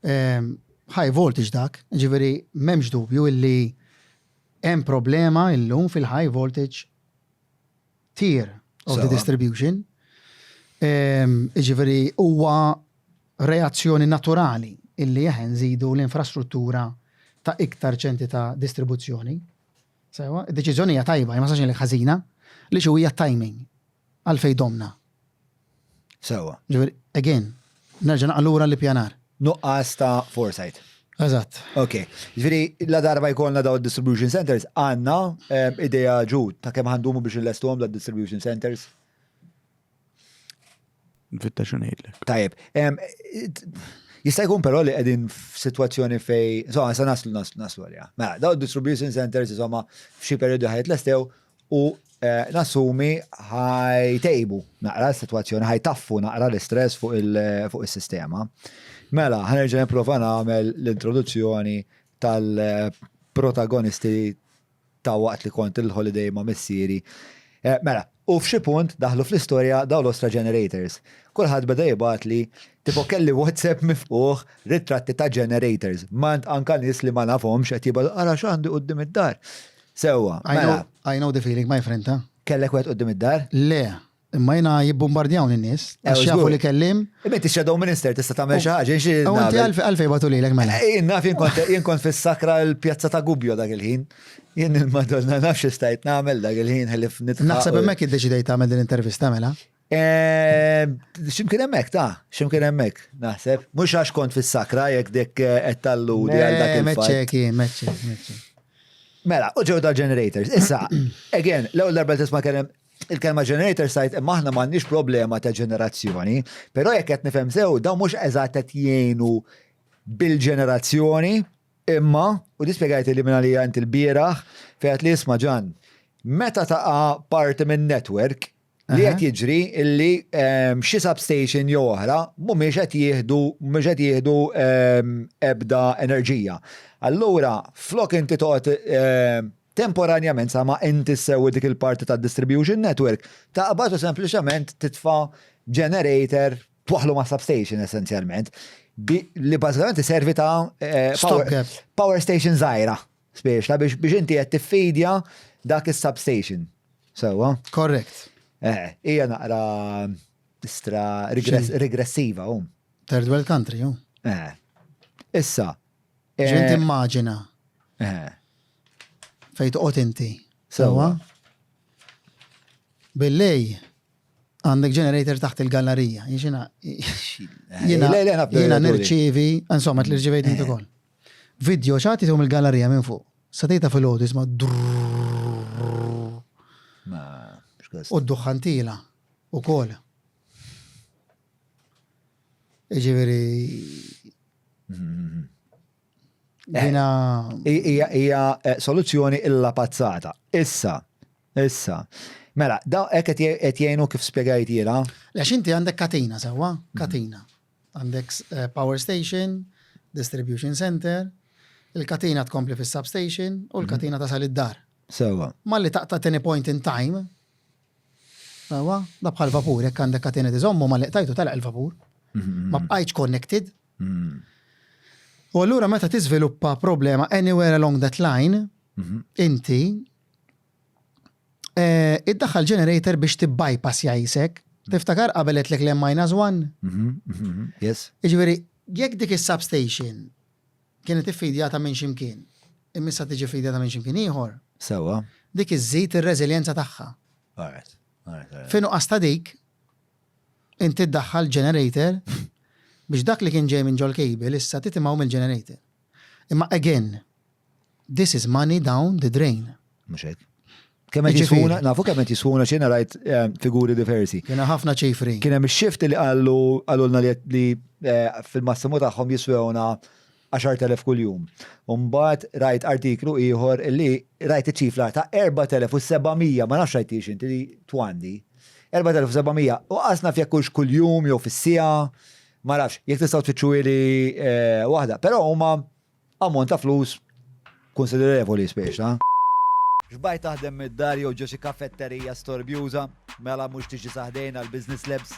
High voltage dak, ġifieri m'hemmx dubju illi hemm problema illum fil-high voltage tier of the Sewwa. distribution. Ġifieri huwa reazzjoni naturali illi jeħen nżidu l-infrastruttura ta' iktar ċentri ta' distribuzzjoni. Sewwa, id-deċiżjoni hija tajba, ma sax li ħażina, li xi hija timing għalfejn domna. Sewwa. Ġifieri, again, nerġa' naqlura li pjanar. Nuqqas ta' foresight. Eżatt. Ok. Ġifieri, la darba jkollna daw distribution centers, għandna idea ġu ta' kemm ħandumu biex nlestuhom da distribution centers? Nfitta xu ngħidlek. Tajjeb. Jista' jkun però li qegħdin f'sitwazzjoni fej, insomma, sa naslu naslu naslu għaliha. Mela, daw distribution centers insomma f'xi perjodu ħajt lestew u eh, nassumi ħajtejbu naqra s-sitwazzjoni, ħajtaffu naqra l-istress fuq il-sistema. Mela, ħanerġa' nipprova nagħmel l-introduzzjoni tal-protagonisti ta' waqt li kont il-holiday ma' missieri. Eh, mela, u f'xi punt daħlu fl-istorja daw l-ostra generators. Kulħadd beda jibgħatli tipo kelli WhatsApp mifquħ ritratti ta' generators. Mant anka nies li ma nafhomx qed jibgħatu ara x'għandi quddiem id-dar. Sewwa. Mela. I know the feeling, my friend, ta? Kellek wieħed quddiem id-dar? Le, Imma jena jibbombardjawni n-nies, eh, għax jafu li kellim. Imma inti shadow minister tista' tagħmel xi ħaġa, xi. U inti għalfej bagħtu lilek mela. Eh, jien naf jien kont fis-sakra l-pjazza ta' Gubbio dak il-ħin. Jien il-Madonna naf xi stajt nagħmel dak il-ħin ħalif nitħaq. Naħseb hemmhekk iddeċidejt tagħmel din intervista mela. Eh, x'imkien hemmhekk ta' x'imkien hemmhekk naħseb. Mhux għax kont fis-sakra jekk dek qed talludi għal dak il-fatt. Meċċek, meċċek, meċċek. Mela, u ġew dal-generators. Issa, again, l-ewwel darba tisma' kellem il-kelma generator sajt imma aħna m'għandniex problema ta' ġenerazzjoni, però jekk qed nifhem sew dawn mhux eżatt qed jgħinu bil-ġenerazzjoni imma u dispjegajt li minn għalija inti l-bieraħ fejn li isma' ġan meta taqa' parti minn network li qed jiġri illi ehm, xi substation jew oħra mhumiex qed jieħdu mhumiex qed jieħdu ehm, ebda enerġija. Allura flok inti toqgħod ehm, temporanjament sa ma inti ssewwi dik il-parti tad-distribution network, taqbad u sempliċement titfa' generator twaħħlu ma' substation essenzjalment, li bażikament iservi ta' eh, power, power station żgħira, spiex, ta' biex, biex inti qed tiffidja dak is-substation. Sewwa? Korrekt. Eh, hija naqra istra regressiva um. Third world country, um. Eh. Issa, Ġint eh, immaġina. Eh. Fej toqgħod inti. Sewwa. Billej għandek generator taħt il-gallerija. Jiena jiena jiena nirċievi, insomma li rċivejt inti ukoll. Video ċati tihom il-gallerija minn fuq. Satejta fil-ħodu jisma' U d-duħħantila u kol. Ġifieri Dina. Hija eh, soluzzjoni illa pazzata. Issa, issa. Mela, da hekk qed jgħinu kif spjegajt jiena. Għax inti għandek katina sewwa, mhm. katina. Għandek eh, power station, distribution center, il-katina tkompli fis-substation u l-katina mhm. tasal id-dar. Sewwa. Malli taqta' any point in time, Sewwa, da bħal vapur, jekk għandek katina tiżommu malli qtajtu telaq il-vapur. Mhm. Ma bqajtx connected. Mhm. U allura meta tiżviluppa problema anywhere along that line, mhm. inti eh, iddaħħal generator biex tibbypass jajsek. Tiftakar qabel qed l minus one? Yes. Jiġifieri, jekk dik is-substation kienet iffidjata minn xi mkien, imma issa tiġi ffidjata minn xi mkien ieħor. Sewwa. Dik iżżid ir-reżiljenza tagħha. Alright. Alright, alright. Fi nuqqas ta' dik, inti ddaħħal generator biex dak li kien ġej minn ġol-cable issa titimgħu mill-generator. Imma again, this is money down the drain. Mhux hekk. Kemm qed jiswuna, nafu kemm qed jiswuna xi rajt eh, figuri diversi. Kien ħafna ċifri. Kien hemm ix-shift li qallu qalulna li eh, fil-massimu tagħhom jiswewna 10,000 kuljum. Umbagħad rajt artiklu ieħor li rajt iċ-ċifra ta' 4,700, ma nafx rajtix inti li twandi. 4,700 u qasna fjekk hux kuljum jew fis-siegħa, ma nafx, jekk tistgħu tfittxu li eh, waħda. Però huma Ammont ta' flus konsiderevoli speċa. Xbajt taħdem mid-dar jew ġo xi kafetterija storbjuża? Mela mhux tiġi sa ħdejna l-Business Labs?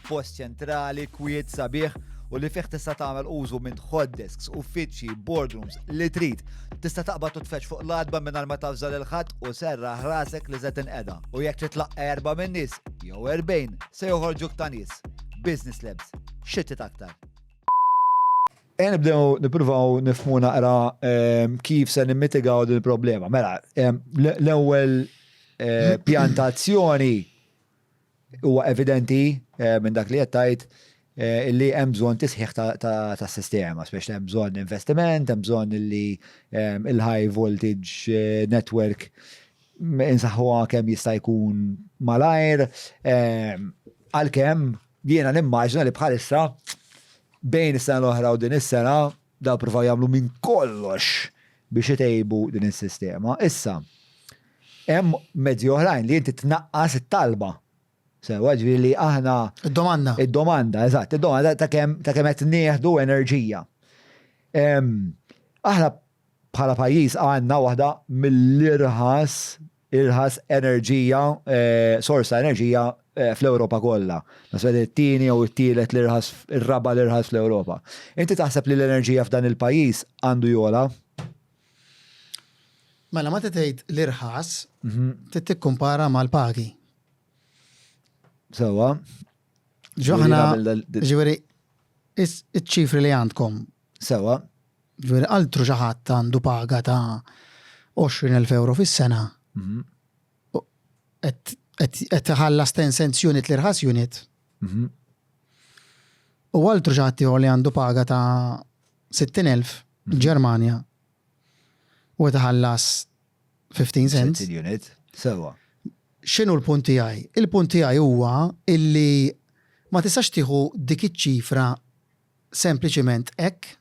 Post ċentrali, kwiet, sabiħ u li fih tista' tagħmel użu minn hot desks, uffiċċji, boardrooms, li trid. Tista' taqbad u tfeġġ fuq l-għatba mingħajr ma tavża lil ħadd u serraħ rasek li se tinqeda. U jekk trid tlaqqa' erba' min-nies, jew 40, se joħorġuk ta' nies. Business Labs. Xi trid aktar? Ejja nibdew nippruvaw nifhmu naqra ehm, kif se nimmitigaw din il-problema. Mela, ehm, l-ewwel eh, pjantazzjoni huwa evidenti eh, minn dak li qed tgħid Illi hemm bżonn tisħiħ tas-sistema, speċi hemm bżonn investiment, hemm bżonn illi il-high voltage network insaħħuha kemm jista' jkun malajr, għalkemm jiena nimmaġina li bħalissa bejn is-sena l-oħra u din is-sena daw provaw jagħmlu minn kollox biex itejbu din is-sistema. Issa, hemm mezzi oħrajn li inti tnaqqas it-talba. Sewa, ġifieri li aħna. Id-domanda. Id-domanda, eżatt, id-domanda ta' kemm ta' kemm qed nieħdu enerġija. Aħna bħala pajjiż għandna waħda mill-irħas irħas enerġija, eh, sors ta' enerġija eh, fl-Ewropa kollha. Naħseb it-tieni jew it-tielet l-irħas, ir-raba' l-irħas fl-Ewropa. Inti taħseb li l-enerġija f'dan il-pajjiż għandu jogħla? Mela ma tgħid l-irħas, trid tikkumpara mal-pagi. Sewa. Ġoħna, ġifieri iċ-ċifri li għandkom. Sewa. Ġifieri altru xi ħadd għandu paga ta' 20,000 euro fis-sena. Qed iħallas 10 cents unit l-irħas unit. U altru xi ħadd ieħor li għandu paga ta' 60,000 Ġermanja u qed iħallas 15 cents. Unit, sewa. X'inhu l-punt tiegħi? Il-punt tiegħi huwa illi ma tistax tieħu dik iċ-ċifra sempliċiment hekk.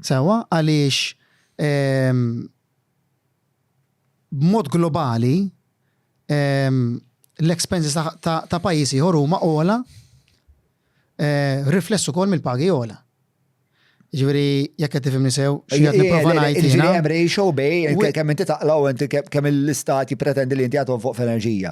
Sewa għaliex ehm, b'mod globali ehm, l-expenses ta' pajjiż ieħor huma ogħla eh, rifless ukoll mill-pagi ogħla. Ġifieri jekk qed tifhimni sew, xi qed nipprova ngħid jiena. Ġifieri hemm ratio bej kemm inti taqla' u inti kemm l-istat jippretendi li inti għatom fuq f'enerġija.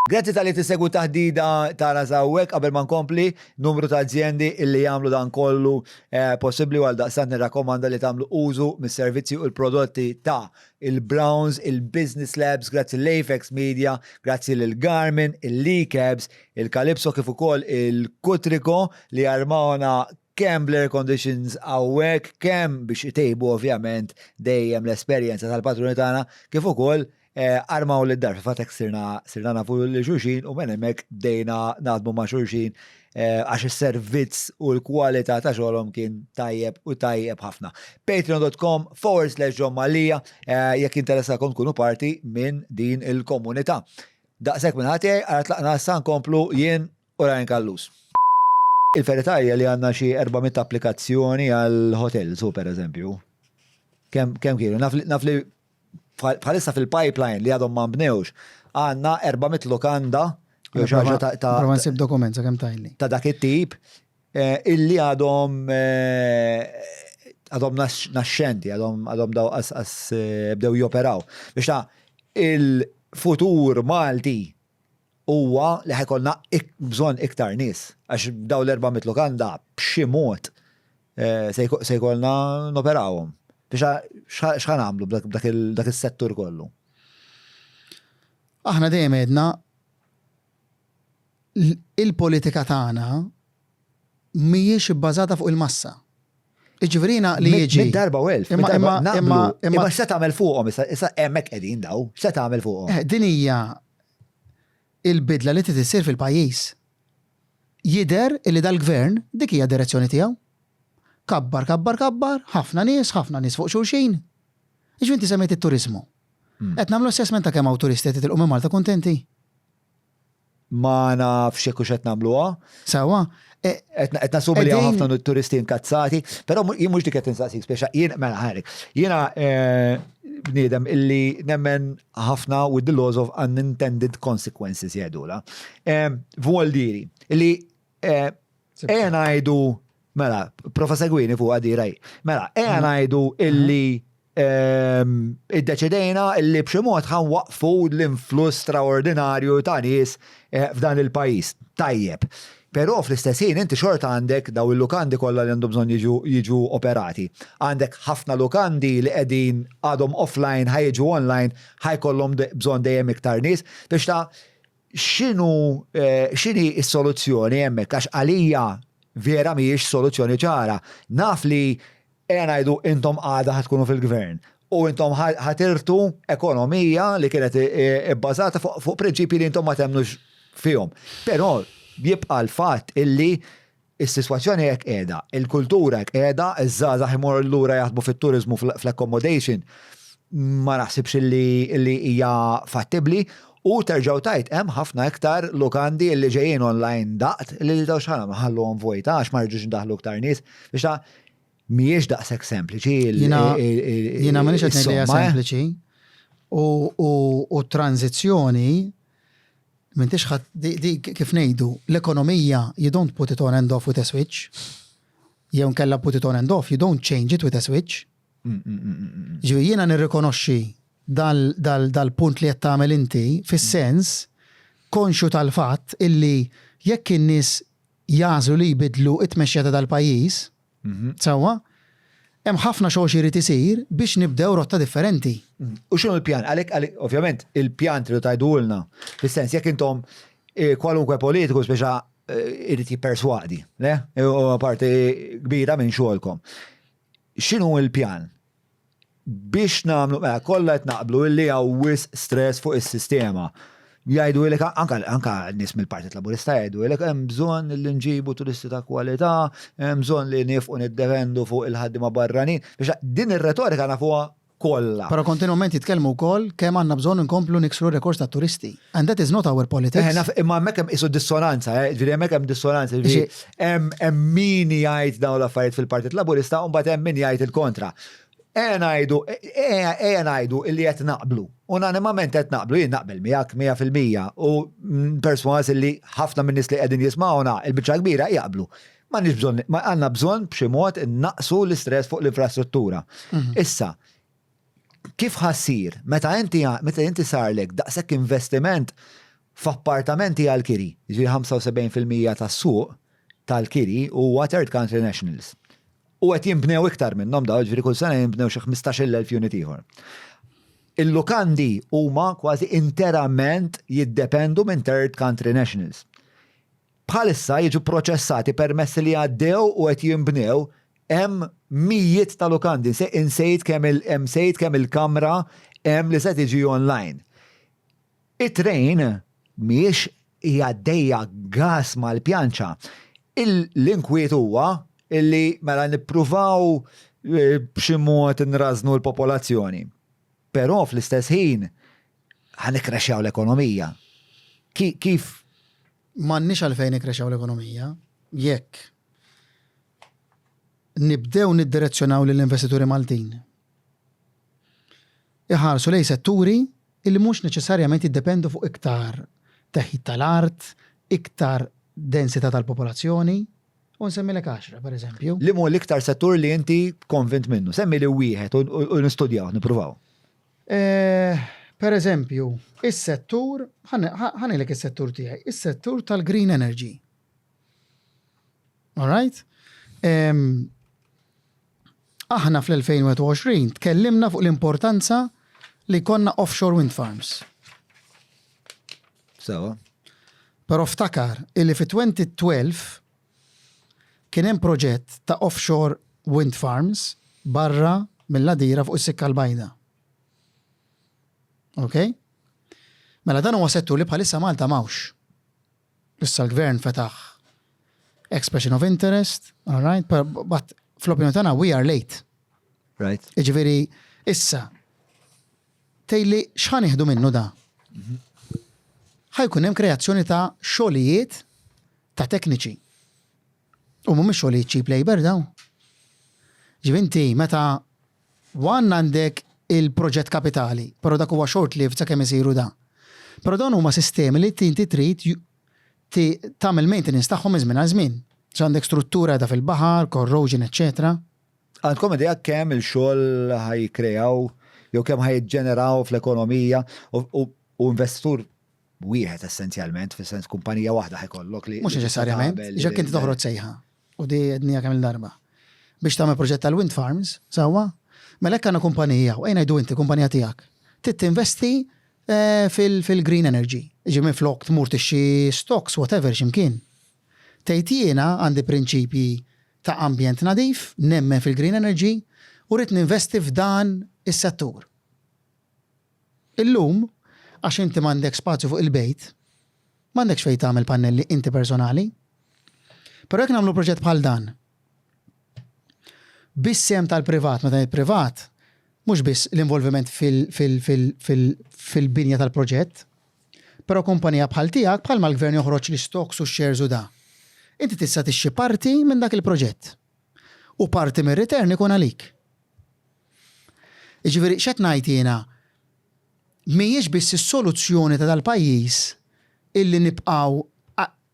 Grazzi talli tissegwu t-taħdida tagħna s'hawnhekk. Qabel ma nkompli, numru ta' azjendi illi jagħmlu dan kollu eh, possibbli u għaldaqstant nirrakkomanda li tagħmlu użu mis-servizzi u l-prodotti ta' il-Browns, il-Business Labs, grazzi l-Apex Media, grazzi lil Garmin, il-Lecabs, il-Calypso kif ukoll il-Kutriko li armawna kemm bl-air conditions hawnhekk, kemm biex itejbu ovvjament dejjem l-esperjenza tal-patruni tagħna, kif ukoll eh, armaw lid dar Fil-fatt hekk sirna sirna nafu lil xulxin u minn hemmhekk bdejna naħdmu ma' xulxin eh, għax is-servizz u l-kwalità ta' xogħolhom kien tajjeb u tajjeb ħafna. Patreon.com forward slash John Mallia eh, jekk interessakom tkunu parti minn din il-komunità. Daqshekk minn ħatijaj, għara tlaqna issa nkomplu jien u Ryan Callus. Il-verità hija li għandna xi 400 applikazzjoni għal hotels, hu pereżempju. Kemm kemm kienu? Naf li, naf li bħalissa fil-pipeline li għadhom ma nbnewx, għandna 400 lukanda jew xi ħaġa ta' ta' Prova nsib dokument sakemm tgħidli. ta' dak it-tip eh, illi għadhom eh, għadhom naxxenti, għadhom għadhom daw qas qas eh, bdew joperaw. Biex ta' il-futur Malti huwa li ħa jkollna bżonn iktar nies għax dawn l-400 lukanda b'xi mod eh, se jkollna noperawhom. Biex x'ħa nagħmlu b'dak is-settur kollu? Aħna dejjem għedna il-politika tagħna mhijiex ibbażata fuq il-massa. Jiġifieri jiena li jiġi. Minn darba u elf. Imma imma imma imma x'se tagħmel fuqhom issa issa hemmhekk qegħdin daw, x'se tagħmel fuqhom? Eh, din hija il-bidla li trid issir fil-pajjiż. Jidher illi dal-gvern dik hija direzzjoni tiegħu. Kabbar, kabbar, kabbar, ħafna nies, ħafna nies fuq xulxin. Jiġifieri inti semmejt it-turiżmu. Hmm. Qed nagħmlu assessment ta' kemm hawn turisti qed jitilqu minn Malta kuntenti. Ma nafx jekk hux qed nagħmluha. Sewwa. E, qed nassumu li hawn ħafna turisti inkazzati, però jien mhux dik qed insaqsik speċa jien mela ħarik. Jiena e, bniedem illi nemmen ħafna with the laws of unintended consequences jgħidula. E, Vuol diri illi ejja ngħidu mela, profa segwini fuq għadi raj. Mela, ejja ngħidu illi Ehm, iddeċidejna li b'xi mod ħanwaqqfu l-influss straordinarju ta' nies eh, f'dan il-pajjiż. Tajjeb. Però fl-istess ħin inti xorta għandek daw il-lukandi kollha li għandhom bżonn jiġu, jiġu operati. Għandek ħafna lukandi li qegħdin għadhom offline ħa jiġu online ħa jkollhom bżonn dejjem iktar nies biex ta' x'inhu eh, x'inhi s-soluzzjoni hemmhekk għax għalija vera mhijiex soluzzjoni ċara. Naf li Ejja ngħidu intom għada ħa tkunu fil-gvern u intom ħa tirtu ekonomija li kienet ibbażata fuq prinċipji li intom ma temmnux fihom. Però Jibqa' l-fatt illi is-sitwazzjoni hekk qiegħda, il-kultura hekk qiegħda, iż-żgħażagħ imorru lura jaħdmu fit-turiżmu fl-accommodation ma naħsibx illi hija fattibbli u terġgħu tgħid hemm ħafna iktar lukandi illi ġejjin online daqt illi daw x'ħa nħalluhom vojta għax ma rridux indaħħlu iktar nies biex ta' mhijiex daqshekk sempliċi Jiena m'iniex qed ngħid li hija is-somma, eh. sempliċi u t-tranżizzjoni M'intix ħadd di, di kif ngħidu, l-ekonomija you don't put it on and off with a switch. Jew nkella put it on and off, you don't change it with a switch. Ġifieri jiena nirrikonoxxi dal-punt li qed tagħmel inti fis-sens konxju tal-fatt illi jekk in-nies jagħżlu li jbiddlu t-tmexxija ta' dal-pajjiż, Sewwa? Hemm ħafna xogħol xi jrid isir biex nibdew rotta differenti. U x'inhu l-pjan? Għalhekk, għalhekk, ovvjament, il-pjan tridu tgħidulna. Fis-sens, jekk intom eh, kwalunkwe politiku speċa eh, irid jipperswadi, le? Huwa parti kbira minn xogħolkom. X'inhu l-pjan? Biex nagħmlu, mela kollha qed naqblu illi hawn wisq stress fuq is-sistema. Jgħidu ilek anka anka nies mill-Partit Laburista jgħidu ilek hemm bżonn li nġibu turisti ta' kwalità, hemm bżonn li nifqu niddependu fuq il-ħaddiema barranin. Biex din ir-retorika nafuha kollha. Però kontinwament jitkellmu wkoll kemm għandna bżonn inkomplu niksru rekords ta' turisti. And that is not our politics. Eh, naf, imma hemmhekk hemm qisu dissonanza, eh, ġifieri hemmhekk hemm dissonanza, ġifieri hemm min jgħid dawn l-affarijiet fil-Partit Laburista u mbagħad hemm min jgħid il-kontra. Ejja ngħidu, ejja ngħidu illi qed naqblu. Unanimament qed naqblu, jien naqbel miegħek 100% u persważ illi ħafna min-nies li qegħdin jismgħuna, il-biċċa kbira jaqblu. M'għandniex bżonn, għandna bżonn b'xi mod innaqsu l-istress fuq l-infrastruttura. Issa, Kif ħa ssir meta inti meta inti sarlek daqshekk investiment f'appartamenti għall-kiri, jiġifieri 75% tas-suq tal-kiri huwa third country nationals. U qed jinbnew iktar minnhom dawn, jiġifieri kull sena jinbnew xi 15,000 unit ieħor. Il-lukandi huma kważi interament jiddependu minn third country nationals. Bħalissa jiġu pproċessati permessi li għaddew u qed jinbnew hemm mijiet ta' lukandi, insejt kemm il insejt kemm il-kamra hemm li se tiġi online. It-train mhijiex hija għaddejja gas mal-pjanċa. L-inkwiet huwa illi mela nippruvaw b'xi mod nrażżnu l-popolazzjoni. Però fl-istess ħin ħa nikkrexxjaw l-ekonomija. Kif? M'għandniex għalfejn nikkrexxjaw l-ekonomija jekk nibdew niddirezzjonaw lill-investituri Maltin iħarsu lejn setturi li mhux neċessarjament jiddependu fuq iktar teħid tal-art, iktar densità tal-popolazzjoni, u nsemmilek għaxra, pereżempju. Liema hu l-iktar settur li inti konvint minnu? Semmili wieħed u nistudjaw, nippruvaw. Per eżempju, is-settur, ħa ngħidlek is-settur tiegħi, is-settur tal-green energy. All right? Aħna fl-2021 tkellimna fuq l-importanza li jkollna offshore wind farms. Sewa. Però ftakar illi fi 2012 Kien hemm proġett ta' offshore wind farms barra mill-Għadira fuq is-Sikka l-Bajda. Ok? Mela dan huwa settur li bħalissa Malta m'hawnx. Issa l-gvern fetaħ expression of interest, all right, but fl-opinjoni tagħna we are late. Right. Jiġifieri issa Tgħidli x'ħa nieħdu minnu da? Ħa jkun hemm kreazzjoni ta' xogħlijiet ta' tekniċi. U mhumiex xogħlijiet cheap labour dawn. Ġifieri inti meta one għandek il-proġett kapitali, però dak huwa short lived sakemm isiru da. Però dawn huma sistemi li inti trid tagħmel maintenance tagħhom minn żmien għal żmien. Għandek struttura qiegħda fil-baħar, corrosion, eċċetera. Għandkom idea kemm il-xogħol ħa jikkreaw jew kemm ħa jiġġeneraw fl-ekonomija u investitur wieħed essenzjalment, fis-sens kumpanija waħda ħa jkollok li. Mhux neċessarjament, jekk inti toħroġ sejħa u di għedniha kemm il-darba biex tagħmel proġett tal-wind farms, sewwa, mela jekk għandna kumpanija u ejja ngħidu inti kumpanija tiegħek, trid tinvesti eh, fil-green energy. Ġi minflok tmur tixxi stocks, whatever, x'imkien. Tgħid jiena għandi prinċipji ta' ambjent nadif, nemmen fil-green energy u rrid ninvesti f'dan is-settur. Illum, għax inti m'għandek spazju fuq il-bejt, M'għandekx fejn tagħmel pannelli inti personali. Però jekk nagħmlu proġett bħal dan, bis-sehem tal-privat, meta ngħid privat, mhux biss l-involviment fil-binja tal-proġett, però kumpanija bħal tiegħek bħalma l-gvern joħroġ l-istocks u x-shares u da. Inti tista' tixtri parti minn dak il-proġett. U parti mir-return ikun għalik. Jiġifieri x'qed ngħid jiena, mhijiex biss is-soluzzjoni ta' dal-pajjiż illi nibqgħu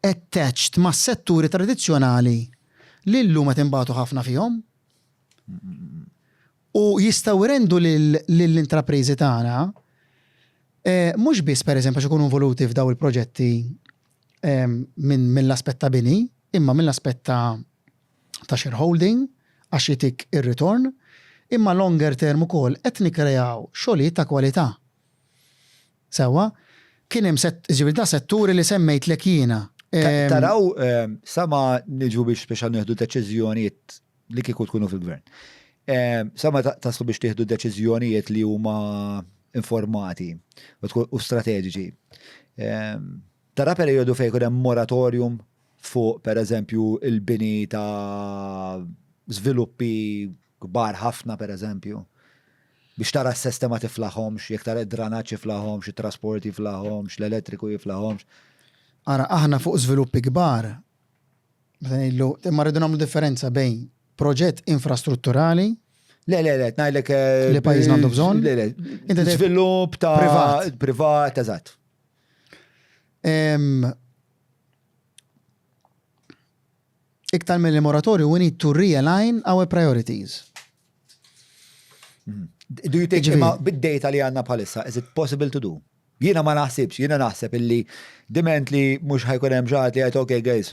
attached mas-setturi tradizzjonali li llum qed inbatu ħafna fihom. U jistgħu jrendu lill-intrapriżi tagħna mhux biss pereżempju għax ikunu involuti f'daw il-proġetti mill-aspett ta' bini, imma mill-aspett ta' ta' shareholding għax jtik ir-ritorn, imma longer term ukoll qed nikkreaw xogħlijiet ta' kwalità. Sewwa? Kien hemm sett, jiġifieri da setturi li semmejtlek jiena. Taraw, sa ma niġu biex biex nieħdu deċiżjonijiet li kieku tkunu fil-gvern. Sa ma taslu biex tieħdu deċiżjonijiet li huma informati u strateġiċi. Tara perjodu fejn jkun hemm moratorium fuq pereżempju il-bini ta' żviluppi kbar ħafna pereżempju biex tara s-sistema tiflaħhomx, jekk tara id-dranaġġ jiflaħhomx, it-trasport jiflaħhomx, l-elettriku jiflaħhomx. Ara, aħna fuq żviluppi kbar, meta ngħidlu, imma rridu nagħmlu differenza bejn proġett infrastrutturali Le, le, le, ngħidlek. Eh, li pajjiżna għandu bżonn. Le, le, żvilupp ta' privat. Privat, eżatt. Iktar mill moratorju, we need to realign our priorities. Do you take imma bid-data li għandna bħalissa, is it possible to do? Jiena ma naħsibx, jiena naħseb illi diment li mhux ħa jkun hemm xi ħadd li jgħid okay guys,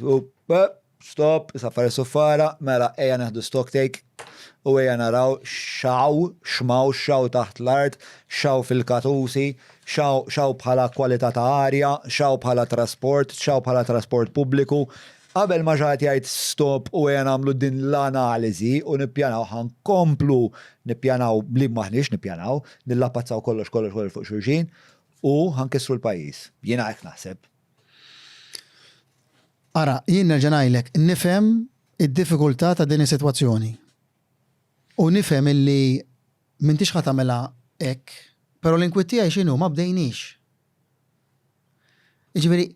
stop, saffar is-suffara, mela ejja naħdu stock take u ejja naraw x'hawn, x'mhawn, x'hawn taħt l-art, x'hawn fil-katusi, x'hawn bħala kwalità ta' arja, x'hawn bħala trasport, x'hawn bħala trasport pubbliku. Qabel ma xi ħadd jgħid stop u ejja nagħmlu din l-analiżi u nippjanaw ħa nkomplu nippjanaw li m'aħniex nippjanaw, nillapazzaw kollox kollox kollox fuq xulxin u ħa nkissru l-pajjiż. Jiena hekk naħseb. Ara, jien nerġa' ngħidlek, nifhem id-diffikultà ta' din is-sitwazzjoni. U nifhem illi m'intix ħa tagħmilha hekk, però l-inkwiet tiegħi x'inhu ma bdejniex. Jiġifieri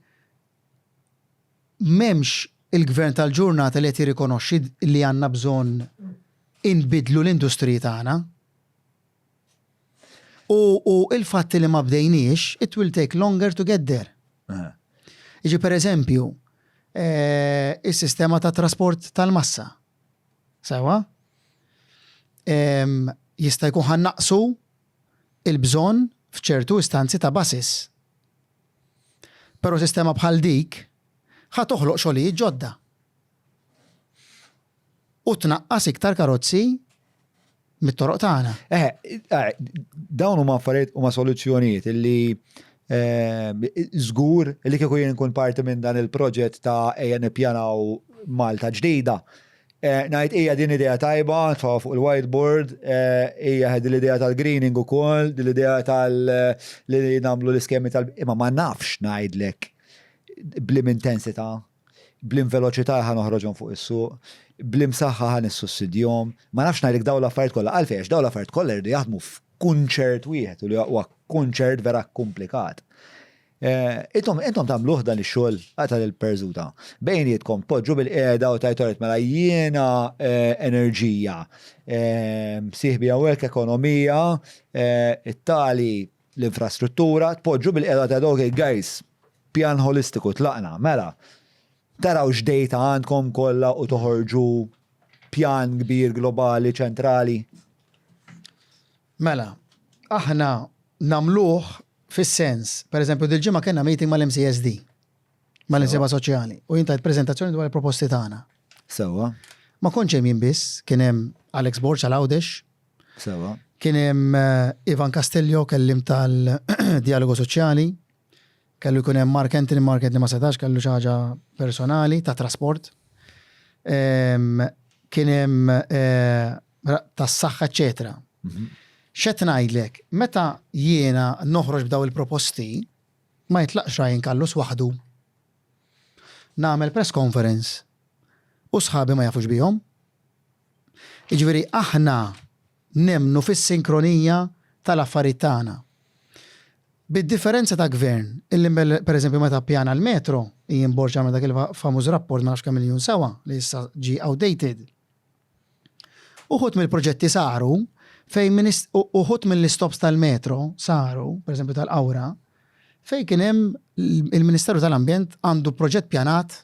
m'hemmx il-gvern tal-ġurnata li qed jirrikonoxxi li għandna bżonn inbiddlu l-industriji tagħna. U, u il-fatt li ma bdejniex, it will take longer to get there. Iġi per eżempju, eh, is-sistema ta' trasport tal-massa. Sewa? Jista' jkun ħa naqsu il-bżonn f'ċertu istanzi ta' buses. Però sistema bħal dik ħa toħloq xogħlijiet ġodda. U tnaqqas iktar karozzi mit-toroq tagħna. Eh, eh, dawn huma affarijiet huma soluzzjonijiet illi eh, żgur li kieku jien nkun parti minn dan il-proġett ta' ejja nippjanaw Malta ġdida. Eh, ngħid hija din idea tajba, nitfgħuha fuq il-whiteboard, eh, hija din l-idea tal-greening ukoll, din l-idea tal li nagħmlu l-iskemi tal imma ma nafx ngħidlek b'liema intensità, b'liema veloċità ħa noħroġhom fuq is-suq, b'liema saħħa ħa nissussidjahom, ma nafx ngħidlek dawn l-affarijiet kollha għalfejn għax dawn l-affarijiet kollha jridu jaħdmu f'kunċert wieħed u li huwa kunċert vera komplikat. Eh, intom intom tagħmluh dan ix-xogħol għata lil perżuta. Bejnietkom poġġu bil-qiegħda u tajtoret mela jiena eh, enerġija, eh, sieħbi hawnhekk ekonomija, it-tali l-infrastruttura, tpoġġu bil-qiegħda ta' okay guys, pjan holistiku tlaqna, mela. Taraw x'data għandkom kollha u toħorġu pjan kbir globali ċentrali. Mela, aħna nagħmluh fis-sens, per eżempju, dil-ġimgħa kellna meeting mal-MCSD, mal-Insiba Soċjali, u jien tajt preżentazzjoni dwar il-proposti tagħna. Sewwa. Ma kontx hemm jien biss, kien hemm Alex Borg għal Għawdex. Sewwa. Kien hemm eh, Ivan Castellio kellim tal-dialogu soċjali. Kellu jkun hemm Mark Anthony, Mark Anthony ma setax, kellu xi ħaġa personali ta' trasport. Ehm, kien hemm eh, tas-saħħa, eċetera. Mhm. X'qed ngħidlek, meta jiena noħroġ b'daw il-proposti, ma jitlaqx Ryan Callus waħdu. nagħmel press conference u sħabi ma jafux bihom. Jiġifieri aħna nemmnu fis-sinkronija tal-affarijiet tagħna. Bid-differenza ta' gvern illi pereżempju meta ppjana l-metro, Ian Borg għamel dak il-famuż rapport ma nafx kemm miljun sewa li issa ġie outdated. Uħud mill-proġetti saru fejn uħud mill-istops tal-metro saru, pereżempju tal-Qawra, fejn kien hemm il-Ministeru tal-Ambjent għandu proġett pjanat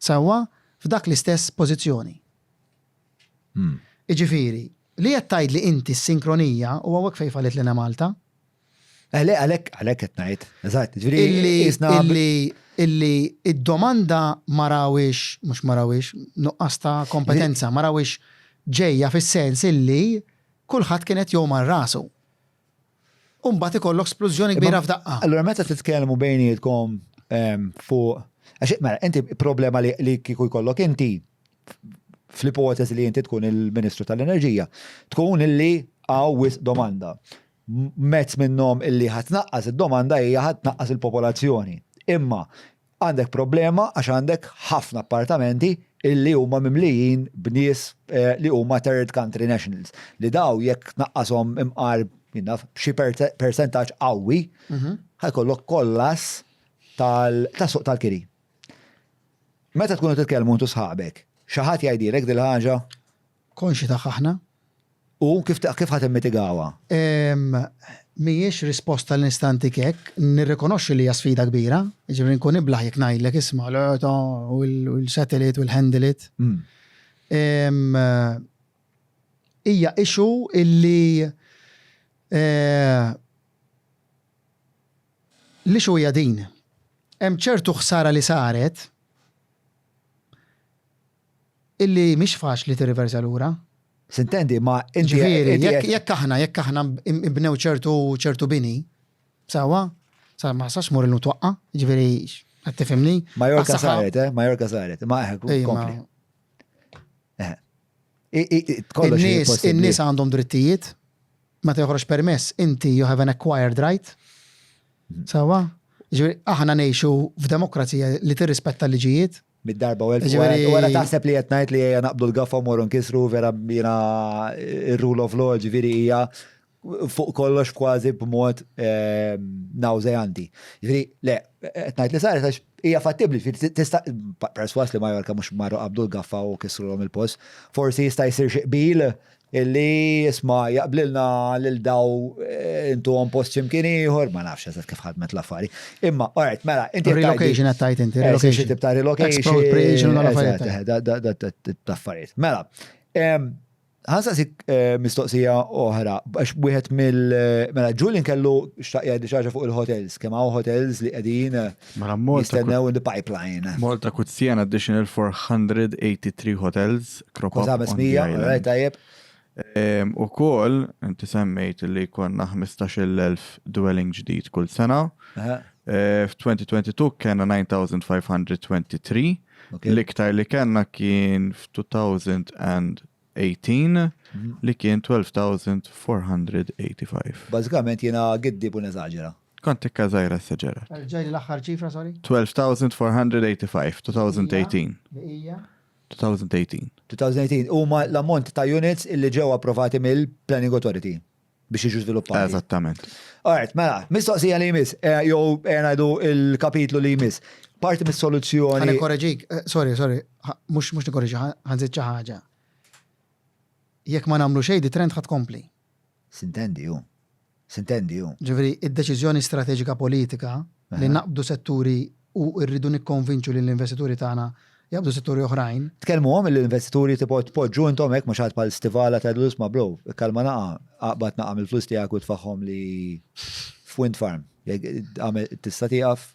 sewwa f'dak l-istess pożizzjoni. Jiġifieri, li qed tgħidli inti s-sinkronija u hawnhekk fejn falliet l-Enemalta. Eh, le, għalhekk għalhekk qed ngħid. Eżatt, ġifieri illi illi id-domanda ma rawhiex, mhux ma rawhiex, nuqqas ta' kompetenza, ma rawhiex ġejja fis-sens illi kulħadd kien qed jgħum għal rasu. U mbagħad ikollok splużjoni kbira f'daqqa. Allura meta titkellmu bejnietkom ehm, fuq għax mela inti problema li kieku jkollok inti fl-ipotezi li inti tkun il-Ministru tal-Enerġija, tkun illi għaw wisq domanda. Mezz minnhom illi ħa tnaqqas id-domanda hija ħa tnaqqas il-popolazzjoni. Imma għandek problema għax għandek ħafna appartamenti illi huma mimlijin b'nies eh, li huma third country nationals. Li daw jekk tnaqqashom imqar jien naf b'xi persentaġġ qawwi, mhm. ħa jkollok kollass tas-suq tal-kiri. Meta tkunu titkellmu intu sħabek, xi ħadd jgħidilek dil-ħaġa? Konxji tagħha aħna. U kif kif ħa timmitigawha? Mhijiex risposta li nista' ntik hekk, nirrikonoxxi li hija sfida kbira, jiġifieri nkun iblah jekk ngħidlek isma' le ta' we'll settle it, we'll handle it. Hija issue illi l-issue hija din. Hemm ċertu ħsara li saret illi mhix faċli tirriversa lura. Sintendi, ma inti. Ġifieri, jekk aħna jekk aħna nbnew ċertu ċertu bini, sewwa, sa ma sax mur illum twaqqa, ġifieri qed tifhimni? Majorka saret, eh, Majorka saret, ma eh, kompli. Eh. In-nies għandhom drittijiet, meta joħroġ permess, inti you have an acquired right. Sewwa? Ġifieri aħna ngħixu f'demokrazija li tirrispetta l-liġijiet. Mid-darba u elf u wara taħseb li qed ngħid li ejja naqbdu l-gaffa u morru nkissru vera jiena ir-rule of law ġifieri hija fuq kollox kważi b'mod ehm, nawżeanti. Ġifieri le, qed ngħid li saret għax hija fattibbli, tista' perswas li Majorka mhux marru qabdu l-gaffa u kisrulhom il-post. Forsi jista' jsir xi qbil Illi isma' jaqblilna lil daw eh, intuhom post x'imkien ieħor, ma nafx eżatt kif ħadmet l-affari. Imma, alright, mela, inti Relocation qed tgħid inti, eh, relocation. Tip ta' relocation. Expropriation u l-affarijiet. Eh, ta' affarijiet. Mela, ħansaqsik mistoqsija oħra, għax wieħed mill mela Julian kellu xtaq jgħid xi ħaġa fuq il-hotels, kemm hawn hotels li qegħdin mela, jistennew in the pipeline. Malta could see an additional 483 hotels crop up on the island. Tajjeb. U kol, inti semmejt li konna 15.000 dwelling ġdid kull sena. F'2022 kena 9,523. L-iktar li kena kien f'2018 li kien 12,485. Bażikament jiena giddib u neżaġera. Kont tikka żgħira esaġerat. Erġajli l-aħħar ċifra, sorry. 12,485, 2018. Li hija? 2018. 2018 huma l-ammont ta' units illi ġew approvati mill-Planning Authority biex jiġu żviluppati. Eżattament. Alright, mela, mistoqsija li jmiss, eh, jew eh, ngħidu il-kapitlu li jmiss. Parti mis-soluzzjoni. Ħa nikkoreġik, eh, sorry, sorry, mhux mhux nikkoreġi, ħa nżid xi ħaġa. Jekk ma nagħmlu xejn di trend ħa tkompli. Sintendi ju. Sintendi hu. Ġifieri, id-deċiżjoni strateġika politika li naqbdu setturi u rridu nikkonvinċu lill-investituri tagħna jaqbdu setturi oħrajn. Tkellmuhom lill-investituri tipo tpoġġu intom hekk ma' xi ħadd bħal Stivala tgħidlu isma' bro, ikkalma naqa', aqbad naqa' mill-flus tiegħek u tfagħhom li f'wind farm. Jekk għamel tista' tieqaf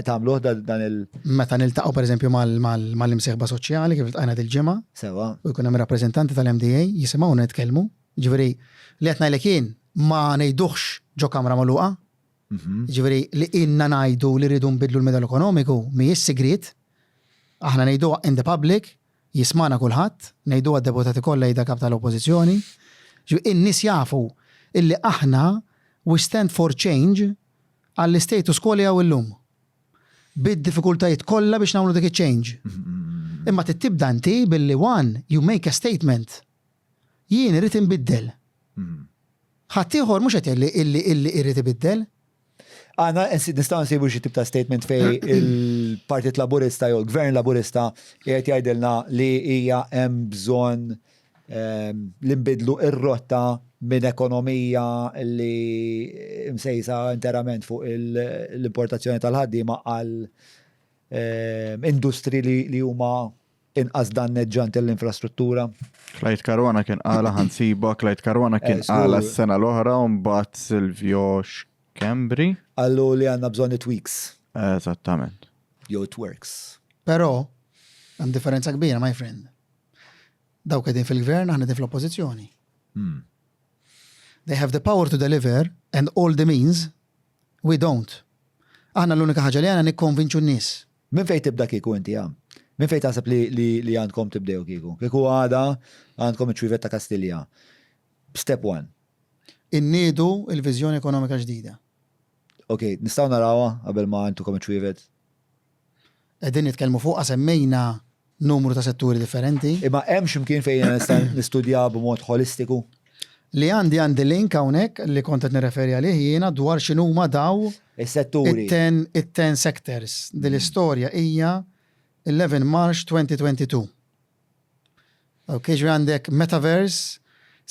tagħmluh dan il. Meta niltaqgħu pereżempju mal-imsieħba soċjali kif iltqajna dil-ġimgħa. Sewwa. U jkun hemm rappreżentanti tal-MDA jisimgħuna nitkellmu. Jiġifieri li qed ngħidlek jien ma ngħiduhx ġo kamra magħluqa. Jiġifieri li ilna ngħidu li rridu nbiddlu l-mudell ekonomiku mhijiex sigriet. Aħna ngħiduha in the public, jismagħna kulħadd, ngħiduha d-deputati kollha jgħidha kap tal-Oppożizzjoni. Jiġifieri in-nies jafu illi aħna we stand for change għall-istatus quo li hawn illum. bid-diffikultajiet kollha biex nagħmlu dik iċ-change. Imma trid tibda inti billi one, you make a statement. Jien irrid inbiddel. Ħaddieħor mhux qed jgħidli illi illi irrid ibiddel. Għana nistgħu nsibu xi tip ta' statement fej il-Partit Laburista jew il-Gvern Laburista qiegħed jgħidilna li hija hemm bżonn ehm, li nbidlu ir-rotta minn ekonomija li msejsa interament fuq l-importazzjoni tal-ħaddiema għal ehm, industri li huma inqas danneġġanti l-infrastruttura. Clyde Caruana kien qala ħansiba, Clyde Caruana kien eh, qala s-sena l-oħra u mbagħad Silvio Schembri. Qallu li għandna bżonn it-tweaks. Eżattament. Jew twerks. Però, hemm differenza kbira, my friend. Dawk qegħdin fil-gvern, aħna qegħdin fl-oppożizzjoni. Hmm. They have the power to deliver and all the means, we don't. Aħna l-unika ħaġa li għandna nikkonvinċu n-nies. Minn fejn tibda kieku inti għam? Minn fejn taħseb li, li, li għandkom tibdew kieku? Kieku għada għandkom iċ-ċwievet ta' Kastilja. Step one. Inniedu il-viżjoni ekonomika ġdida. Ok, nistgħu narawha qabel ma għandkom iċ-ċwievet? Qegħdin nitkellmu fuqha semmejna numru ta' setturi differenti. Imma hemm x'imkien fejn jiena nista' nistudja b'mod ħolistiku? Li għandi għandi link hawnhekk li kont qed nirreferi għalih jiena dwar x'inhuma daw Is-setturi. it-ten it-ten sectors. Din l-istorja hija 11 March 2022. Ok, ġifieri għandek metaverse,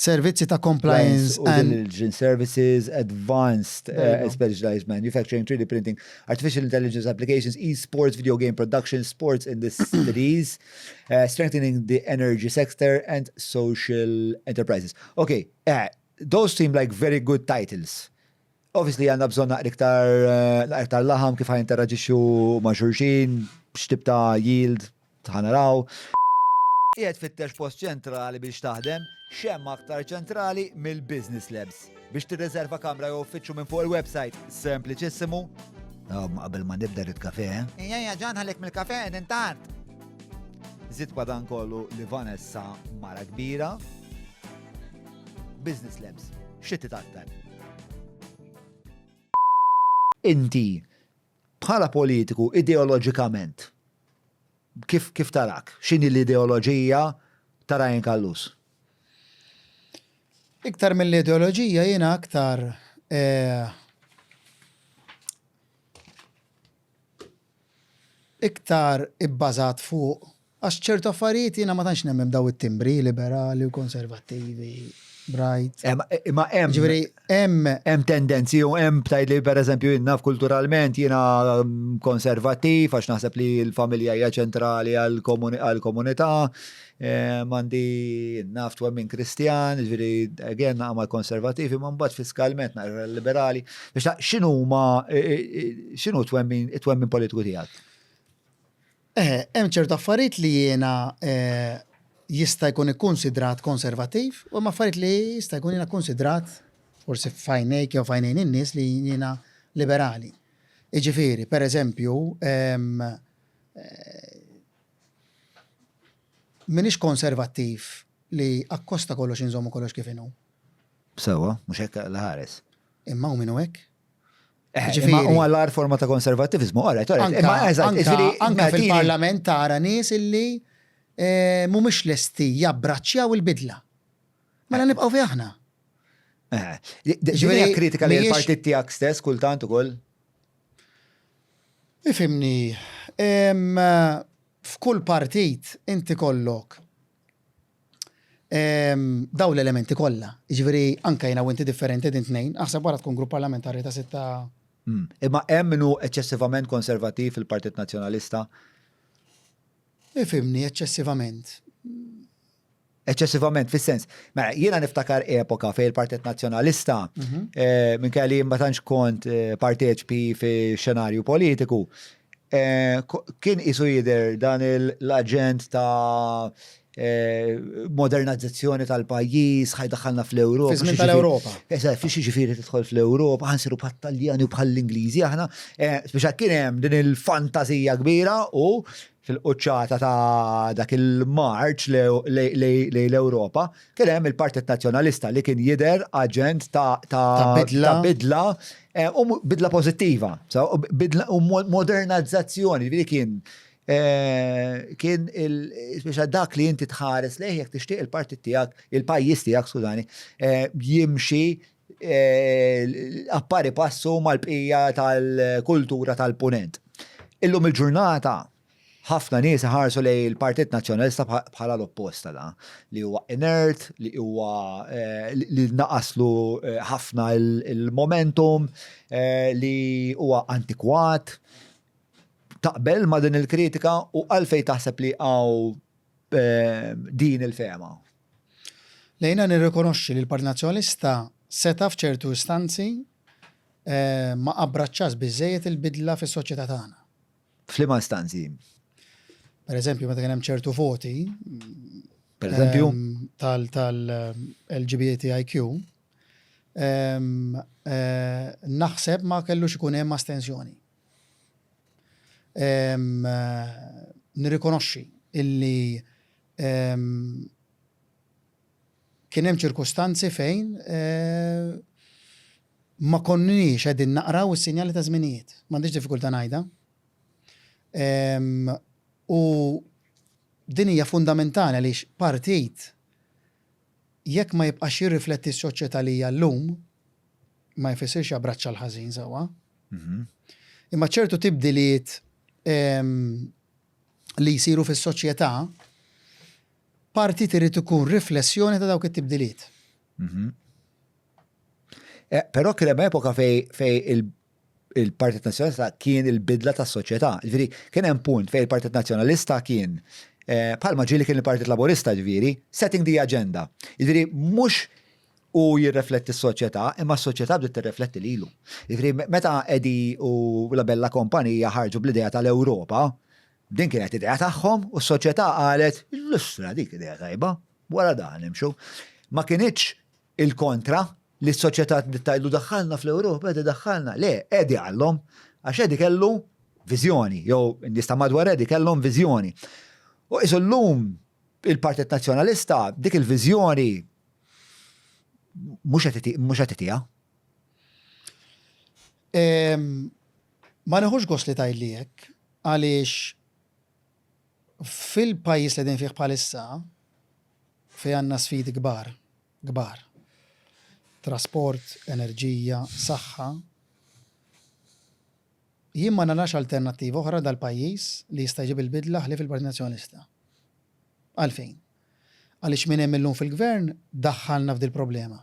servizzi ta' compliance u and diligence services, advanced uh, specialized manufacturing, 3D printing, artificial intelligence applications, e-sports, video game production, sports industries, uh, strengthening the energy sector and social enterprises. Okay, uh, those seem like very good titles. Obviously għandna bżonn naqra iktar eh, iktar laħam kif ħajinteraġixxu ma' xulxin, x'tip ta' yield ħa naraw. Qiegħed tfittex post ċentrali biex taħdem? X'hemm aktar ċentrali mill-Business Labs? Biex tirriserva kamra jew uffiċċju minn fuq il-website, sempliċissimu. Qabel ma nibda rrid kafe, eh? Ejja, ejja, ġan ħallik mill-kafe, qegħdin tard. Żid madankollu li Vanessa mara kbira. Business Labs, xi titgħattar? Inti, bħala politiku, ideoloġikament, kif, kif tarak? X'inhi l-ideoloġija ta' Ryan Callus? Iktar mill-ideoloġija jiena aktar eh, iktar ibbażat fuq għax ċertu affarijiet jiena ma tantx nemmen daw it-timbri liberali u konservattivi, right. Imma hemm. Ġifieri hemm. Hemm tendenzi u hemm tgħid li pereżempju jien naf kulturalment jiena mm, konservattiv għax naħseb li l-familja hija ċentrali għall-komunità, M'għandi naf twemmin Kristjan, ġifieri again naqa' mal-konservattivi, ma mbagħad fiskalment naqra liberali. Biex x'inhuma x'inhu twemmin it-twemmin politiku tiegħek? Eh, hemm ċertu affarijiet li jiena eh, jista' jkun ikkunsidrat konservattiv u hemm affarijiet li jista' jkun jiena kkunsidrat forsi f'għajnejk jew f'għajnejn in-nies li jiena liberali. Jiġifieri, pereżempju, ehm, eh, M'iniex konservattiv li akkost ta' kollox inżommu kollox kif inhu. Sewwa, mhux hekk l-ħares. Imma hu min hu hekk? Eh, imma huwa l-agħar forma ta' konservattiviżmu, all right, all right. Imma eżatt, jiġifieri anke fil-Parlament tara nies illi eh, mhumiex lesti jabbraċċjaw il-bidla. Mela nibqgħu fi aħna. Eh, ġifieri kritika li l-partit tiegħek stess kultant ukoll. Ifhimni, f'kull partit inti kollok dawn l-elementi kollha. Jiġifieri anke jiena u inti differenti din tnejn, aħseb wara tkun grupp parlamentari ta' sitta. Hmm. Imma hemm min hu eċċessivament konservattiv fil-Partit Nazzjonalista? Ifhimni, eċċessivament. Eċċessivament, fis-sens, mela jiena niftakar epoka fejn il-Partit Nazzjonalista, mhm. eh, minkejja li ma tantx kont eh, parteċpi fi xenarju politiku, eh, kien isu jidher dan l-aġent ta' modernizzazzjoni tal-pajjiż, ħajdaħħalna fl-Ewropa. Fi żmien tal-Ewropa. Eżatt, fi xi ġifieri tidħol fl-Ewropa, ħansiru bħat-Taljani u bħall-Ingliżi aħna. Speċa kien hemm din il-fantażija kbira u fil-quċċata ta' dak il-marċ lejn l-Ewropa, kien hemm il-Partit Nazzjonalista li kien jidher aġent ta' bidla, bidla eh, u bidla pożittiva, bidla u modernizzazzjoni, ġifieri kien eh, kien il dak li inti tħares lejh jekk tixtieq il-partit tiegħek, il-pajjiż tiegħek, skużani, eh, jimxi appari passu mal-bqija tal-kultura tal-punent. Illum il-ġurnata ħafna nies iħarsu lejn il-Partit Nazzjonalista bħala l-oppost ta' dan, li huwa inert, li huwa eh, li naqaslu eh, ħafna il-momentum, eh, li huwa antikwat. Taqbel ma' din il-kritika u għalfejn taħseb li hawn din il-fehma? Lejna nirrikonoxxi li l-Partit Nazzjonalista seta' f'ċertu istanzi ma abbraċċax biżżejjed il-bidla fis-soċjetà tagħna. F'liema istanzi? Per eżempju, meta kien hemm ċertu voti. Per eżempju? Tal-LGBTIQ, naħseb ma kellux ikun hemm astensjoni. Nirrikonoxxi illi kien hemm ċirkustanzi fejn ma konniex qegħdin naqraw is-sinjali ta' żminijiet. M'għandix diffikultà ngħidha. U din hija fundamentali għaliex partit jekk ma jibqax jirrifletti s-soċjetà li hija llum, ma jfissirx jabbraċċa l-ħażin sewwa. Imma ċertu tibdiliet li jsiru fis-soċjetà, partit irid ikun riflessjoni ta' dawk it-tibdiliet. Mhm. Eh, però kien hemm epoka fej il-Partit Nazzjonalista kien il-bidla tas-soċjetà. Ġifieri kien hemm punt fej il-Partit Nazzjonalista kien eh, bħalma ġieli kien il-Partit Laburista ġifieri, setting the agenda. Ġifieri mhux u jirrefletti s-soċjetà, imma s-soċjetà bdiet tirrefletti lilu. Ġifieri meta Edi u la Bella Kompanija ħarġu bl-idea tal-Ewropa, din kienet idea tagħhom u s-soċjetà qalet, l-istra dik idea tajba, wara dan nimxu. Ma kinitx il-kontra li s-soċjetà bdiet tgħidlu daħħalna fl-Ewropa, Edi daħħalna. Le, Edi qallhom, għax Edi kellu viżjoni, jew in-nies ta' madwar Edi kellhom viżjoni. U qisu llum il-Partit Nazzjonalista dik il-viżjoni mhux qed itiha. Ma neħux gost li tgħidli hekk għaliex fil-pajjiż li qegħdin fih bħalissa fejn għandna sfidi kbar, kbar. Trasport, enerġija, saħħa. Jien ma narax alternattiva oħra dal-pajjiż li jista' jġib il-bidla ħlief il-Partit Nazzjonalista. Għalfejn? Għaliex min hemm illum fil-gvern daħħalna f'dil-problema.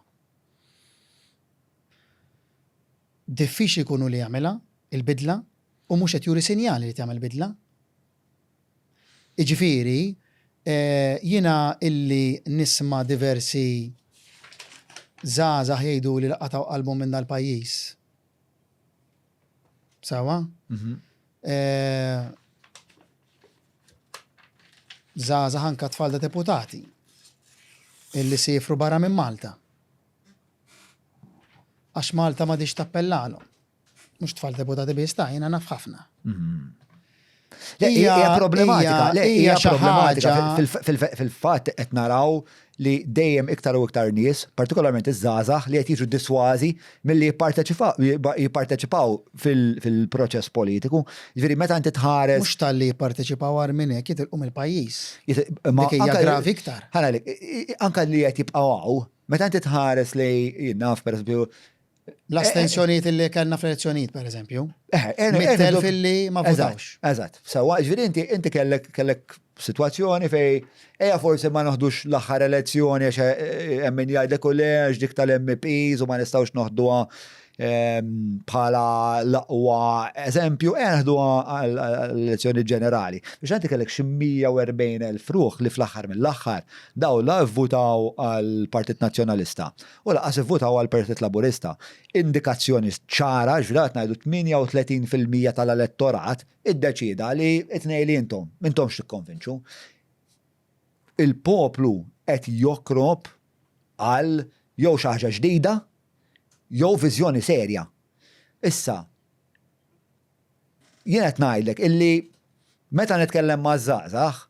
Diffiċli jkun hu li jagħmilha, il-bidla, u mhux qed juri sinjali li jagħmel bidla. Jiġifieri, jiena illi nisma' diversi żgħażagħ jgħiduli li qatgħu qalbhom minn dal-pajjiż. Sewwa? Żgħażagħ anke tfal ta' deputati illi siefru barra minn Malta. Għax Malta m'għadhiex tappellalhom. Mhux tfal deputati biss ta' jiena naf ħafna. Hija problematika, hija problematika. Fil-fatt qed naraw li dejjem iktar u iktar nies, partikolarment iż-żgħażagħ, li qed jiġu dissważi milli jipparteċipaw fil-proċess politiku. Ġifieri meta inti tħares. Mhux talli jipparteċipaw agħar minn hekk jitilqu mill-pajjiż. Dik hija gravi iktar. Anke li qed jibqgħu hawn, meta inti tħares li jien naf pereżempju L-astensjonijiet illi kellna fl-elezzjonijiet, per eżempju. Mittelf illi ma votawx. Eżatt. Sewwa, ġifieri inti inti kellek kellek sitwazzjoni fej eja forsi ma noħdux l-aħħar elezzjoni għax eh, hemm min jgħidlek u le għax dik tal-MPs u ma nistgħux noħduha ehm, bħala l-aqwa eżempju, eja noħduha għall-elezzjoni ġenerali. Biex inti kellek xi 140,000 ruħ li fl-aħħar mill-aħħar daw la vvutaw għall-Partit Nazzjonalista u lanqas ivvutaw għall-Partit Laburista. Indikazzjoni ċara, ġifieri qed ngħidu 38% tal-elettorat iddeċieda li t-tnejn li intom, m'intomx tikkonvinċu. Il-poplu qed jokrob għal jew xi ħaġa ġdida jew viżjoni serja. Issa, jien qed ngħidlek illi Meta nitkellem maż-żgħażagħ,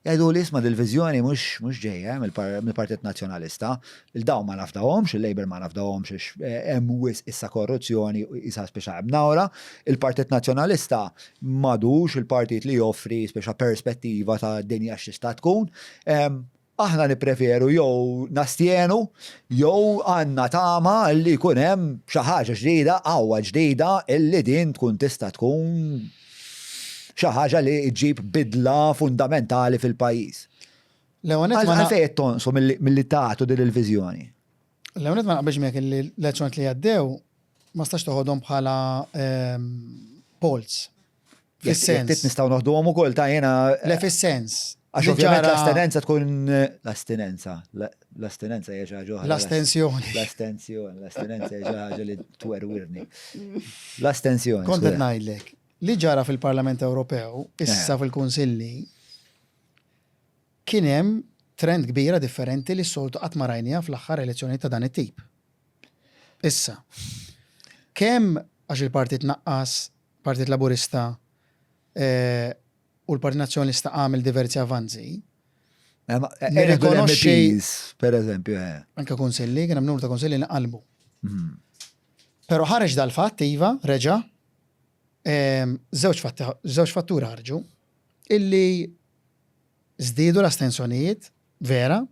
jgħiduli isma' dil-viżjoni mhux mhux ġejja mill-Partit Nazzjonalista. Il-dawn ma nafdahomx, il-Labour ma nafdahomx għax hemm wisq issa korruzzjoni u qisha spiċċa hemm nawra. Il-Partit Nazzjonalista m'għadux il-partit li joffri spiċċa perspettiva ta' dinja x'tista' tkun. Aħna nippreferu jew nastjenu jew għandna tama li jkun hemm xi ħaġa ġdida, qawwa ġdida illi din tkun tista' tkun xi ħaġa li ġġib bidla fundamentali fil-pajjiż. Għalfejn qed tonqsu milli tagħtu din il-viżjoni? L-ewwel nett ma naqbilx miegħek illi l-elezzjonijiet li għaddew ma stax toħodhom bħala polls. Fis-sens. Jekk nistgħu noħduhom ukoll ta' jiena. Le fis-sens. Għax ovvjament l-astinenza tkun l-astinenza. L-astinenza hija xi ħaġa oħra. L-astensjoni. L-astensjoni, l-astinenza hija xi ħaġa li twerwirni. L-astensjoni. Kont qed ngħidlek, li ġara fil-Parlament Ewropew, issa fil-Kunsilli, Kien hemm trend kbira differenti li s-soltu qatt ma rajniha fl-aħħar elezzjonijiet ta' dan it-tip. Issa, kemm għax il-partit naqqas, Partit Laburista, u l-Partit Nazzjonalista għamel diversi avanzi, nirrikonoxxi. Per eżempju, eh. Anke kunsilli, kien hemm numru ta' kunsilli li nqalbu. Però ħareġ dal-fatt, iva, reġa', żewġ fatturi ħarġu, illi Żdiedu l-astensjonijiet, vera,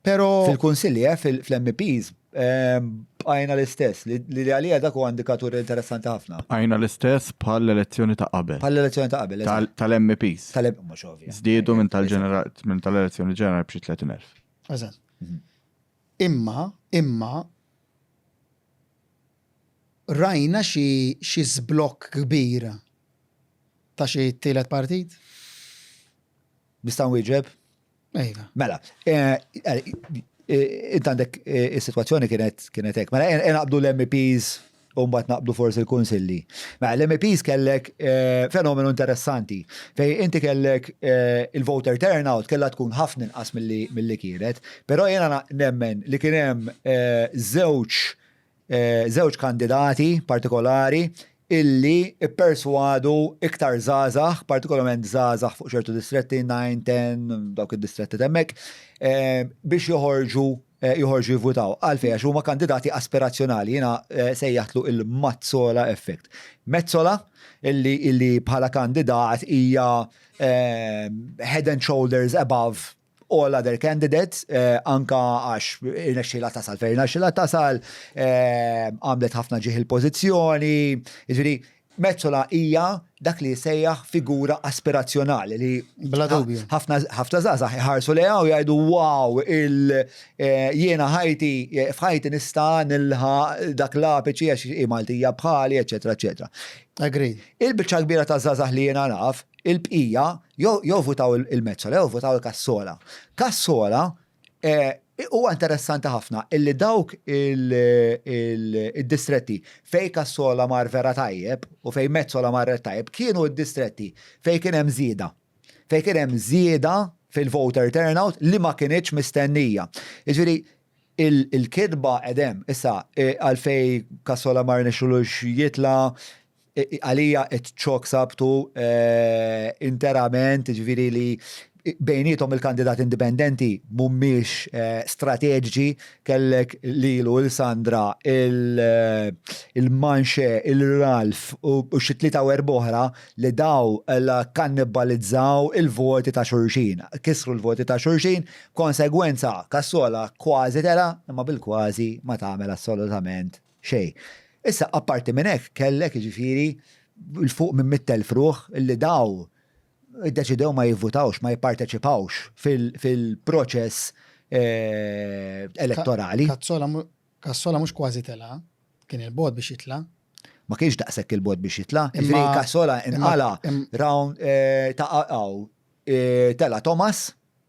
pero. Fil-kunsilli, eh, fl-MEPs, bqajna l-istess, li għalija dak huwa indikatur interessanti ħafna. Bqajna l-istess bħall-elezzjoni ta' qabel. Bħall-elezzjoni ta' qabel. Tal-MEPs. Tal-MEPs, mhux ovvja. Żdiedu minn tal-elezzjoni ġenerali b'xi 30,000. Eżatt. Imma, imma, rajna xi żblokk kbir ta' xi tielet partit? Nista' nwieġeb? Ejja. Mela, eh, eh, eh, int għandek is-sitwazzjoni kienet kienet hekk. Mela naqbdu l-MEPs u mbagħad naqbdu forsi l-kunsilli. Mela l-MEPs kellek fenomenu interessanti fej inti kellek il-voter turnout kellha tkun ħafna inqas milli kienet, però jiena nemmen li kien hemm żewġ żewġ kandidati partikolari illi pperswadu iktar żgħażagħ, partikolarment żgħażagħ fuq ċertu distretti, 9, 10, dawk id-distretti t'hemmhekk, biex joħorġu joħorġu jivvutaw. Għalfejn? Għax huma kandidati aspirazzjonali, jiena sejjaħtlu il-Mazzola effect. Metsola illi illi bħala kandidat hija head and shoulders above all other candidates, eh, anka għax irnexxila tasal fejn irnexxila tasal, eh, għamlet ħafna ġieħ il-pożizzjoni, jiġifieri Metsola hija dak li jsejjaħ figura aspirazzjonali li Bla dubju. ħafna ħafna żgħażagħ iħarsu lejha u jgħidu wow il eh, jiena ħajti f'ħajti nista' nilħaq dak l-apiċi għax hi Maltija bħali, eċetera, eċetera. Agreed. Il-biċċa kbira ta' żgħażagħ li jiena naf Il-bqija jew votaw il-Metsola jew votaw il-Cassola. Cassola huwa interessanti ħafna illi dawk id-distretti fejn Cassola mar vera tajjeb u fejn Metsola marret tajjeb kienu d-distretti fejn kien hemm żieda. Fejn kien hemm żieda fil-voter turnout li ma kinitx mistennija. Jiġifieri il-kitba qed hemm. Issa għalfejn Cassola ma rnexxilux jitla' Għalija it chalks up to interament, jiġifieri li bejniethom il-kandidati indipendenti mhumiex strateġiċi, kellek lilu, 'il Sandra, il-Manche, il-Ralph u xi tlieta u erba' oħra li daw kannibalizzaw il-voti ta' xulxin, kisru l-voti ta' xulxin, b'konsegwenza Cassola kważi tela' imma bil-kważi ma tagħmel assolutament Xejn. Issa apparti minn hekk kellek jiġifieri 'l fuq minn 100,000 ruħ li daw iddeċidew ma jivvutawx, ma jipparteċipawx fil-proċess elettorali. Cassola mhux kważi tela', kien 'il bogħod biex jitla'. Ma kienx daqshekk 'il bogħod biex jitla'. Jiġifieri Cassola inqala' round ta' tela' Thomas,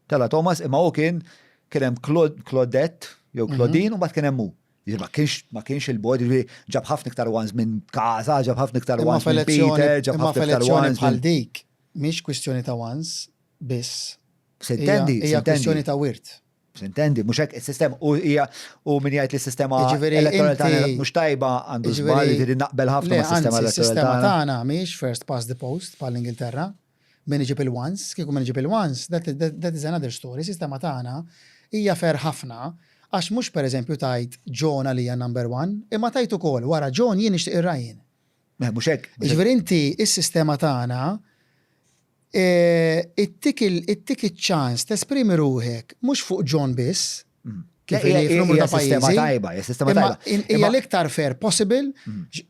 Tela' Thomas imma hu kien kien hemm Claudette jew Claudine u mbagħad kien hemm hu. Jiġifieri ma kienx ma kienx il-bogħod, jiġifieri ġab ħafna iktar ones minn Casa, ġab ħafna iktar ones minn Peter, ġab ħafna iktar ones. Bħal dik mhix kwistjoni ta' ones biss. Sintendi, hija kwistjoni ta' wirt. Sintendi, mhux hekk is-sistema u hija u min jgħid li s-sistema elettorali tagħna mhux tajba għandu żball, jiġifieri naqbel ħafna mas-sistema elettorali. Is-sistema tagħna mhix first past the post bħall-Ingilterra. min iġib il-ones, kieku min iġib il-ones, that, that, that is another story, sistema tagħna hija fair ħafna għax mhux pereżempju tgħid John għalija number one, imma tgħid ukoll wara John jien nixtieq ir-Ryan. Mhux hekk. Jiġifieri inti s-sistema tagħna ittik ittik iċ-ċans tesprimi ruħek mhux fuq John biss, kif Le, inhi hija- f'numru hija ta' sistema pajjiżi. tajba, hija sistema Imma tajba. in- Hija Imma- l-iktar fair possible,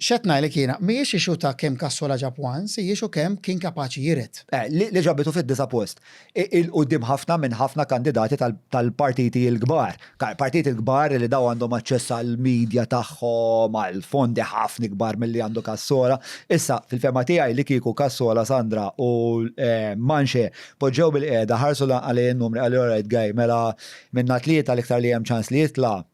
x'qed ngħidlek jiena, mhijiex issue ta' kemm Cassola ġab once, hija issue kemm kien kapaċi jiret. Eh, li li ġabitu fid-disa post. I- Il-qudiem ħafna minn ħafna kandidati tal- tal-partiti l-kbar. Ka- Partiti l-kbar li daw għandhom aċċess għall-medja tagħhom, għall-fondi ħafna kbar milli għandu Cassola. Issa, fil-fehma tiegħi li kieku Cassola, Sandra u eh, Manche poġġew bil-qiegħda ħarsu għalih numri għalli alright guy, mela minna tlieta l-iktar li hemm ċans li jitla'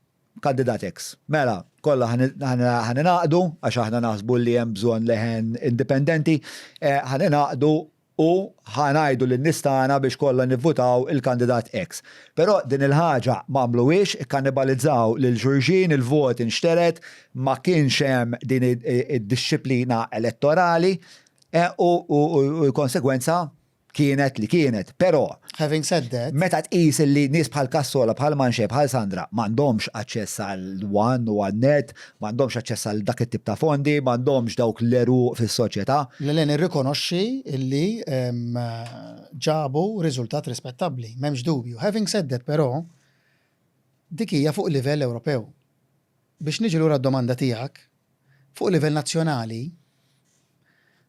kandidat X. Mela, kollha ħa ningħaqdu, għax aħna naħsbu li hemm bżonn leħen indipendenti, eh, ħa ningħaqdu u ħa ngħidu lin-nies tagħna biex kollha nivvutaw il-kandidat X. Però din il-ħaġa ma għamluhiex, ikkannibalizzaw lil xulxin, il-vot inxteret, ma kienx hemm din id-dixxiplina elettorali eh, u l-konsegwenza kienet li kienet. Però, Having said that, meta tqis li nies bħal Cassola, bħal Manché, bħal Sandra m'għandhomx aċċess għal one u għal net, m'għandhomx aċċess għal dak it-tip ta' fondi, m'għandhomx dawk l-għeruq fis-soċjetà. Le le nirrikonoxxi li ġabu riżultat rispettabbli, m'hemmx dubju. Having said that però, dik hija fuq livell Ewropew. Biex niġi lura għad-domanda tiegħek, fuq livell nazzjonali,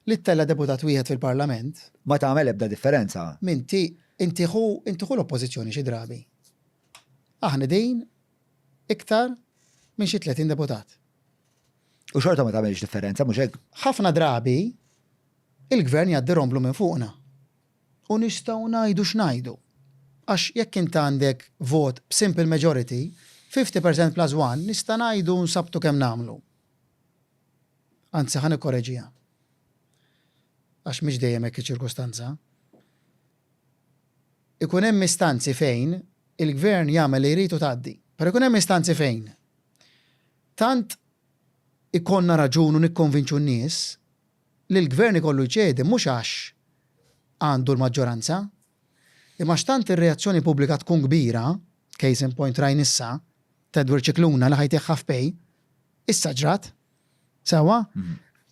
li ttella' deputat wieħed fil-Parlament. Ma tagħmel ebda differenza. M'inti, inti ħu, inti ħu l-Oppożizzjoni xi drabi. Aħna qegħdin iktar minn xi 30 deputat. U xorta ma tagħmilx differenza, mhux hekk? Ħafna drabi il-Gvern jgħaddi romblu minn fuqna. U nistgħu ngħidu x'ngħidu. Għax jekk int għandek vot b'simple majority, 50% plus one, nista' ngħidu u nsabbtu kemm nagħmlu. Anzi, ħa nikkoreġiha. Għax mhix dejjem hekk iċ-ċirkustanza. Ikun hemm istanzi fejn il-gvern jagħmel li jrid u tgħaddi. Però ikun hemm istanzi fejn tant ikollna raġun u nikkonvinċu n-nies li l-gvern ikollu jċedi mhux għax għandu l-maġġoranza, imma għax tant ir-reazzjoni pubblika tkun kbira, case in point rajn issa, t'Edward Scicluna li ħa jtih half pay, issa ġrat. Sewwa?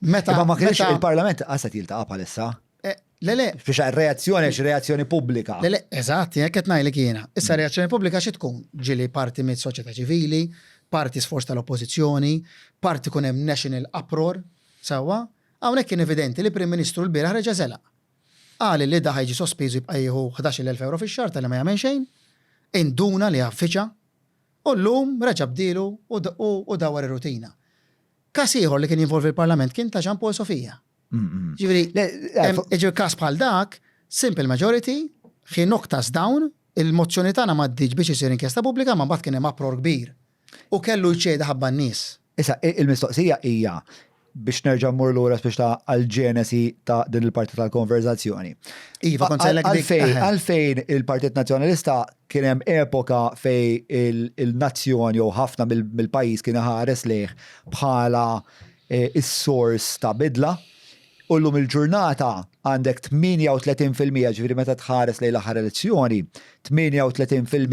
Meta Imma ma kienx il-Parlament qas qed jiltaqa' bħalissa. Eh, le le. Biex reazzjoni għax reazzjoni pubblika. Le le, eżatt, jekk qed ngħidlek jiena. Issa reazzjoni pubblika xi tkun? Ġieli parti mis-soċjetà ċivili, parti sforz tal-oppożizzjoni, parti kun hemm national uproar, Sewwa? Hawnhekk kien evidenti li Prim Ministru lbieraħ reġa' żelaq. Qal li da ħa jiġi sospiż u jibqa' jieħu 11,000 ewro fix-xahar talli ma jagħmel xejn. Induna li għaffiġha. U llum reġa' bdielu u dawwar ir-rutina. Każ ieħor li kien jinvolvi l-Parlament kien ta' Jean Paul Sofia. Ġifieri, ġifieri każ bħal dak, simple majority, he knocked us down, il-mozzjoni tagħna m'għaddietx biex isir inkjesta pubblika ma mbagħad kien hemm uproar kbir. U kellu jċedi ħabba n-nies. Issa, il-mistoqsija hija, biex nerġa' mmur lura biex ta' għall-ġenesi ta' din il-parti tal-konverzazzjoni. Iva, kont sejlek dik. Għalfejn il-Partit Nazzjonalista kien hemm epoka fej il-nazzjon jew ħafna mill-pajjiż kien iħares lejh bħala eh, is-sors ta' bidla. U llum il-ġurnata għandek 38% ġifieri meta tħares lejn l-aħħar elezzjoni, 38%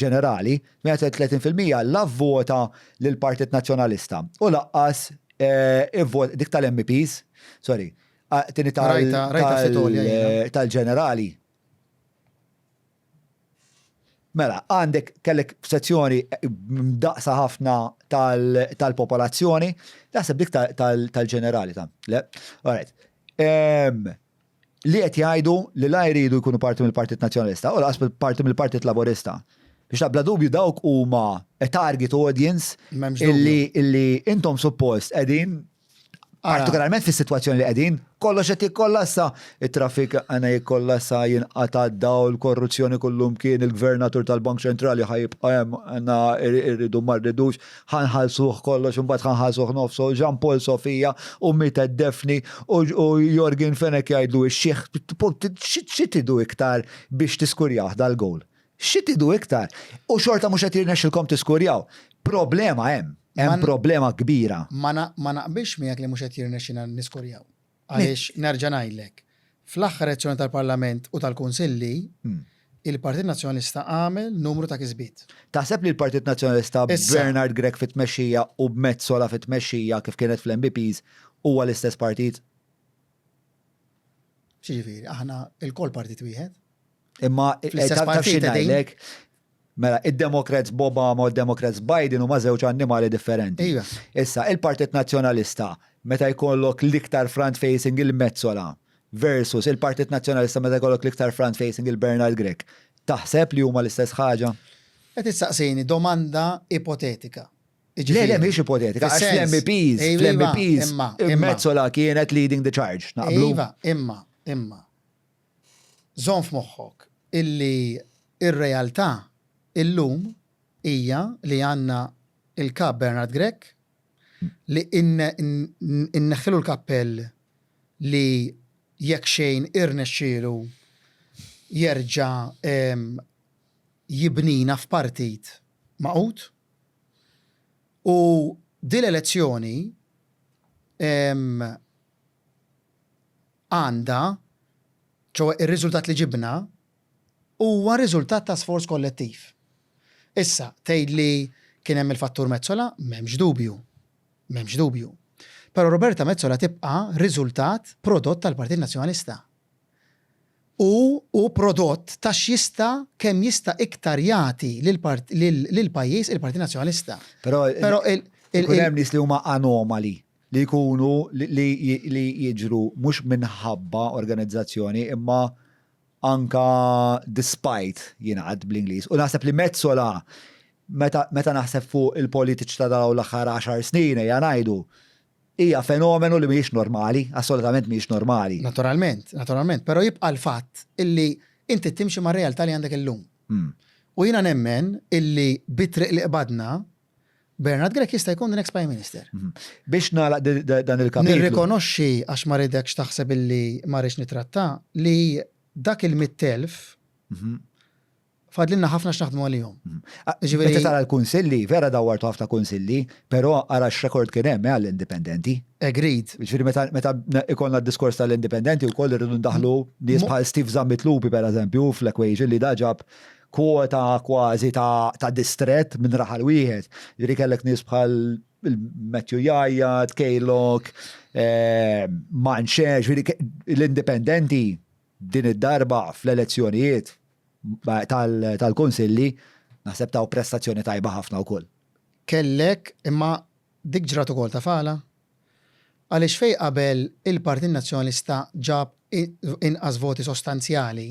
ġenerali, 38% la vvota lill-Partit Nazzjonalista u laqqas eh, dik tal-MEPs, sorry, tini tal-ġenerali. Mela, għandek kellek sezzjoni eh, daqsa ħafna tal-popolazzjoni, naħseb dik tal-ġenerali ta' le, alright. Li qed jgħidu li la jridu jkunu parti mill-Partit Nazzjonalista u laqas parti mill-Partit Laburista. Biex ta' bla dubju dawk huma a target audience illi, illi intom suppost qegħdin partikolarment fis-sitwazzjoni li qegħdin, kollox qed jikkollassa, it-traffik għana jikkollassa, jinqata' dawl, korruzzjoni kullum kien il-gvernatur tal-Bank Ċentrali ħa jibqa' hemm għandna irridu ma rridux, ħa nħallsuh kollox imbagħad ħa nħallsuh nofsu, Jean Paul Sofia u mietet Daphne u Yorgen Fenech jgħidlu ix-xiħ, xi tridu iktar biex tiskurjawh dal-gowl? Xi tridu iktar? U xorta mhux qed jirnexxilkom tiskurjaw. Problema hemm, hemm problema kbira. Ma naqbilx miegħek li mhux qed jirnexxilna niskurjaw. Għaliex nerġa' ngħidlek, Fl-aħħar elezzjoni tal-Parlament u tal-Kunsilli, il-Partit Nazzjonalista għamel numru ta' kisbiet. Taħseb li l-Partit Nazzjonalista b'Bernard Grech fit-tmexxija u b'Metsola fit-tmexxija kif kienet fl-MBPs huwa l-istess partit? X'jiġifieri, aħna lkoll partit wieħed. Imma taf xi ngħidlek? Mela, id-Democrats b'Obama u d-Democrats Biden huma żewġ annimali differenti. Iva. Issa, il-Partit Nazzjonalista meta jkollok l-iktar front facing il-Metsola versus il-Partit Nazzjonalista meta jkollok l-iktar front facing il-Bernard Grech, taħseb li huma l-istess ħaġa? Qed issaqsini domanda ipotetika. Le, le, mhix ipotetika, għax fl-MEPs, fl-MEPs, Metsola kienet leading the charge, naqblu? Iva, imma, imma. Żomm f'moħħok illi r-realtà illum hija li għandna l-Kap Bernard Grech li inneħħilu l-kappell li jekk xejn irnexxielu jerġa' jibnina f'partit magħqud u dil-elezzjoni għandha, ċoe ir-riżultat li ġibna, huwa riżultat ta' sforz kollettiv. Issa, tgħidli kien hemm il-fattur Metsola? M'hemmx dubju. M'hemmx dubju. Però Roberta Metsola tibqa' riżultat prodott tal-Partit Nazzjonalista. U hu prodott ta' x'jista' kemm jista' iktar jagħti lill-pajjiż il-Partit Nazzjonalista. Però ikun hemm nies li huma anomali. li jkunu li jiġru mhux minħabba organizzazzjoni imma anka despite jingħad bl-Ingliż. U naħseb li Metsola meta, meta naħseb fuq il-politiċi ta' dawn l-aħħar 10 snin ejja ngħidu hija fenomenu li mhijiex normali, assolutament mhijiex normali. Naturalment, naturalment, però jibqa' l-fatt illi inti timxi mar-realtà li għandek illum. Hmm. U jiena nemmen illi bit-triq li qbadna Bernard Grech jista' jkun the next Prime Minister. Mhm. Biex nagħlaq dan il-kapitlu. Nirrikonoxxi għax ma ridekx taħseb illi ma rridx nitratta li dak il-100,000 mhm. fadlilna ħafna x'naħdmu għalihom. Mhm. Ah, Meta tara l-kunsilli, vera dawwartu ħafna kunsilli, però ara x'rekord kien hemm eh, għall-indipendenti. Agreed. Ġifieri meta meta ikollna d-diskors tal-indipendenti wkoll irridu ndaħlu nies bħal Steve Zammit Lupi pereżempju fl-equation li daġab kwota kważi ta' distrett minn raħal wieħed. Ġifieri kellek nies bħal Matthew Jajjat, Kejlok, eh, Manxe, ġifieri l-indipendenti din id-darba fl-elezzjonijiet tal-konsilli naħseb taw prestazzjoni tajba ħafna wkoll. Kellek imma dik ġrat ukoll ta' fala? Għaliex fejn qabel il-Partit Nazzjonalista ġab inqas voti sostanzjali,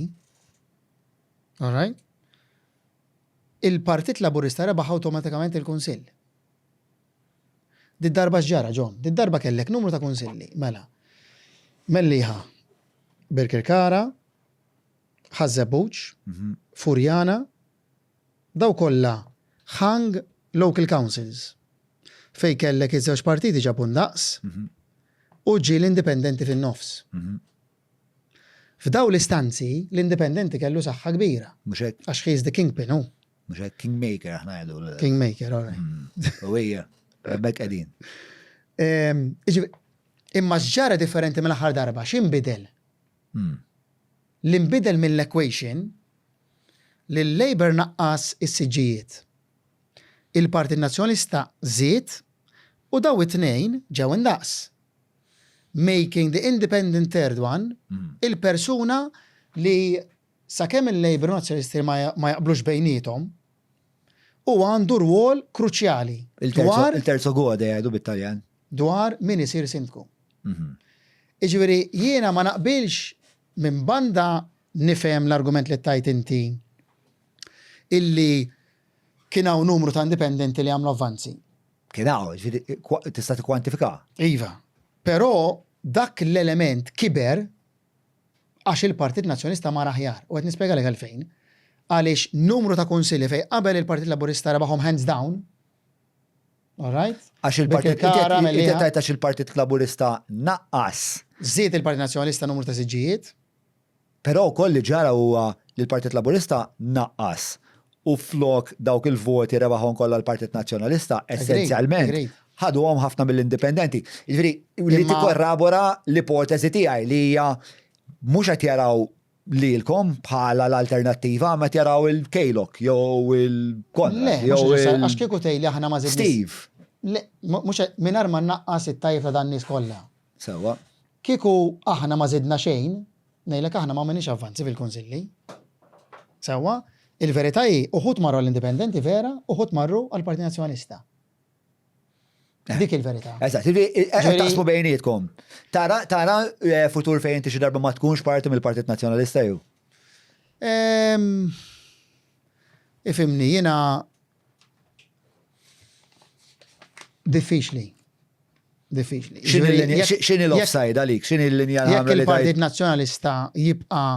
All right? Il-Partit Laburista rebaħ awtomatikament il-Kunsill. Did-darba x'ġara, John? Did-darba kellek numru ta' kunsilli, mela. Mellieħa, Birkirkara, Ħaż-Żebbuġ, Furjana, daw kollha hung local councils fejn kellek iż-żewġ partiti ġabu ndaqs u ġie l-indipendenti fin-nofs. F'dawn l-istanzi, l-indipendenti kellu saħħa kbira. Mhux hekk? Għax he is the kingpin, hu. Mhux hekk, kingmaker aħna ngħidu. Kingmaker, all right. Mm. U hija, hemmhekk qegħdin. Ehm, imma x'ġara differenti mill-aħħar darba, x'inbidel? Hmm. L-inbidel mill-equation li l-Labour naqqas is-siġġijiet. Il-Partit Nazzjonalista żied u daw it-tnejn ġew indaqs. Making the independent third one, il-persuna li sakemm il-Labour u Nazzjonalisti ma jaqblux bejniethom, hu għandu rwol kruċjali dwar. Il-terzo gode jgħidu bit-Taljan. Dwar min isir sindku. Jiġifieri jiena ma naqbilx minn banda nifhem l-argument li tajt inti illi kien hawn numru ta' indipendenti li għamlu avvanzi. Kien hawn, ġifieri tista' tikkwantifika. Iva. Però dak l-element kiber għax il-Partit Nazzjonalista mar aħjar. U qed nispjegalek għalfejn. Għaliex numru ta' kunsilli fejn qabel il-Partit Laburista rebaħhom hands down, all right? Għax il-Partit għax il-Partit Laburista naqqas. Żied il-Partit Nazzjonalista numru ta' siġġijiet. Però wkoll li ġara huwa li l-Partit Laburista naqqas u flok dawk il-voti rebaħhom kollha l-Partit Nazzjonalista, essenzjalment ħaduhom ħafna mill-indipendenti. Jiġifieri li tikkorrabora l-ipoteżi tiegħi li hija mhux qed jaraw lilkom bħala l-alternattiva, ma qed jaraw il-Kejlok jew il-Konrad jew il. Għax kieku tgħidli aħna ma żidniex. Steve. Le, mhux mingħajr ma nnaqqas it-tajjeb ta' dan nies kollha. Sewwa. Kieku aħna ma żidna xejn, ngħidlek aħna ma għamilniex avvanzi fil-kunsilli. Sewwa? Il-verità hi, uħud marru għall-Indipendenti vera, uħud marru għall-Partit Nazzjonalista. Dik il-verità. Eżatt, ġifieri taqsmu bejnietkom. Tara tara eh, futur fejn inti xi darba ma tkunx parti mill-Partit Nazzjonalista jew? Ehm, ifimni, jiena diffiċli. Diffiċli. X'inhi l-offside għalik? X'inhi l-linja Jekk il-Partit Nazzjonalista jibqa'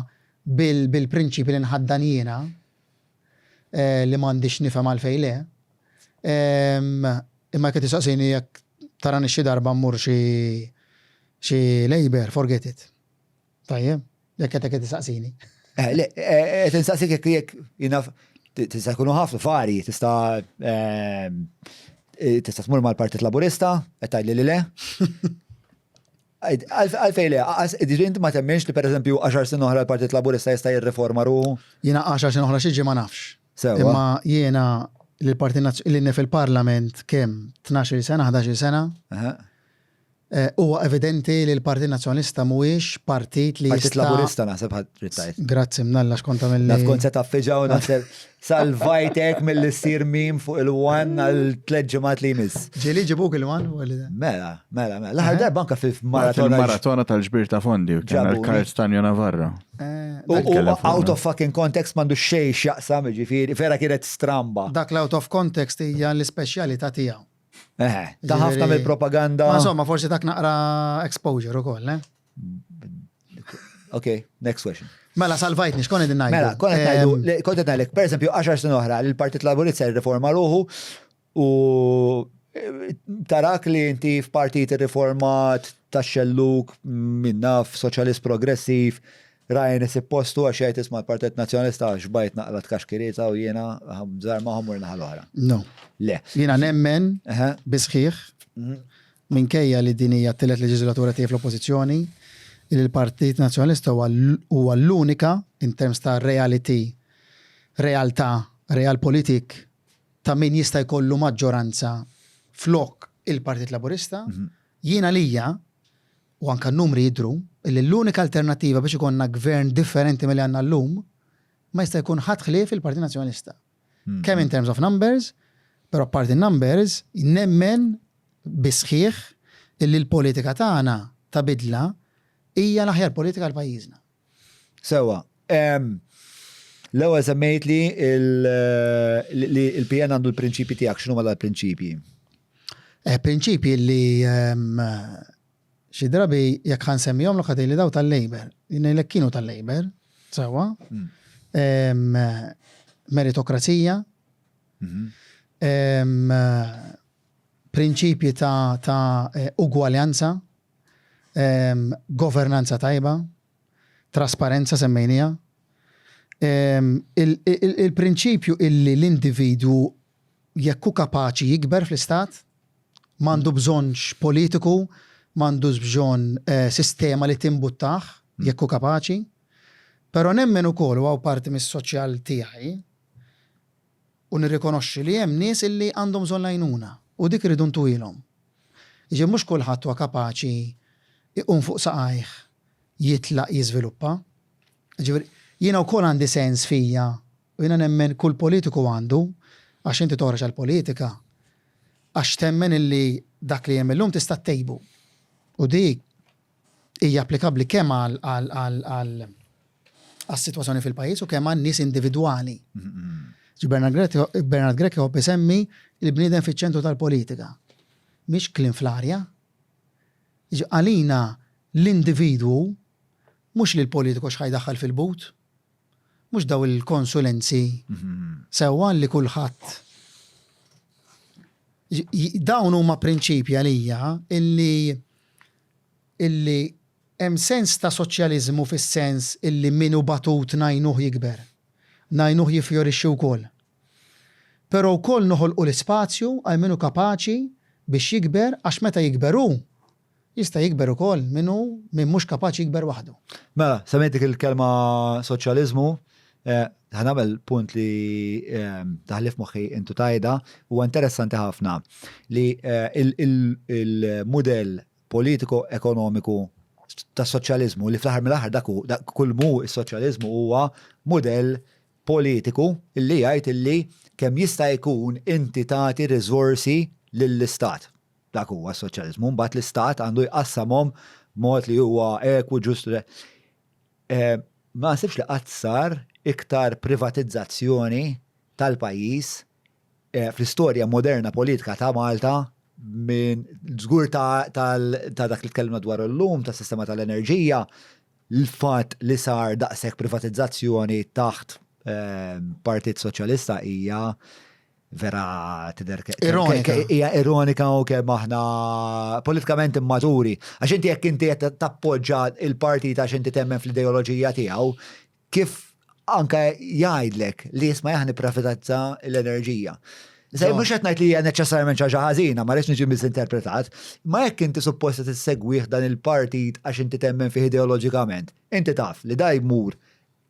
bil-prinċipi li nħaddan jiena, eh, li m'għandix nifhem għalfejn le. Imma jekk tistaqsini jekk tarani xi darba mmur xi xi Labour, forget it. Tajjeb, jekk qed qed tistaqsini. Eh, le, eh, qed insaqsik jekk jekk jiena tista' jkunu ħafna vari, tista' tista' tmur mal-Partit Laburista, qed tgħidli li le. Għalfejn le, inti ma temminx li pereżempju għaxar snin oħra l-Partit Laburista jista' jirriforma ruħu? Jiena għaxar snin oħra xi ma nafx. Sewwa. Imma jiena li l-Partit li fil-Parlament kemm 12-il sena, 11-il sena. Eh, huwa evidenti li l-Partit Nazzjonalista mhuwiex partit li Partit Laburista naħseb ħadd trid tgħid. Grazzi mnalla x'kont tagħmel. Naf kont se taffiġa u naħseb salvajtek mill issir mim fuq il-one għal tliet ġimgħat li jmiss. Ġieli ġibuk il-one? Mela, mela, mela. L-aħħar darba anke fil-maratona. Fil-maratona tal-ġbir ta' fondi u kien Karl Stanjo Navarro. Eh, u out of fucking context m'għandu xejn x'jaqsam, ġifieri, vera kienet stramba. Dak l-out of context hija l-ispeċjalità tiegħu. Eh, ta' ħafna mill-propaganda. Ma insomma, forsi dak naqra exposure ukoll, eh? Ok, next question. Mela, salvajtni, xkon id ngħidu? Mela, kont ngħidu, kont qed ngħidlek, pereżempju, 10 snin oħra li l-Partit Laburista jirriforma ruħu u eh, tarak li inti f'partit irriformat tax-xelluk minn naf soċjalist progressiv Ryan isib postu għax jgħid isma' l-Partit Nazzjonalista għax bajt naqla tkaxkirieta u jiena żgħar magħhom mur naħa l-oħra. No. Le. Jiena nemmen bi sħiħ mhm. minkejja li din hija t-tielet leġislatura tiegħi fl-oppożizzjoni li l-Partit Nazzjonalista huwa l-unika in terms ta' reality, realtà, realpolitik ta' min jista' jkollu maġġoranza flok il-Partit Laburista. Mhm. Jiena lija u anke n-numri jidhru, illi l-unika alternattiva biex ikollna gvern differenti milli għandna llum ma jista' jkun ħadd ħlief il-Partit Nazzjonalista. Kemm in terms of numbers, però apparti n-numbers, nemmen bis-sħiħ illi l-politika tagħna ta' bidla hija l-aħjar politika għal pajjiżna. Sewwa. L-ewwel semmejt li l-PN għandu l-prinċipji tiegħek, x'inhuma dal-prinċipji? Eh, prinċipji li xi drabi jekk ħa nsemmihom lok li daw tal-Labour. Ngħidlek kienu tal-Labour, sewwa. Hmm. Meritokrazija, mhm. prinċipji ta' eh, ugwaljanza, governanza tajba, trasparenza semmejniha, il-prinċipju illi l-individwu jekk hu kapaċi jikber fl-istat, m'għandu bżonnx politiku, m'għandux bżonn eh, sistema li timbuttah jekk hu kapaċi. Però nemmen ukoll u hawn parti mis-soċjal tiegħi u nirrikonoxxi li hemm nies illi għandhom bżonn l-għajnuna u dik irridu ntuhielhom. Jiġifieri mhux kulħadd huwa kapaċi jqum fuq saqajh, jitlaq jiżviluppa. Jiġifieri jiena wkoll għandi sens fija u jiena nemmen kull politiku għandu għax inti toħroġ għall-politika għax temmen illi dak li hemm illum tista' ttejbu. U dik hija applikabbli kemm għas-sitwazzjoni fil-pajjiż u kemm għan-nies individwali. Bernard Grech iħobb isemmi l-bniedem fiċ-ċentru tal-politika. Mhix kliem fl-arja. Għalina l-individwu mhux li l-politiku x'ħa jdaħħal fil-but, mhux daw il-konsulenzi sewwa li kulħadd dawn huma prinċipji għalija illi illi hemm sens ta' soċjaliżmu fis-sens illi min hu batut ngħinuh jikber, ngħinuh jiffjorixxi wkoll. Però wkoll noħolqu l-ispazju għal min hu kapaċi biex jikber għax meta jikber hu, Jista' jikber ukoll min hu min mhux kapaċi jikber waħdu. Mela, semmejt dik il-kelma soċjaliżmu, ħa nagħmel punt li daħli f'moħħi intu tajda, huwa interessanti ħafna li il-mudell politiko-ekonomiku tas-soċjaliżmu li fl-aħħar mill-aħħar dak hu, kull mhu s-soċjaliżmu huwa mudell politiku li jgħid illi kemm jista' jkun inti tagħti riżorsi lill-istat. Dak huwa s-soċjaliżmu. Mbagħad l-istat għandu jqassamhom b'mod li huwa ekwu, ġust. Eh, ma naħsibx li qatt sar iktar privatizzazzjoni tal-pajjiż eh, fl-istorja moderna politika ta' Malta minn żgur ta' dak li tkellimna dwar illum, tas sistema tal-enerġija, l-fatt li sar daqshekk privatizzazzjoni taħt eh, Partit Soċjalista hija vera tidher Ironika. Hija ironika u kemm aħna politikament immaturi. Għax inti jekk inti qed tappoġġa il-partit għax inti temmen fl-ideoloġija tiegħu, kif anke jgħidlek li jisma' jaħni privatizza l-enerġija. Issa mhux qed ngħid li hija neċessarjament xi ħaġa ħażina, ma rridx niġi misinterpretat, ma jekk inti suppost tissegwih dan il-partit għax inti temmen fih ideoloġikament, inti taf li da jmur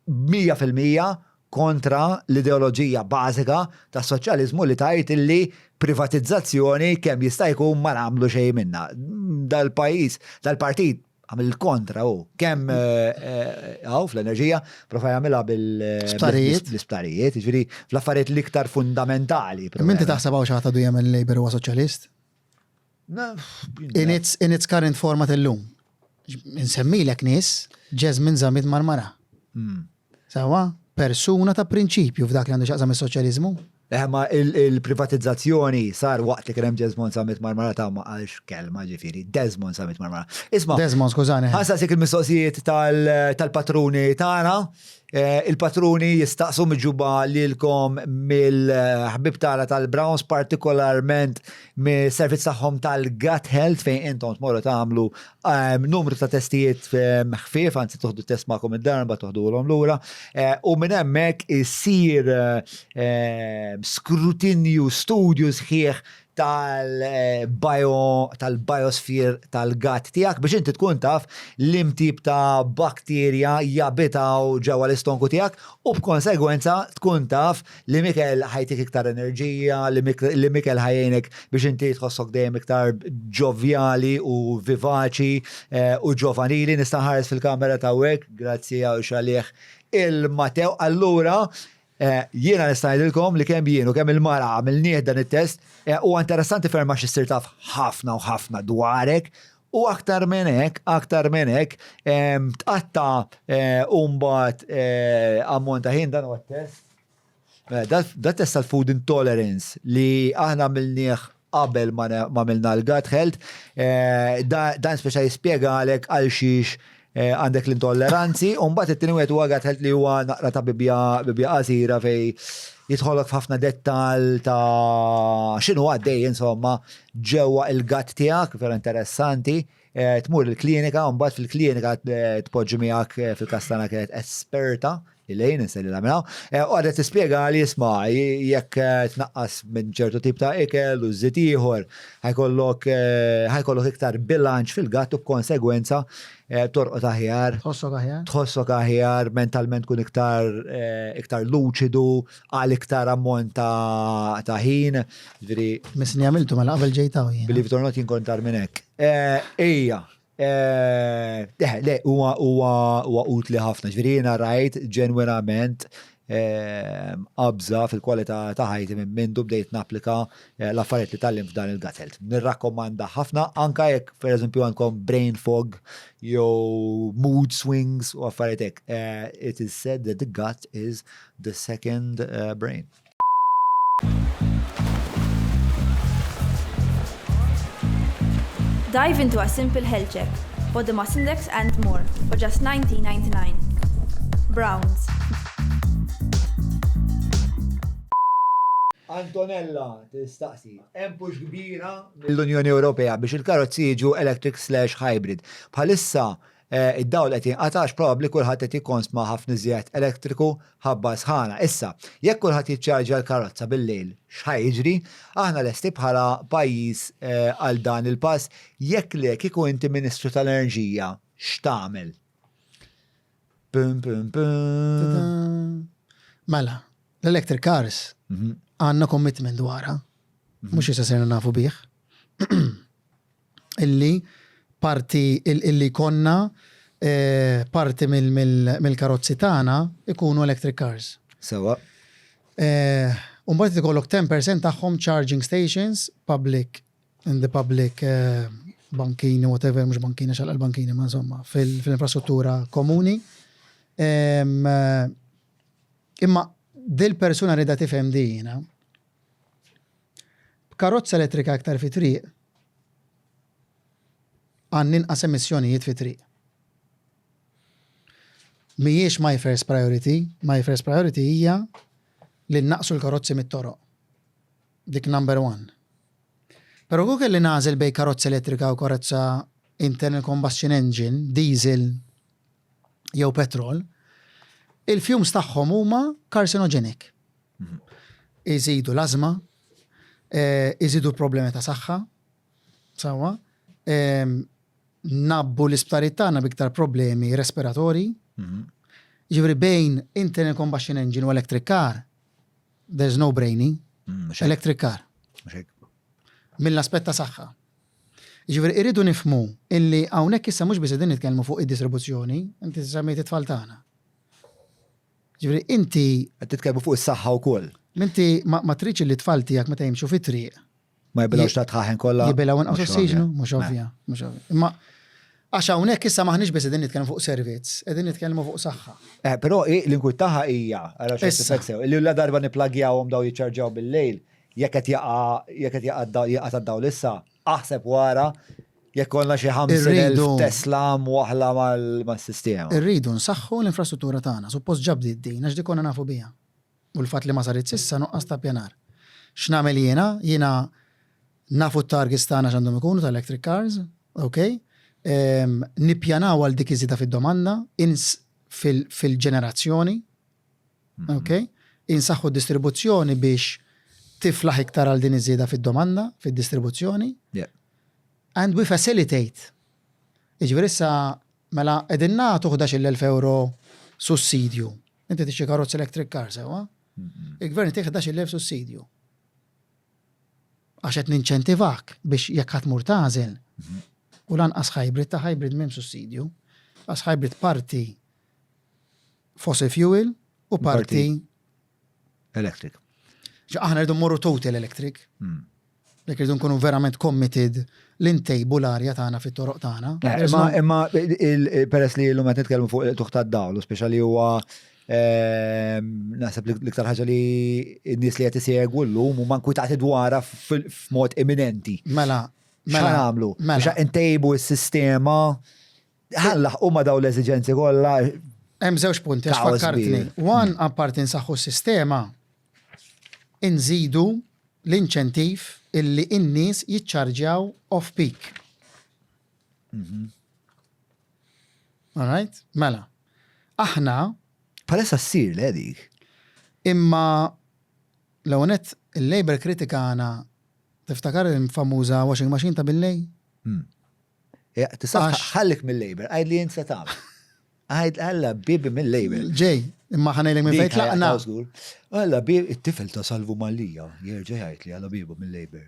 100% kontra l-ideoloġija bażika tas-soċjaliżmu li tgħid illi privatizzazzjoni kemm jista' jkun ma nagħmlu xejn minnha. Dal-pajjiż, dal-partit għamel il-kontra hu. Kemm hawn fl-enerġija, prova jagħmilha bil-isptarijiet, bl-isptarijiet, jiġifieri fl-affarijiet l-iktar fundamentali. Imma inti taħseb hawn xi ħadd għadu jemmen li Labour huwa soċjalist? In its, in its current format illum. Insemmilek nies, Jesmond Zammit Marmara. Hmm. Sawa, persuna ta' prinċipju f'dak li għandu xaqsam is-soċjaliżmu. Eh, ma il-privatizzazzjoni sar waqt li kien hemm Jesmond Zammit Marmara ta' ma qalx kelma ġifieri, Desmond Zammit Marmara. Isma' Desmond, skużani. Ħansaqsik il-mistoqsijiet tal-patruni tagħna. Eh, il-patruni jistaqsu miġuba lilkom mill-ħbib tagħna tal-Browns, partikolarment mis-servizz tagħhom tal-Gut Health fejn intom tmorru tagħmlu ehm, numru ta' testijiet ehm, ħfief, anzi toħdu test magħkom id-dar mbagħad toħduhom lura. Eh, u minn hemmhekk isir ehm, skrutinju, studju sħiħ tal-bio tal-biosphere tal-gut tiegħek biex inti tkun taf liem tip ta' bakterja jabitaw ġewwa l-istonku tiegħek u b'konsegwenza tkun taf li mikel ħajtik iktar enerġija, li mikel ħajjenek biex inti tħossok dejjem iktar ġovjali u vivaċi eh, u ġovanili. Nista' nħares fil-kamera ta' grazzi għal xalih il-Matew. Allura, Jiena nista' ngħidilkom li kemm jien u kemm il-mara għamilnieh dan it-test, huwa interessanti ferm għax issir taf ħafna u ħafna dwarek u aktar minn hekk, aktar minn hekk, tqatta' u mbagħad ammont ta' ħin dan huwa t-test. Da test tal-food intolerance li aħna għamilnieh qabel ma għamilna l-gut health, dan speċa jispjegalek għal xiex għandek l-intolleranzi, u mbagħad it-tieni wieħed huwa gut health li huwa naqra ta' bibja bibja qasira fej jidħolok f'ħafna dettal ta' x'inhu għaddej insomma ġewwa il-gut tiegħek, vera interessanti. Tmur il-klinika, u mbagħad fil-klinika tpoġġi miegħek fil-każ tagħna kienet esperta Elaine, insellilha minn hawn, u għadet tispjega li isma' jekk tnaqqas minn ċertu tip ta' ikel u żżid ieħor, ħajkollok ħajkollok iktar bilanċ fil-gatt u b'konsegwenza torqod aħjar. Tħossok aħjar. Tħossok aħjar, mentalment tkun iktar iktar luċidu għal iktar ammont ta' ħin. Ġifieri. Missni għamiltu mela qabel ġejt hawn jien. Believe it or not jien kont agħar minn hekk. Ejja, Eh, le, huwa huwa utli ħafna. Ġifieri jiena rajt ġenwinament eh, qabża fil-kwalità ta' ħajti minn mindu bdejt napplika eh, l-affarijiet li tgħallimt f'dan il-gut health. Nirrakkomanda ħafna anka jekk pereżempju għandkom brain fog jew mood swings u affarijiet hekk. It is said that the gut is the second brain. Dive into a simple health check, body mass index and more for just 19.99. Browns. Antonella tistaqsi, hemm push kbira mill-Unjoni Ewropea biex il-karozzi jiġu electric slash hybrid. Bħalissa Id-dawl qed jinqata' għax probabbli kulħadd qed jikkonsma ħafna iżjed elettriku ħabba s-sħana. Issa, jekk kulħadd jiċċarġja l-karozza bil-lejl, x'ħa jiġri? Aħna lesti bħala pajjiż għal dan il-pass? Jekk le, kieku inti Ministru tal-Enerġija, x'tagħmel? Pum pum pum. Mela, l-electric cars għandna commitment dwarha, mhux issa sirna nafu bih. Illi parti illi jkollna parti mill-karozzi tagħna ikunu electric cars. Sewwa. U mbagħad ikollok 10% tagħhom charging stations public in the public bankini whatever, mhux bankini għax l-bankini ma insomma fil-infrastruttura komuni. Imma dil-persuna rida tifhem dina. B'karozza elettrika iktar fit-triq, għandna inqas emissjonijiet fit-triq. Mhijiex my first priority, my first priority hija li nnaqqsu l-karozzi mit-toroq. Dik number one. Però kieku kelli nagħżel bejn karozza elettrika u karozza internal combustion engine, diesel jew petrol, il-fumes tagħhom huma carcinogenic. Iżidu l-ażma, iżidu l-problemi ta' saħħa, sewwa, nabbu l-isptarijiet tagħna b'iktar problemi respiratorji. Ġifieri bejn internal combustion engine u electric car, there's no brainy. Electric car. Mill-aspett ta' saħħa. Ġifieri irridu nifhmu illi hawnhekk issa mhux biss qegħdin nitkellmu fuq id-distribuzzjoni, inti semmejt it-tfal tagħna. Ġifieri inti. Qed titkellmu fuq is-saħħa wkoll. Inti ma tridx li t-tfal tiegħek meta jimxu fit-triq. Ma jibilgħux ta' tħaħen kollha. Jibilgħu inqas ossiġnu, mhux ovvja, mhux ovvja. Imma għax hawnhekk issa m'aħniex biss qegħdin nitkellmu fuq servizz, qegħdin nitkellmu fuq saħħa. Eh, però l-inkwiet tagħha hija, ara x'qed sew, li la darba nipplagjawhom daw jiċċarġjaw bil-lejl, jekk qed jaqa' jekk qed jaqa' jaqa' tad-dawl issa, aħseb wara Jekk konna xi 50,000 Tesla mwaħħla mas-sistema. Irridu nsaħħu l-infrastruttura tagħna. Suppost ġa bdiet din, għax dik konna nafu biha. U l-fatt li ma saritx s'issa nuqqas ta' ppjanar. X'nagħmel jiena? Jiena nafu t-targets tagħna x'għandhom ikunu ta' electric cars, ok? Nippjanaw għal dik iż-żieda fid-domanda, fil-ġenerazzjoni, Ok? Insaħħu d-distribuzzjoni biex tiflaħ iktar għal din iż-żieda fid-domanda, fid-distribuzzjoni. And we facilitate. Jiġifieri issa mela qegħdin nagħtu 11,000 euro sussidju. Inti tixtri karozza electric car sewwa? Il-gvern jtik 11,000 sussidju. Għax qed ninċentivak biex jekk ħa tmur tagħżel u lanqas hybrid ta' hybrid m'hemm sussidju. Għax hybrid parti fossil fuel u parti electric. Aħna rridu mmorru total electric. Hmm. Jekk rridu nkunu verament committed li ntejbu l-arja tagħna fit-toroq tagħna. Eh, imma imma peress li llum qed nitkellmu fuq il-tuħ tad-dawl, u speċjali huwa ehm, naħseb l-iktar ħaġa li n-nies li qed isegwu llum huma nkwitati dwarha f'mod imminenti. Mela, mela nagħmlu? Mela. Biex intejbu s-sistema Ħa nlaħħqu ma' dawn l-eżiġenzi kollha. Hemm żewġ punti għax fakkartni. One, apparti nsaħħu s-sistema, inżidu l-inċentiv illi n-nies jiċċarġjaw off peak. Mhm. All right? Mela. Aħna. Palessa ssir le dik. Imma l-ewwel nett il-Labour kritikana tiftakar il-famuża washing machine ta' billej? Hmm. Tista' ħallik mill-Labour, għid li int se tagħmel. Għid għalla bibi mill-Labour. Ġej, imma ħanejlek minn fejn tlaqna. Għalla bibi, it-tifel ta' Salvu Mallia, jerġa' jgħid li għalla bibu mill-Labour.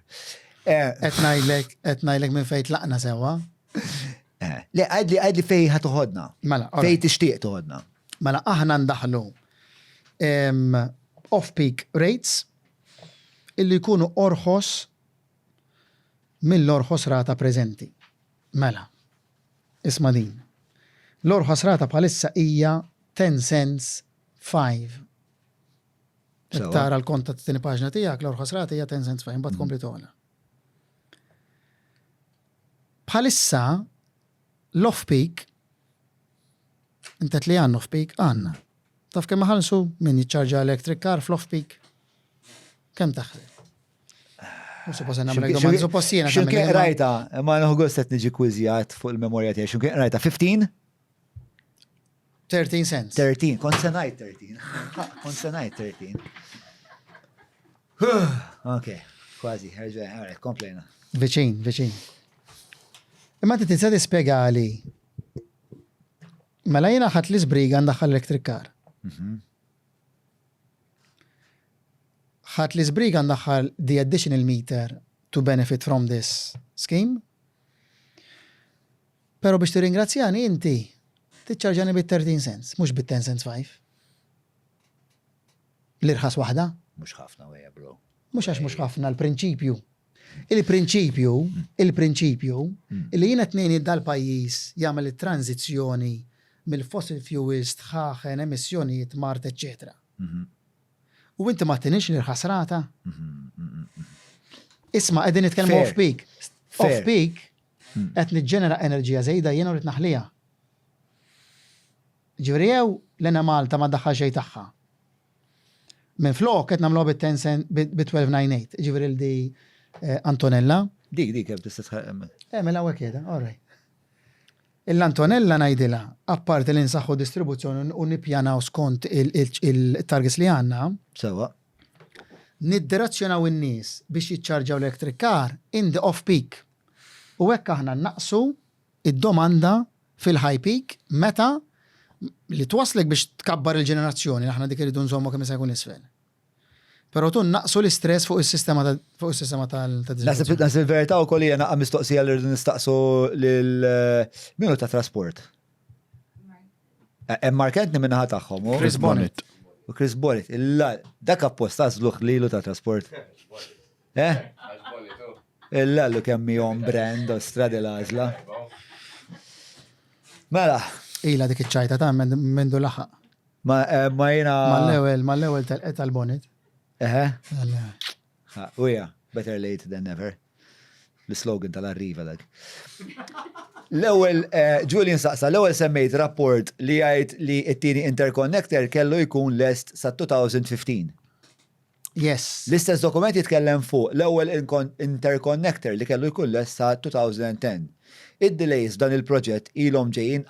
Eh. Qed ngħidlek, qed ngħidlek minn fejn tlaqna sewwa. Eh, le, għid li għid li fej ħa toħodna. Mela, fej tixtieq toħodna. Mela aħna ndaħlu off-peak rates illi jkunu orħos mill-orħos rata preżenti. Mela, isma' din. L-orħos rata bħalissa hija 10 cents 5. Jekk tara l-kont tat-tieni paġna tiegħek, l-orħos rata hija 10 cents 5, imbagħad tkompli togħla. Bħalissa l-off-peak, inti għedt li għandna off-peak, għandna. Taf kemm iħallsu min jiċċarġa electric car fl-off-peak? Kemm taħseb? Ximkien rajta, ma nħu gost qed niġi kwiżjat fuq il-memorja tiegħi. Ximkien rajta 15? 13 cents. 13, kont se ngħid 13. Kont se ngħid 13. Ok, kważi, erġa', komplejna. Viċin, viċin. Imma inti tista' tispjegali Mela jiena ħadd l-iżbriga ndaħħal electric car. Ħadd l-iżbriga ndaħħal the additional meter to benefit from this scheme. Pero biex tirringrazzjani inti tiċċarġani bit-13 cents, mhux bit-10 cents 5. L-irħas waħda. Mhux ħafna wejja bro. Mhux għax mhux ħafna l-prinċipju. Il-prinċipju, il-prinċipju li jiena qed ngħin dal-pajjiż jagħmel it-tranżizzjoni mill-fossil fuels, dħaħen, emissjonijiet, mard, eċċetera. U inti ma ttinix l-irħas rata? Isma' qegħdin nitkellmu off peak. Off peak qed niġġenera enerġija żejda jiena u rrid naħliha. Ġifieri jew l-Enemalta ma ddaħħal xejn tagħha. Minflok qed nagħmluha bit-10 cent bi 1298, ġifieri l di eh, Antonella. Dik dik hemm tista' tħ- Eh, mela hawnhekk qiegħda, all right. Il-Antonella ngħidilha, apparti li nsaħħu distribuzzjoni u nippjanaw skont il-targets li għandna, Sewa. niddirazzjonaw in-nies biex jiċċarġaw l-electric car in the off peak. U hekk aħna naqsu id-domanda fil-high peak meta li twasslek biex tkabbar il-ġenerazzjoni, aħna dik irridu nżommu kemm jista' jkun isfel. Però tu naqsu l-istress fuq is-sistema fuq is-sistema tal Naħseb il-verità wkoll hija naqa' mistoqsija li rridu nistaqsu lil eh, minu ta' trasport. Eh, hemm Mark Anthony minnaħa tagħhom. Chris Bonnet. U Chris Bonnet. Illa dak apposta żluħ lilu ta' trasport. Eh? Illallu kemm hi on brand ostra dil għażla. Mela. Ila dik iċ-ċajta ta' mendu laħaq. Ma, eh, ma jena. Mal-ewel, mal-ewel telqet tal-bonnet. Eħe. U ja, better late than never. L-slogan tal-arriva dak. L-ewwel, eh, Julian saqsa, l-ewwel semmejt rapport li jgħid li t-tieni interconnector kellu jkun lest sa 2015. Yes. L-istess dokument jitkellem fuq l-ewwel interconnector li kellu jkun lest sa 2010. Id-delays f'dan il-proġett ilhom ġejjin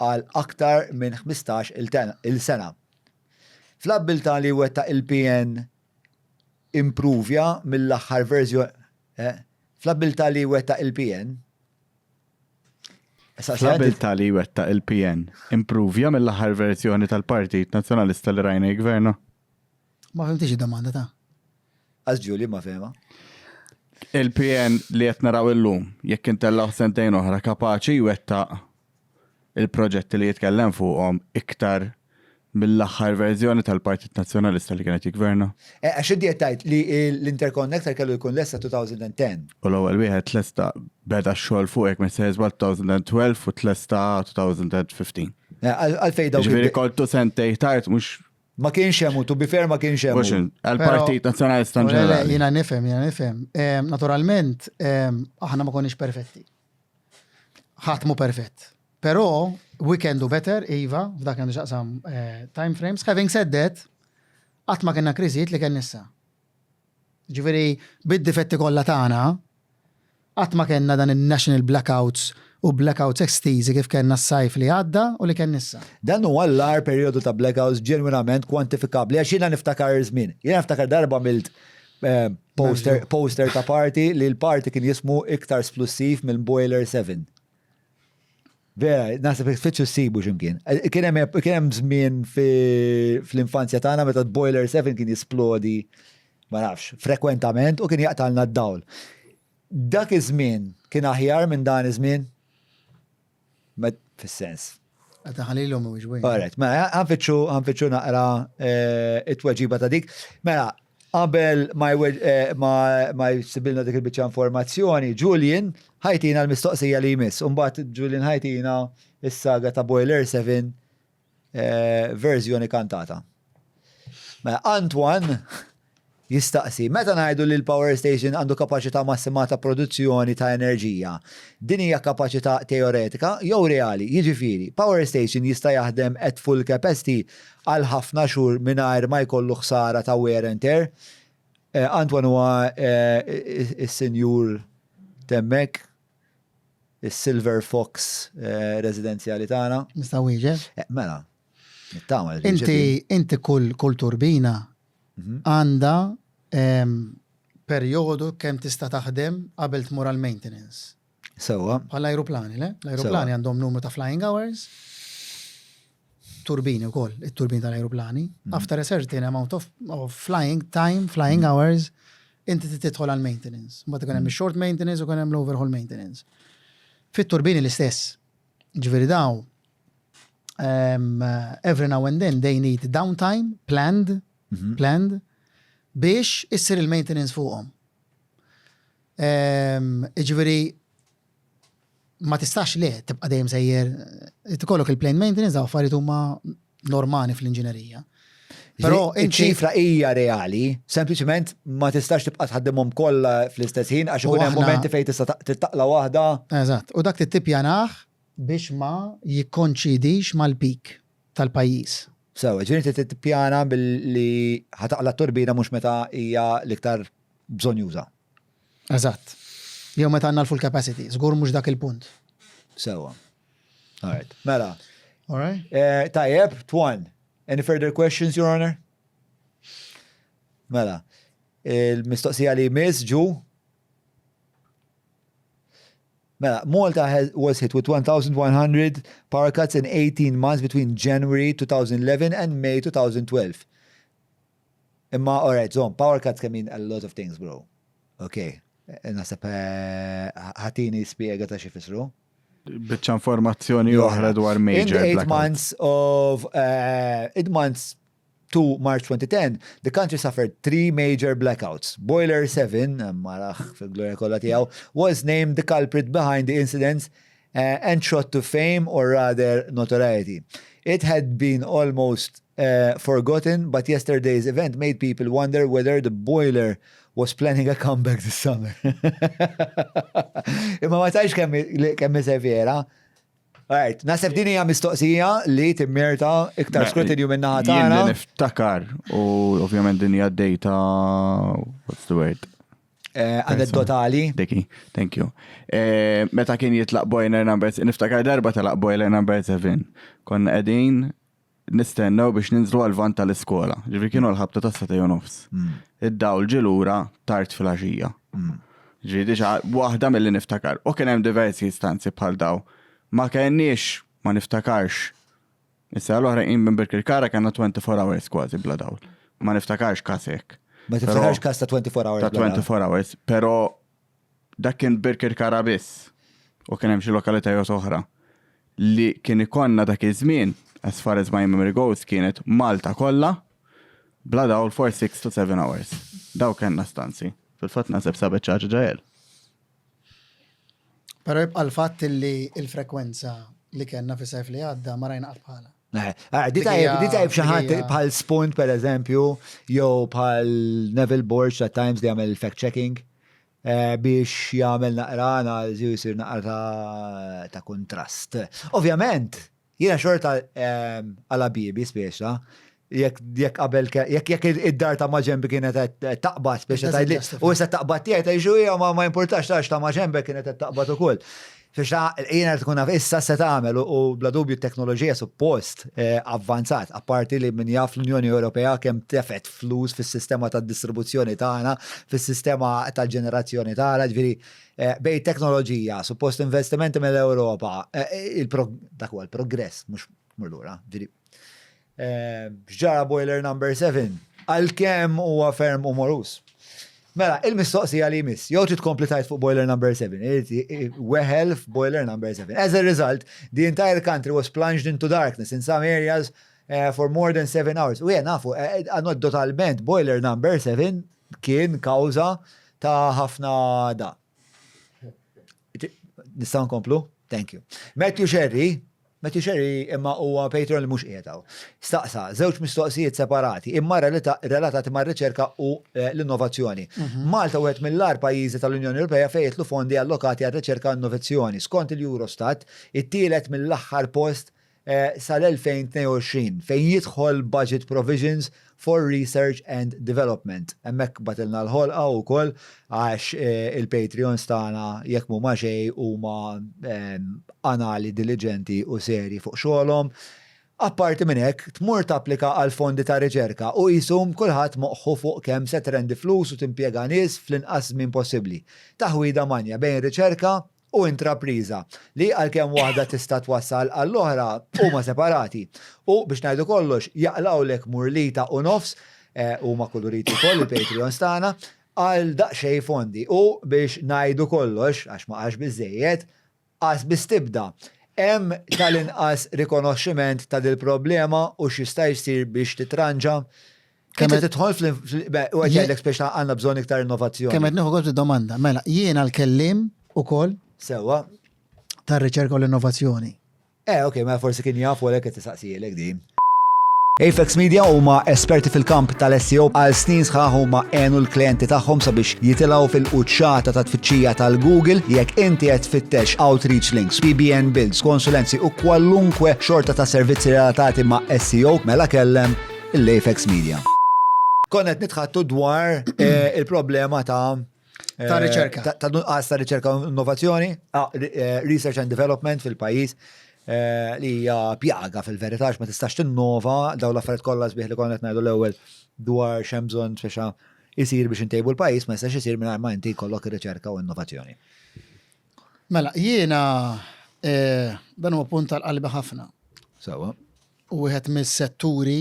għal aktar minn 15 il sena. Fl-abbiltà li jwettaq il-PN impruvja mill-aħħar verżjoni eh, Fl-abbiltà li jwettaq il-PN Fl-abbiltà li jwettaq il-PN impruvja mill-aħħar verżjoni tal-Partit Nazzjonalista li rajna jiggverna. Ma fimtix id-domanda ta'. Għax Julie ma fehma. Il-PN li qed naraw illum, jekk intellgħuh sentejn oħra kapaċi jwettaq il-proġetti li jitkellem fuqhom iktar mill-aħħar verżjoni tal-Partit Nazzjonalista li kien qed jiggverna. Eh, għax inti qed tgħid li l-interconnector kellu jkun lesta 2010. U l-ewwel wieħed tlesta beda x-xogħol fuq jekk mhux sejjer żball 2012 u tlesta 2015. Eh, għalfejn dawk. Ġifieri kontu sentej tard mhux Ma kienx hemm, to be fair ma kienx hemm. Għal-Partit Nazzjonalista in ġenerali. Jiena nifhem, jiena nifhem. Naturalment, aħna ma konniex perfetti. Ħadd mhu perfett. Però, we can do better, iva, f'dak għandu xaqsam eh, time frames. Having said that, qatt ma kellna kriżijiet li kellna issa. Ġifieri, bid-difetti kollha tagħna, qatt ma kellna dan in-national blackouts u blackouts estiżi kif kellna s-sajf li għadda u li kellna issa. Dan huwa l-agħar perjodu ta' blackouts ġenwinament kwantifikabbli għax jiena niftakar żmien. Jiena niftakar darba għamilt eh, poster, poster ta' party li l-party kien jismu iktar splussiv minn Boiler 7. Vera, naħseb jekk tfittxu ssibu x'imkien. Eh, kien hemm kien hemm żmien fl-infanzja tagħna meta Boiler 7 kien jisplodi ma nafx, frekwentament u kien jaqtalna d-dawl. Dak iż-żmien kien aħjar minn dan iż-żmien? Fis-sens. Għata ħalilhom u ġwejn. Alright, mela ħanfittxu ħanfittxu naqra eh, it-tweġiba ta' dik. Mela, Qabel ma ma jsibilna dik il-biċċa informazzjoni, Julian ħajtina l-mistoqsija li jmiss. U mbagħad Julian ħajtina s-saga ta' Boiler 7 verżjoni kantata. Mela Antoine jistaqsi, meta ngħidu li l-power station għandu kapaċità massima ta' produzzjoni ta' enerġija, din hija kapaċità teoretika jew reali? Jiġifieri, power station jista' jaħdem at full capacity għal ħafna xhur mingħajr ma jkollu ħsara ta' wear and tear. Antoine huwa s-sinjur t'hemmhekk, is-silver fox residenzjali tagħna. Nista' nwieġeb? Mela. Nittama li Inti inti kull kull turbina għandha perjodu kemm tista' taħdem qabel tmur għal maintenance. Sewwa. Bħal ajruplani, le? L-ajruplani għandhom numru ta' flying hours, turbini wkoll, it-turbini tal-ajruplani. After a certain amount of, of flying time, flying hours, inti tidħol għal maintenance. Mbagħad ikun hemm short maintenance u ikun hemm l-overhaul maintenance. Fit-turbini l-istess. Ġifieri daw every now and then they need downtime, planned, planned, biex issir il-maintenance fuqhom. Ġifieri ma tistax le tibqa' dejjem sejjer tikollok il-planned maintenance daw affarijiet huma normali fl-inġinerija. Però iċ-ċifra hija reali, sempliċement ma tistax tibqa' tħaddimhom kollha fl-istess ħin għax ikun hemm momenti fejn tista' taqla waħda. Eżatt, u dak tippjanah biex ma jikkonċidix mal-peak tal-pajjiż. Sewa, ġifieri inti tippjana billi ħa taqla t-turbina mhux meta hija l-iktar bżonnjuża. Eżatt. Jew meta għandna l-full capacity, żgur mhux dak il-punt. Sewa. Alright. Mela. Alright. Eh, tajjeb, Twan. Any further questions, Your Honor? Mela. Il-mistoqsija li jmiss ġu. Mela, Malta has, was hit with 1,100 power cuts in 18 months between January 2011 and May 2012. Imma, alright, zon, power cuts can mean a lot of things, bro. Okay. Naħseb ħatini spiega ta' xifisru. Biċċa informazzjoni oħra dwar major. In the 8 months of, 8 months to March 2010, the country suffered three major blackouts. Boiler 7, maraħ fil-glorja kollha tiegħu, was named the culprit behind the incidents and shot to fame or rather notoriety. It had been almost forgotten, but yesterday's event made people wonder whether the boiler was planning a comeback this summer. Imma ma tajx kemm severa. Alright, naħseb din hija mistoqsija li timmerta iktar skrutinju minn naħa tagħna. Jien niftakar u ovvjament din hija data what's the word? Anedotali. Diki, thank you. Meta kien jitlaq boiler number, niftakar darba telaq boiler number 7. Konna qegħdin nistennew biex ninżlu għal-van tal-iskola. Ġifieri kienu l-ħabta ta' sata nofs. Id-dawl ġie lura tard filgħaxija. Ġifieri diġà waħda milli niftakar. U kien hemm diversi istanzi bħal daw. Ma kenniex, ma niftakarx. Issa l-oħra jien minn Birkirkara kellna 24 hours kważi bla dawl. Ma niftakarx każ hekk. Ma tiftakarx każ ta' 24 hours. Ta' 24 hours, però dak kien Birkirkara biss. U kien hemm xi lokalitajiet oħra li kien ikonna dak iż-żmien, as far as my memory goes, kienet Malta kollha bla dawl for 6 to 7 hours. Daw kellna stanzi. Fil-fatt naħseb sabet xi ħaġa ġajel. Però jibqa' l-fatt li l-frekwenza li kellna fis-sajf li għadda ma rajna qatt bħala. Di tajb xi ħadd bħal Spunt per eżempju, jew bħal Neville Borg at times li jagħmel fact checking biex jagħmel naqra analiżi u jsir naqra ta' kontrast. Ovvjament, jiena xorta għala bibi speċa, jekk qabel jekk id-dar ta' maġenbi kienet taqbad speċa tgħidli u issa taqbad tiegħi tgħixu hija ma importax tax ta' maġenbek kienet qed taqbad ukoll. Biex jiena tkun naf issa se tagħmel u bla dubju t-teknoloġija suppost avvanzat, apparti li min jaf l-Unjoni Ewropea kemm tefet flus fis-sistema tad-distribuzzjoni tagħna, fis-sistema tal-ġenerazzjoni tagħna, ġifieri bejn teknoloġija, suppost investimenti mill-Ewropa, dak huwa l-progress mhux mur lura, ġifieri. X'ġara boiler number 7? Għalkemm huwa ferm umorus. Mela, il-mistoqsija li jmiss, jew trid tkompli tajt fuq boiler number 7, weħel f'boiler number 7. As a result, the entire country was plunged into darkness in some areas for more than 7 hours. U jien nafu, aneddotalment, boiler number 7 kien kawża ta' ħafna da. Nistgħu nkomplu? Thank you. Matthew Sherry, Matthew Sherry imma huwa Patreon li mhux qiegħed hawn. Staqsa żewġ mistoqsijiet separati imma relatati mar-riċerka u l-innovazzjoni. Malta wieħed mill-agħar pajjiżi tal-Unjoni Ewropea fejn jidħlu fondi allokati għar-riċerka u innovazzjoni. Skont il-Eurostat, it-tielet mill-aħħar post sal-2022 fejn jidħol budget provisions for research and development. Hemmhekk batilna l-ħolqa wkoll għax il-Patreons tagħna jekk mhuma xejn huma anali diliġenti u seri fuq xogħolhom. Apparti minn hekk, tmur tapplika għal fondi ta' riċerka u qisum kulħadd moħħu fuq kemm se trendi flus u timpjega nies fl-inqas żmien possibbli. Taħwida manja bejn riċerka u intrapriża, li għalkemm waħda tista' twassal għall-oħra, huma separati. U biex ngħidu kollox, jaqlgħulek murlita u nofs, huma kuluriti wkoll il-Patreons tagħna, għal daqsxejn fondi. U biex ngħidu kollox, għax ma qax biżżejjed, qas biss tibda. Hemm tal-inqas rikonoxximent ta' dil-problema u x'jista' jsir biex titranġa? Kemm qed tidħol fl u qed jgħidlek speċi għandna bżonn iktar innovazzjoni. Kemm qed nieħu gost domanda. Mela, jiena l-kelliem ukoll. Sewwa. Tar-riċerka u l-innovazzjoni. Eh, ok, mela forsi kien jaf u għalhekk qed tisaqsielek din. Apex Media huma esperti fil-kamp tal-SEO għal snin sħaħ huma għenu l-klijenti tagħhom sabiex jitilgħu fil-quċċata ta' tfittxija tal-Google jekk inti qed tfittex outreach links, PBN builds, konsulenzi u kwalunkwe xorta ta' servizzi relatati ma' SEO mela kellem l-Apex Media. Konna qed nitħattu dwar eh, il-problema ta' eh, ta' riċerka. Ta' nuqqas ta' riċerka u innovazzjoni, ah, eh, research and development fil-pajjiż li hija pjaga fil-verità ma tistax tinnova dawn l-affarijiet kollha sbieħ li konna qed ngħidu l-ewwel dwar x'hemm bżonn speċa isir biex intejbu l-pajjiż ma jistax isir mingħajr ma inti jkollok ir-riċerka u innovazzjoni. Mela, jiena dan huwa punt tal-qalbi ħafna. Sewa. U wieħed mis-setturi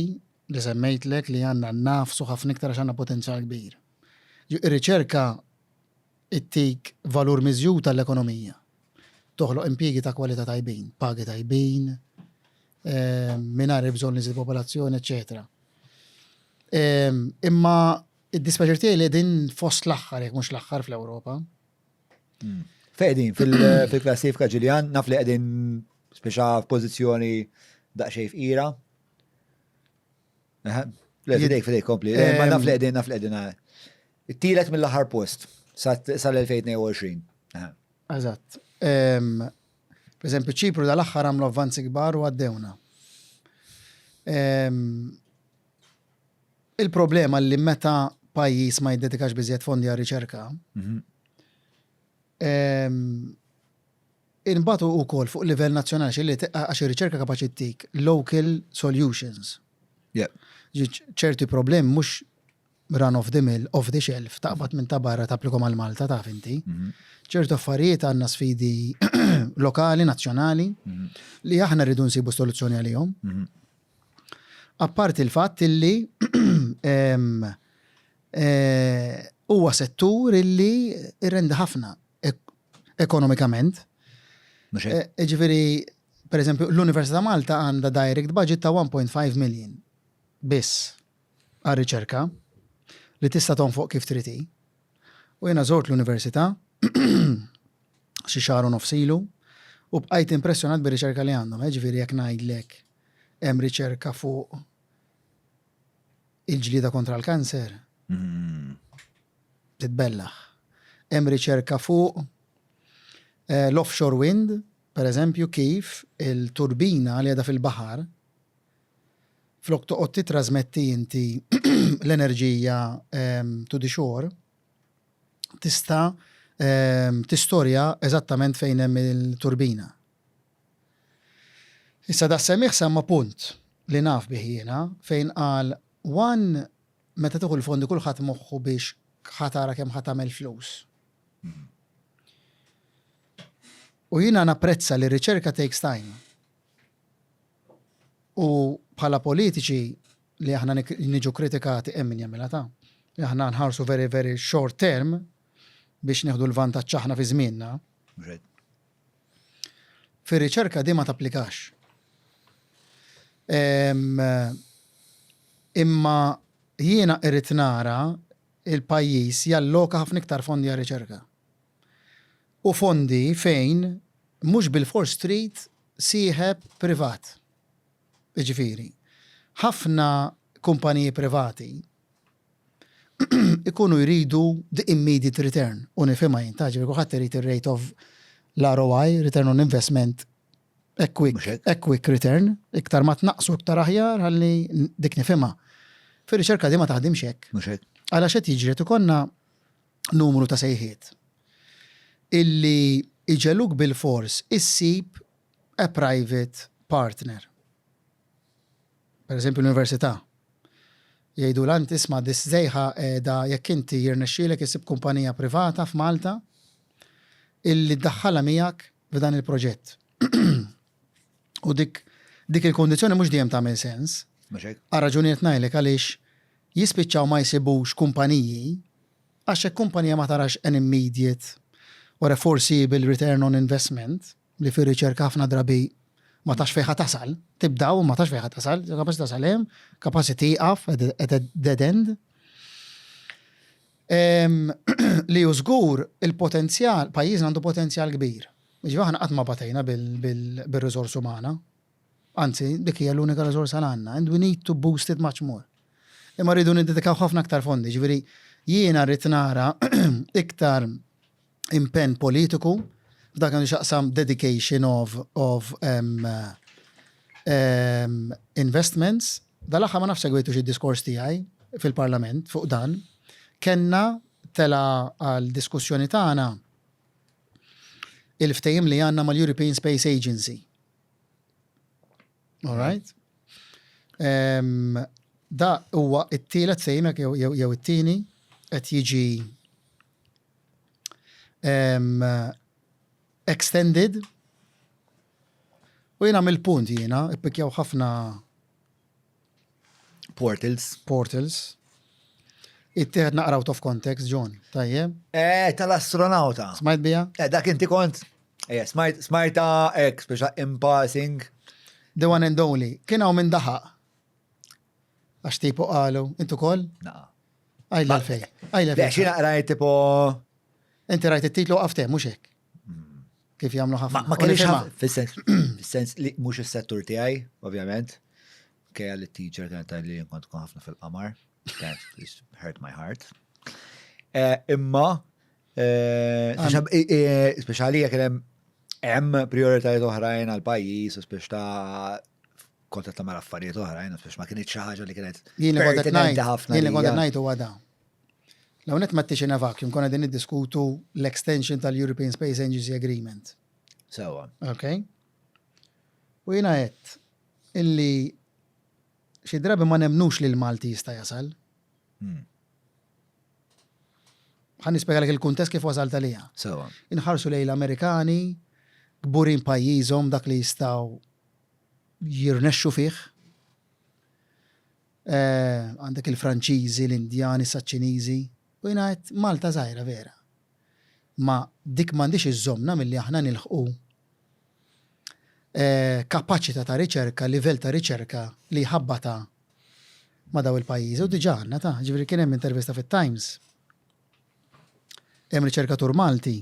li semmejtlek li għandna nagħfsu ħafna iktar għax għandna potenzjal kbir. Ir-riċerka ittik valur miżjud għall-ekonomija. Toħloq impjiegi ta' kwalità tajbin, pagi tajbin, eh, mingħajr il-bżonn li żid popolazzjoni, eċetera. Ehm, imma id-dispjaċir tiegħi li din fost l-aħħar jekk mhux l-aħħar fl-Ewropa. Fejn qegħdin fil-klassifika Ġiljan, naf li qegħdin speċa f'pożizzjoni daqsxejn fqira. Le, fidejk, fidejk, kompli. Eh, ma naf li qegħdin, naf li qegħdin. Eh. It-tielet mill-aħħar post sal-2022. Eżatt. Per eżempju, ċipru dal-aħħar għamlu avvanzi kbar u għaddewna. Il-problema li meta pajjiż ma jiddedikax biżjed fondi għal riċerka, mhm. Inbagħtu wkoll fuq livell nazzjonali għax ir-riċerka kapaċi ttik local solutions. Ċerti problemi mhux run of the mill, off the shelf, taqbad minn ta' barra tapplikom għal Malta taf inti. Mhm. ċertu affarijiet għandna sfidi lokali, nazzjonali, mhm. li aħna rridu nsibu soluzzjoni għalihom. Mhm. Apparti il-fatt illi eh, huwa settur illi irrendi ħafna ekonomikament. Eh, ġifieri, per eżempju, l-Università Malta għandha direct budget ta' 1.5 million biss għar-riċerka li tista' tonfoq kif trid hi. U jiena żort l-università xi xahar u nofs ilu u bqajt impressjonat bir-riċerka li għandhom. Eh, ġifieri jekk ngħidlek hemm riċerka fuq il-ġlieda kontra l-kanser. Mm. Titbellaħ. Hemm riċerka fuq eh, l-offshore wind, per eżempju, kif il-turbina li għedha fil-baħar flok toqgħod titrasmetti inti l-enerġija ehm, to the shore, tista' ehm, tistorja eżattament fejn hemm il-turbina. Issa da semmiħ semma punt li naf bih jiena fejn qal one meta tieħu l-fondi kulħadd moħħu biex ħa tara kemm ħa tagħmel flus. U jiena napprezza li r-riċerka takes time. U bħala politiċi li aħna niġu kritikati hemm min jagħmilha ta' li aħna nħarsu very very short term biex nieħdu l-vantaġġ aħna fi żmienna. Fir-riċerka di ma tapplikax. Imma jiena irrid nara il-pajjiż jalloka ħafna iktar fondi għar-riċerka. U fondi fejn mhux bilfors trid sieħeb privat. Jiġifieri, ħafna kumpaniji privati ikunu jridu the immediate return u nifhimha jien ta' ġifieri kulħadd irid ir-rate of l-ROI, return on investment, a quick, a quick return, iktar ma tnaqqsu iktar aħjar ħalli dik nifhimha. Fir-riċerka di ma taħdimx hekk. Mhux hekk. Għala x'qed jiġri qed ikollna numru ta' sejħiet illi iġegħluk bilfors issib a private partner. Per eżempju l-università. Jgħidulha inti isma' dis-sejħa qiegħda jekk inti jirnexxielek issib kumpanija privata f'Malta illi ddaħħalha miegħek f'dan il-proġett. U dik dik il-kondizzjoni mhux dejjem tagħmel sens. Mhux hekk? Għal raġuni qed ngħidlek għaliex jispiċċaw ma jsibux kumpaniji għax jekk kumpanija ma tarax an immediate or a foreseeable return on investment, li fir-riċerka ħafna drabi ma tafx fejn ħa tasal, tibda u ma tafx fejn ħa tasal, kapaċi tasal hemm, kapaċi tieqaf at a dead end. Li hu żgur il-potenzjal, pajjiżna għandu potenzjal kbir. Jiġifieri aħna qatt ma batejna bil-riżors umana. Anzi, dik hija l-unika riżorsa li għandna and we need to boost it much more. Imma rridu niddedikaw ħafna aktar fondi, ġifieri jiena rrid nara iktar impenn politiku f'dak għandu xaqsam dedication of, of um, um, investments. Dal-aħħar ma nafx segwejtu xi diskors tiegħi fil-Parlament fuq dan. Kenna tela għal diskussjoni tagħna il-ftehim li għandna mal-European Space Agency. All right? Um, da huwa it-tielet ftehim jew jew it-tieni qed jiġi um, extended u jiena mill-punt jiena ippikjaw ħafna Portals. portals. Ittieħed naqra out of context, John. Tajjeb. Eh, tal-astronauta. Smajt bija? Eh, dak inti kont. Eh, smajt, smajta ek, speċa in passing. The one and only. Kien hawn minn daħaq. Għax tipo qalu, intu koll? Na. Għajla l-fej. Għajla Le, l-fej. xina rajt tipo. Inti rajt it-titlu għafte, mhux hekk. Kif jagħmlu ħafna. Ma, ma U kellix nifhimha. ħafna, fis-sens, fis-sens li mhux is-settur tiegħi, ovvjament. Kejja li t-teacher kienet tgħid li kont tkun ħafna fil-qamar. That just hurt my heart. Eh, imma, eh, speċa- eh, kien hemm hemm prioritajiet oħrajn għal pajjiż u speċ ta' kont qed tagħmel affarijiet oħrajn, speċ ma kienx xi ħaġa li kienet Jien li kont qed pertinenti ngħid, ħafna. jien li kont qed lija. ngħid huwa da. L-hawnhekk ma tix in a vacuum, konna din niddiskutu l-extension tal-European Space Agency Agreement. Sewa. Ok? U jiena għedt illi xi drabi ma nemnux li l-Malti jista' jasal. Ħa nispjegalek il-kuntest kif wasalt għaliha. Sewa. Inħarsu lejn l-Amerikani, kburin pajjiżhom dak li jistgħu jirnexxu fih. Eh, Għandek il-Franċiżi, l-Indjani, saċ-Ċiniżi. U jiena għedt Malta żgħira vera. Ma dik m'għandix iżżommna milli aħna nilħqu eh, kapaċità ta' riċerka, livell ta' riċerka li jħabbata ma' daw il-pajjiżi. U diġà għandna ta' ġifieri kien hemm intervista fit-Times. Hemm riċerkatur Malti,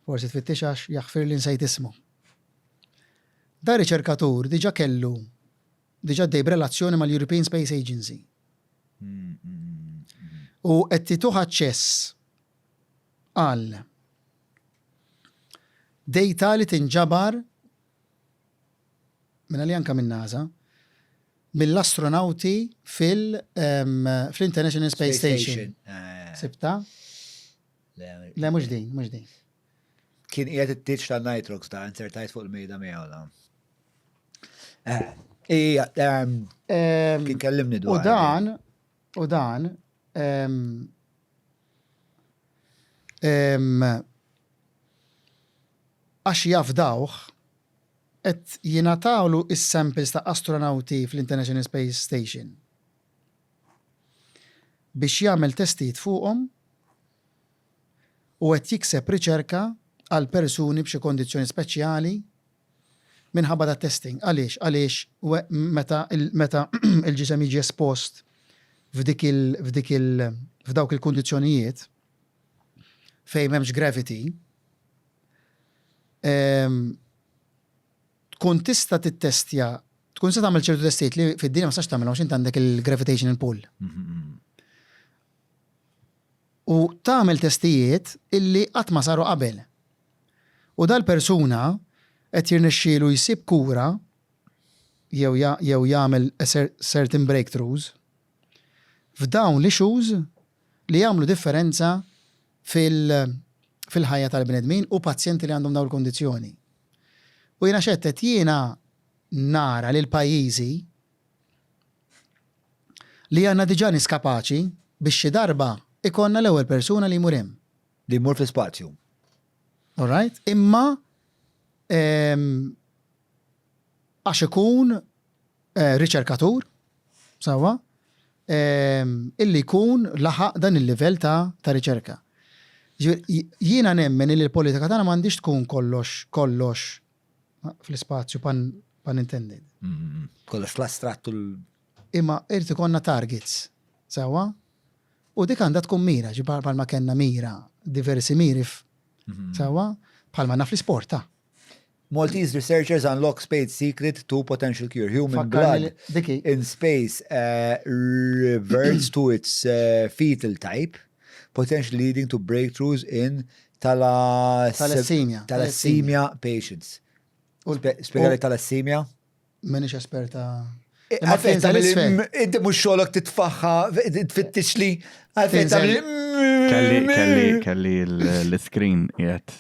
forsi tfittix għax jaħfir li nsejt ismu. Da riċerkatur diġà kellu diġà dej b'relazzjoni mal-European Space Agency. U qed tituh aċċess għal data li tinġabar minna li anka minn NASA mill-astronauti fil-International Space Station. Eh, Sibta? le, Le, mhux din, mhux din. Kien qiegħed it-titx ta' Nitrox ta' insertajt fuq il-mejda miegħu da. Eh, Ija, kien kellimni U dwar. dan, u dan, em, għax jafdawh, qed jingħatawlu is-samples ta' astronauti fl-International Space Station biex jagħmel testijiet fuqhom u qed jikseb riċerka għal persuni b'xi kondizzjoni speċjali minħabba da testing. Għaliex? Għaliex meta meta il-ġisem jiġi espost f'dik il f'dik il f'dawk il-kundizzjonijiet fejn m'hemmx gravity, tkun tista' tittestja, tkun tista' tagħmel ċertu testijiet li fid-dinja ma tistax tagħmelhom għax int għandek il-gravitational pull. U tagħmel testijiet illi qatt ma saru qabel. U dal-persuna qed jirnexxielu jsib kura jew jew jagħmel certain breakthroughs f'dawn l-issues li jagħmlu differenza fil-ħajja tal-bnedmin u pazjenti li għandhom dawn il-kondizzjoni. U jiena xettet jiena nara li l-pajjiżi. Li għandna diġà nies kapaċi biex xi darba ikollna l-ewwel persuna li jmur hemm. Li jmur fl-ispazju. All right? Imma ehm, għax ikun eh, riċerkatur, sewwa, ehm, illi jkun laħaq dan il-livell ta' ta' riċerka. Jiena nemmen li l-politika tagħna m'għandix tkun kollox kollox fl-ispazju pun, pun intended. Mm, kollox fl-astrattu l Imma irid ikollna targets, sewwa? U dik għandha tkun mira, ġi bħalma kellna mira, diversi miri, mhm. sewwa? Bħalma naf l-isport ta' Maltese researchers unlock space secret to potential cure. Human blood in space uh, reverts to its uh, fetal type, potentially leading to breakthroughs in thalassemia, thalassemia patients. Spiega li thalassemia? Minix esperta. Għalfejn tagħmel inti mhux xogħolok titfaħħa tfittix li għalfejn tagħmel Kelli kelli kelli l-screen qiegħed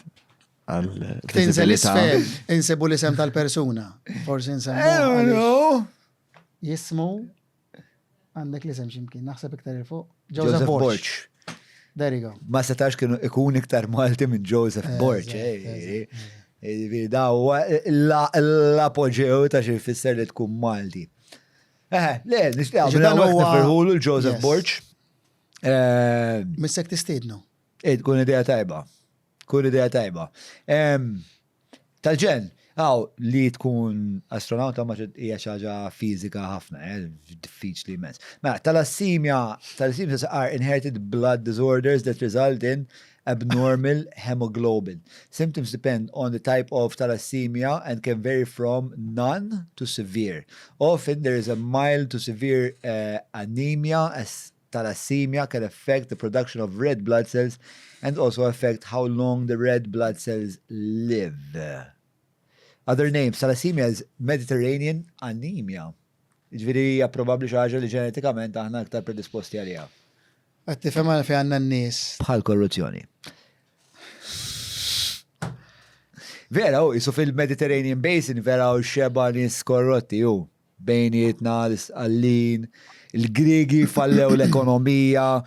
għal Tinżel isfel, insibu l-isem tal-persuna. Forsi nsemmu. Jismu għandek l-isem x'imkien, naħseb iktar il fuq. Joseph Borg. There you go. Ma setax kienu ikun iktar Malti minn Joseph eh, Borg. Eh, eh, da huwa l-apoġew ta' xi jfisser li tkun Malti. Eh, le, nixtieq dan huwa nifirħulu l-Joseph Borg. Missek tistiednu. Tkun idea tajba. Tkun idea tajba. Tal-ġenn, hawn li tkun astronawta ma hija xi ħaġa fiżika ħafna, eh, diffiċli immens. Mela, talassemia, talassemia are inherited blood disorders that result in abnormal hemoglobin. Symptoms depend on the type of thalassemia and can vary from none to severe. Often there is a mild to severe uh, anemia as Thalassemia can affect the production of red blood cells and also affect how long the red blood cells live. Other names, thalassemia is Mediterranean anemia. Ġifieri hija probabbli xi ħaġa li ġenetikament aħna aktar predisposti għaliha. Qed tifhem għalfejn għandna n-nies. Bħal korruzzjoni. Vera, u jisu fil-Mediterranean Basin vera u xeba nies korrotti u. Bejnietna, l-Isqallin, il-Griegi fallew l-ekonomija,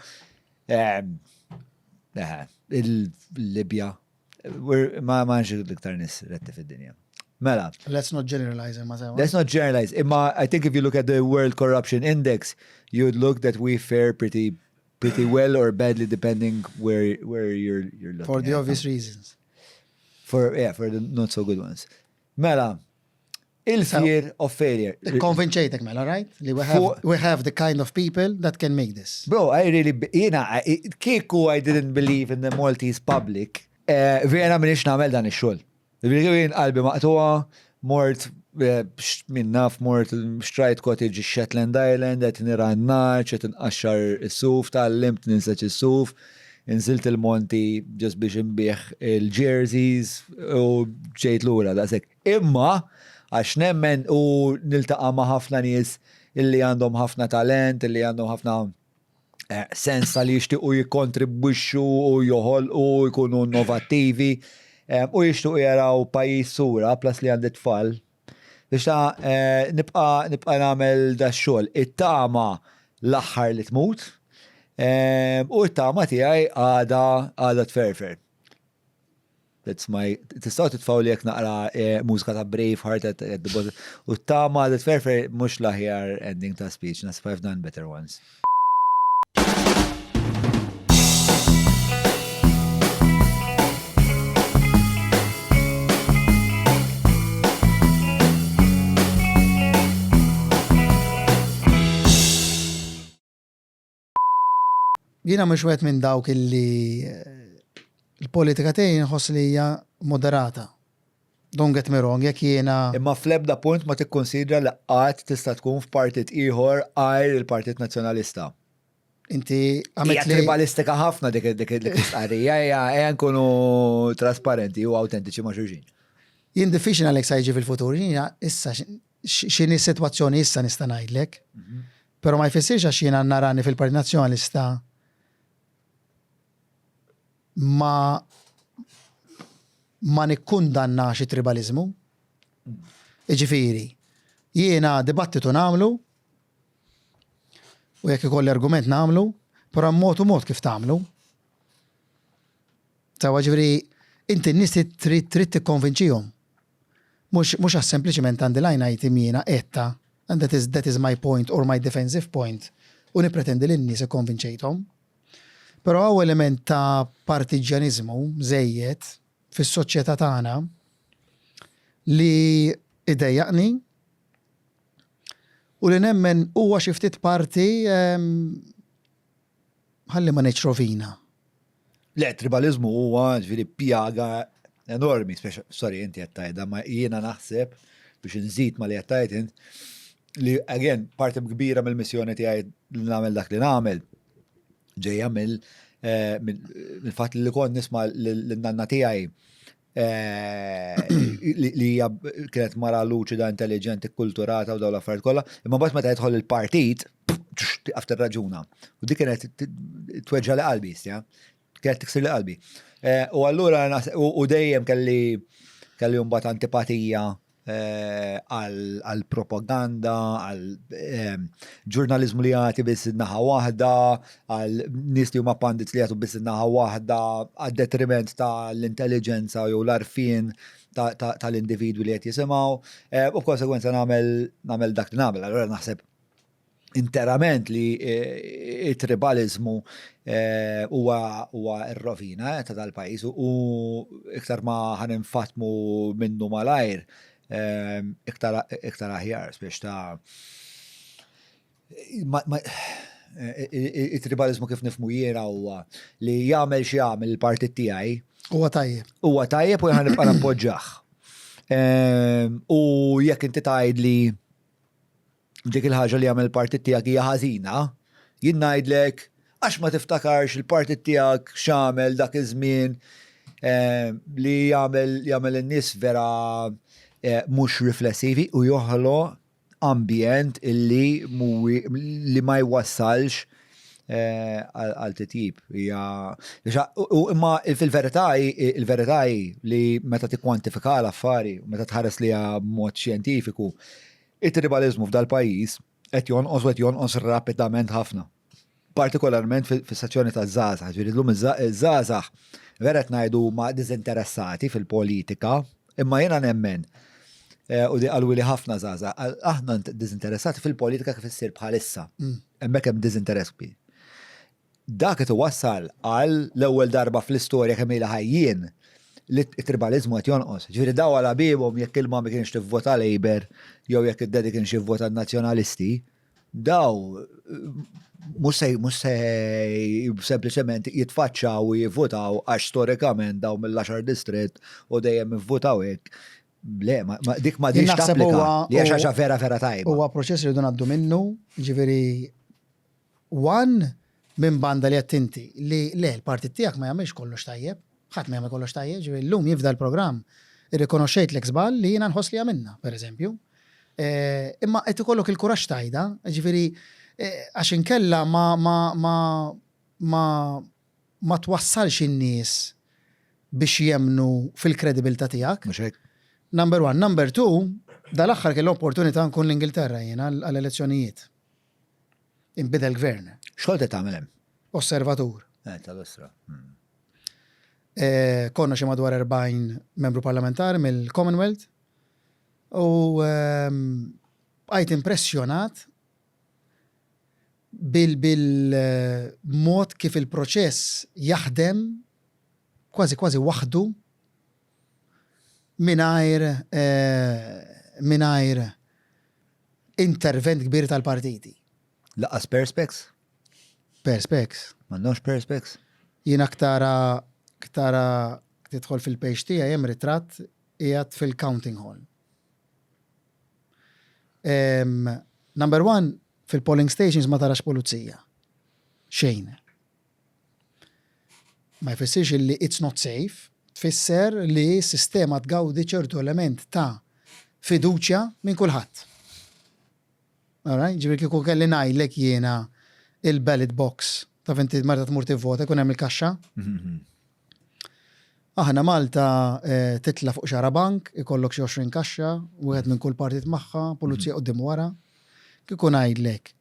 ehm, eh, il-Libja. Ma ma l-iktar nis retti fid-dinja. Mela. Let's not generalize imma sewa. Let's not generalize. Imma I think if you look at the World Corruption Index, you'd look that we fare pretty pretty well or badly depending where where you're you're looking. For the obvious reasons. For yeah, for the not so good ones. Mela, il-fear of failure. Konvinċejtek mela, right? Li we have, we have the kind of people that can make this. Bro, I really, jena, kieku I didn't believe in the Maltese public, eh, vera minix namel dan ix-xogħol. Jien qalbi maqtuha, mort eh, minn naf mort xtrajt cottage Shetland Island, qed nira n-nar, qed inqaxxar is-suf, tgħallimt ninseġ is-suf. Inżilt il-monti just biex inbigħ il-jerseys u ġejt lura daqshekk. Imma għax nemmen u niltaqa' ma' ħafna nies illi għandhom ħafna talent, illi għandhom ħafna eh, sens tal jixtiequ jikkontribwixxu u joħolqu jkunu innovattivi eh, u jixtiequ jaraw pajjiż sura plus li għandi tfal. Biex ta' eh, nibqa' nibqa' nagħmel da xogħol. It-tama l-aħħar li tmut eh, u t-tama tiegħi għada għada tferfer. That's my, tistgħu titfgħu li jekk naqra eh, mużika ta' Braveheart at, at the bottom. U t-tama għada tferfer mhux l-aħjar ending ta' speech, nasib I've done better ones. Jiena mhux wieħed minn dawk illi eh, l-politika tiegħi nħoss li hija moderata. Don't get me wrong, jekk jiena. Imma fl-ebda punt ma tikkunsidra li qatt tista' tkun f'partit ieħor għajr il-Partit Nazzjonalista. Inti għamilt. Hija tribalistika ħafna dik dik l-istqarrija, ejja nkunu trasparenti u awtentiċi ma' xulxin. Jien diffiċli ngħidlek sa jiġi fil-futur, jiena issa x'inhi s-sitwazzjoni issa nista' ngħidlek. Mhm. Però ma jfissirx għax jiena narani fil-Partit Nazzjonalista ma ma nikkundannax it-tribaliżmu. Jiġifieri, jiena dibattitu nagħmlu. U jekk ikolli argument nagħmlu, però hemm mod u mod kif tagħmlu. Sewwa ġifieri inti n-nies trid trid tikkonvinċihom. Mhux mhux għax sempliċement għandi line item jiena għedtha and that is that is my point or my defensive point u nippretendi li n-nies ikkonvinċejthom. Però hawn element ta' partiġġjaniżmu żejjed fis-soċjetà tagħna li idejjaqni u li nemmen huwa xi ftit parti ehm, ħalli ma ngħidx rovina. Le, tribalizmu huwa ġifieri pjaga enormi, sorry inti qed tgħidha, ma jiena naħseb biex nżid ma li qed tgħid int li again parti kbira mill-missjoni tiegħi li nagħmel dak li nagħmel ġejja eh, mill-fatt li kont nisma' lin-nanna tiegħi eh, li hija kienet mara luċida, intelligenti, kulturata u dawn l-affarijiet kollha, imma mbagħad meta jidħol il-partit, tiqaf tirraġuna. U dik kienet tweġġa li qalbi, ja? Kienet tiksir li qalbi. Eh, u allura u dejjem kelli kelli mbagħad antipatija eh, għal propaganda, għal ehm, ġurnalizmu li jagħti biss naħa waħda, għal nies li huma pandits li jagħtu biss naħa waħda, għad detriment tal-intelligenza jew l-arfien tal-individwi li qed jisimgħu. Eh, u b'konsegwenza nagħmel dak li nagħmel. Allura naħseb interament li eh, it-tribalizmu eh, huwa r-rovina eh, ta' dal-pajjiż u iktar ma ħaninfatmu minnu malajr iktar aħjar biex ta' it-tribalizmu kif nifmu jiena huwa li jagħmel xi jagħmel il-partit tiegħi. Huwa tajjeb. Huwa tajjeb u jħan nibqa' nappoġġah. U jekk inti tgħid li dik il-ħaġa li jagħmel il-partit tiegħek hija ħażina, jien ngħidlek għax ma tiftakarx il-partit tiegħek x'għamel dak iż-żmien eh, li jagħmel jagħmel in-nies vera eh, mhux riflessivi u joħloq ambjent illi li ma jwassalx eh, għal titjib. Imma fil-verità il-verità li meta tikkwantifika l-affari, meta tħares li mod xjentifiku, It-tribaliżmu f'dal-pajjiż qed jonqos u qed jonqos rapidament ħafna. Partikolarment fis-sezzjoni taż-żgħażagħ, ġifieri llum iż-żgħażagħ vera qed ngħidu huma diżinteressati fil-politika, imma jiena nemmen eh, u di qalwili ħafna żgħażagħ, aħna diżinteressati fil-politika kif issir bħalissa. Mm. Hemmhekk hemm diżinteress kbir. Dak qed iwassal għal l-ewwel darba fl-istorja kemm ilha ħajjien li t-tribaliżmu qed jonqos. Ġifieri daw għal għabibhom jekk il-mami kienx tivvota Labour jew jekk id-daddy kienx jivvota n-Nazzjonalisti, daw mhux se mhux se sempliċement jitfaċċaw u jivvotaw għax storikament daw mill-għaxar distrett u dejjem ivvutaw hekk. Le, dik ma diġ tapplika. Li hija xi vera vera tajba. Huwa proċess li rridu ngħaddu minnu, ġifieri One, minn banda li għedt inti, li le, l-partit tiegħek ma jagħmilx kollox tajjeb, ħadd ma jagħmel kollox tajjeb, ġifieri llum jien f'dal programm irrikonoxxejtlek żball li jiena nħoss li għamilna, per eżempju. Imma qed ikollok il-kuraġġ tgħidha, ġifieri għax inkella ma ma ma ma ma twassalx in-nies biex jemmnu fil-kredibilità tiegħek. Mhux hekk? Number one. Number two, dal-aħħar kelli opportunità nkun l-Ingilterra jiena għall-elezzjonijiet. Inbidel gvern. X'kont qed tagħmel hemm? Osservatur. Eh, tal-ostra. Hmm. Eh, konna xi madwar 40 membru parlamentari mill-Commonwealth u ehm, bqajt impressjonat bil-mod kif il-proċess jaħdem kważi kważi waħdu mingħajr eh, mingħajr intervent kbir tal-partiti. Laqqas perspex? Perspex. M'għandhomx perspex? Jien aktara ktara tidħol fil-page tiegħi hemm ritratt qiegħed fil-counting hall. Um, number one, fil-polling stations ma tarax pulizija. Xejn. Ma jfissirx li it's not safe, tfisser li s-sistema tgawdi ċertu element ta' fiduċja minn kulħadd. Alright? Ġifieri kieku kelli ngħidlek jiena il-ballot box taf inti meta tmur tivvota jkun hemm il-kaxxa. Aħna Malta eh, titla' fuq xarabank, ikollok xi 20 kaxxa, wieħed minn kull partit magħha, pulizija quddiem wara. Kieku ngħidlek.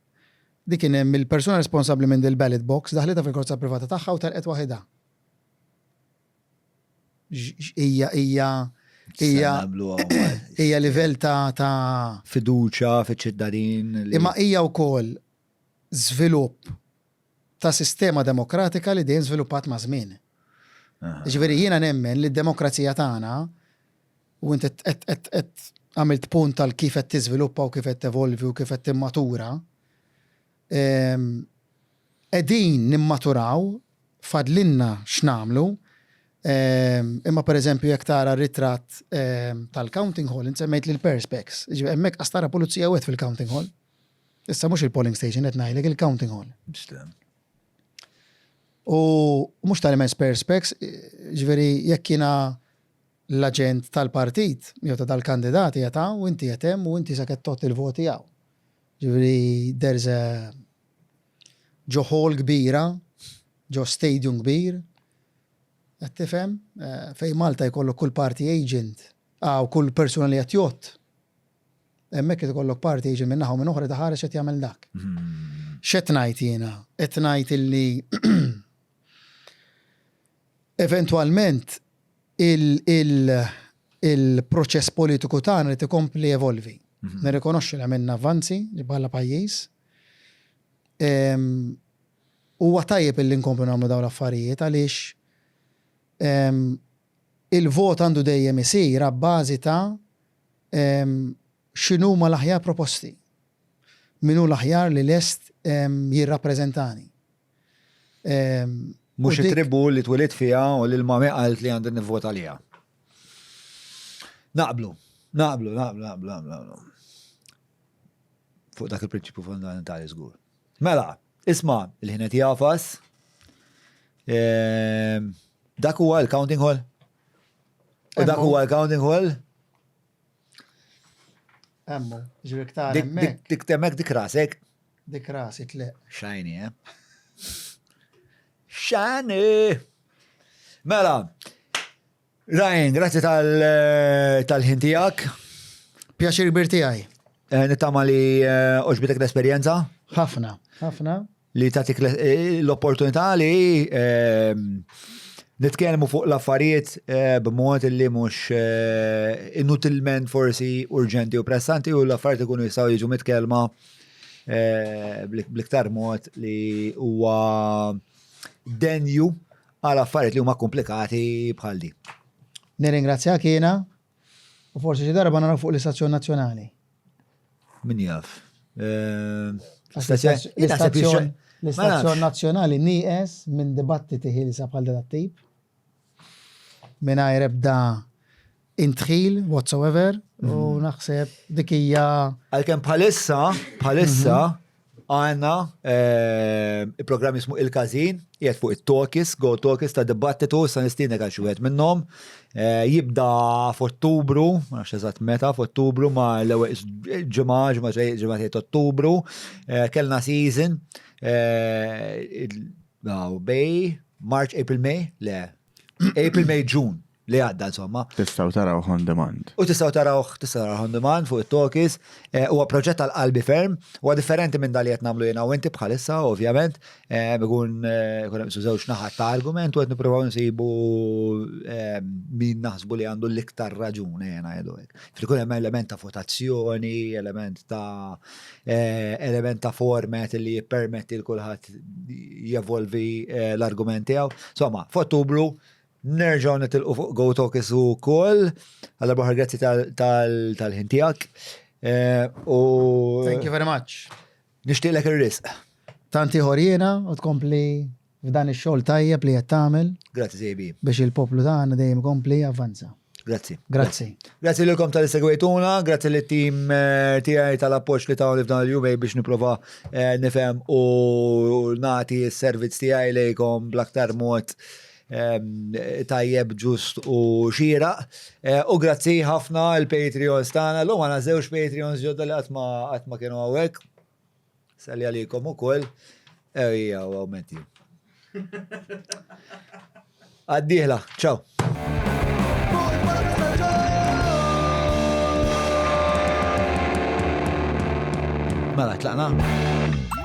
Dik kien hemm il-persuna responsabbli minn dil-ballot box daħlitha fil-karozza privata tagħha u telqet waħidha. Hija hija hija hija livell ta' ta' fiduċja fiċ-ċittadin. Imma hija wkoll żvilupp ta' sistema demokratika li dejjem żviluppat maż-żmien. Jiġifieri jiena nemmen li d-demokrazija tagħna u inti qed għamilt punt tal kif qed tiżviluppa u kif qed tevolvi u kif qed timmatura. Qegħdin nimmaturaw, fadlilna x'nagħmlu, imma pereżempju jekk tara r-ritratt tal-counting hall, int semmejt l-perspex, jiġifieri hemmhekk qas tara pulizija wieħed fil-counting hall. Issa mhux il-polling station qed ngħidlek, il-counting hall. U mhux tal m'hemmx perspex, jiġifieri jekk jiena l-aġent tal-partit jew ta' dal-kandidat qiegħed hawn u inti qiegħed hemm u inti sa qed tgħodd il-voti hawn. Ġifieri there's a ġo hall kbira, ġo stadium kbir, qed tifhem, eh, fejn Malta jkollok kull party agent, ah, u kull persuna li qed jgħodd. Hemmhekk qed ikollok party agent minn naħa u minn oħra taħares qed jagħmel dak. X'qed ngħid jiena? Qed ngħid illi eventwalment il-proċess politiku tagħna li tikompli evolvi. Nirrikonoxxu li għamilna avvanzi bħala pajjiż. Huwa tajjeb illi nkomplu nagħmlu dawn l-affarijiet għaliex il-vot għandu dejjem isir abbażi ta' x'inhuma l-aħjar proposti. Min hu l-aħjar li lest jirrappreżentani. Mhux it-tribu li twilidt fiha u li l-mami qalt li għandi nivvota għaliha. Naqblu, naqblu, naqblu, naqblu, naqblu. Fuq dak il-prinċipju fundamentali żgur. Mela, isma' il-ħin qed jafas. Dak huwa l-counting hall. U dak huwa l-counting hall. Emmu, ġifieri ktar hemmhekk. Dik temmek dik rasek. Dik rasi tleq. Shiny, eh? Shiny! Mela, Ryan, grazzi tal-ħin tiegħek. Pjaċir kbir tiegħi. Eh, nittama li eh, oġbitek l-esperjenza. Ħafna, ħafna. Li tagħtik eh, l-opportunità li ehm, nitkellmu fuq l-affarijiet eh, b'mod li mhux eh, inutilment forsi urġenti u pressanti u l-affarijiet ikunu jistgħu jiġu mitkellma bl-iktar mod li huwa denju għal affarijiet li huma komplikati bħal di. Nirringrazzjak jiena u forsi xi darba naraw fuq l-istazzjon nazzjonali. Min jaf. Eh, l-istazzjon nazzjonali nieqes minn dibattiti ħielsa bħal dat tip. Mingħajr ebda intħil whatsoever u mhm. naħseb dik hija. Għalkemm bħalissa, bħalissa mhm. Għandna il-programm jismu Il-Każin, qiegħed fuq it-Talkies, Go Talkies ta' dibattitu, sa nistiednek għal xi wieħed minnhom. Jibda f'Ottubru, ma nafx eżatt meta, f'Ottubru ma l-ewwel ġimgħa, ġimgħa ġimgħa Ottubru. Kellna season bej March, April, May, le, April, May, June. Li għadda insomma. Tistgħu tarawh on demand. U tistgħu tarawh, tistgħu tarawh on demand fuq it-talkies. Eh, huwa proġett tal-qalbi ferm, huwa differenti minn dali qed nagħmlu jiena u inti bħalissa ovvjament. Eh, ikun eh, ikun hemm żewġ naħat ta' argument u qed nippruvaw nsibu min naħsbu li għandu l-iktar raġuni jiena ngħidu hekk. Ikun hemm element ta' votazzjoni, element ta' element ta' format li jippermetti l kulħadd jevolvi l-argument tiegħu. Insomma, f'Ottubru Nerġgħu nitilqu fuq Go Talk is ukoll. Għal darba grazzi tal-ħin tiegħek. Eh, u Thank you very much. Nixtieqlek ir-risq. Tant ieħor jiena u tkompli f'dan ix-xogħol tajjeb li qed tagħmel. Grazzi Sejbi. Biex il-poplu tagħna dejjem ikompli javvanza. Grazzi. Grazzi. Grazzi lilkom tal segwejtuna, grazzi lit tim eh, tiegħi tal-appoġġ li tawni f'dan il-jumej biex nipprova eh, nifhem u nagħti s-servizz tiegħi lejkom bl-aktar mod tajjeb, ġust u xieraq. Eh, u grazzi ħafna il-Patreons tagħna. Llum għandna żewġ Patreons ġodda li qatt ma kienu hawnhekk. Salli għalikom ukoll. Ejja, u Matthew. Għaddieħla, ciao. Mela, tlaqna?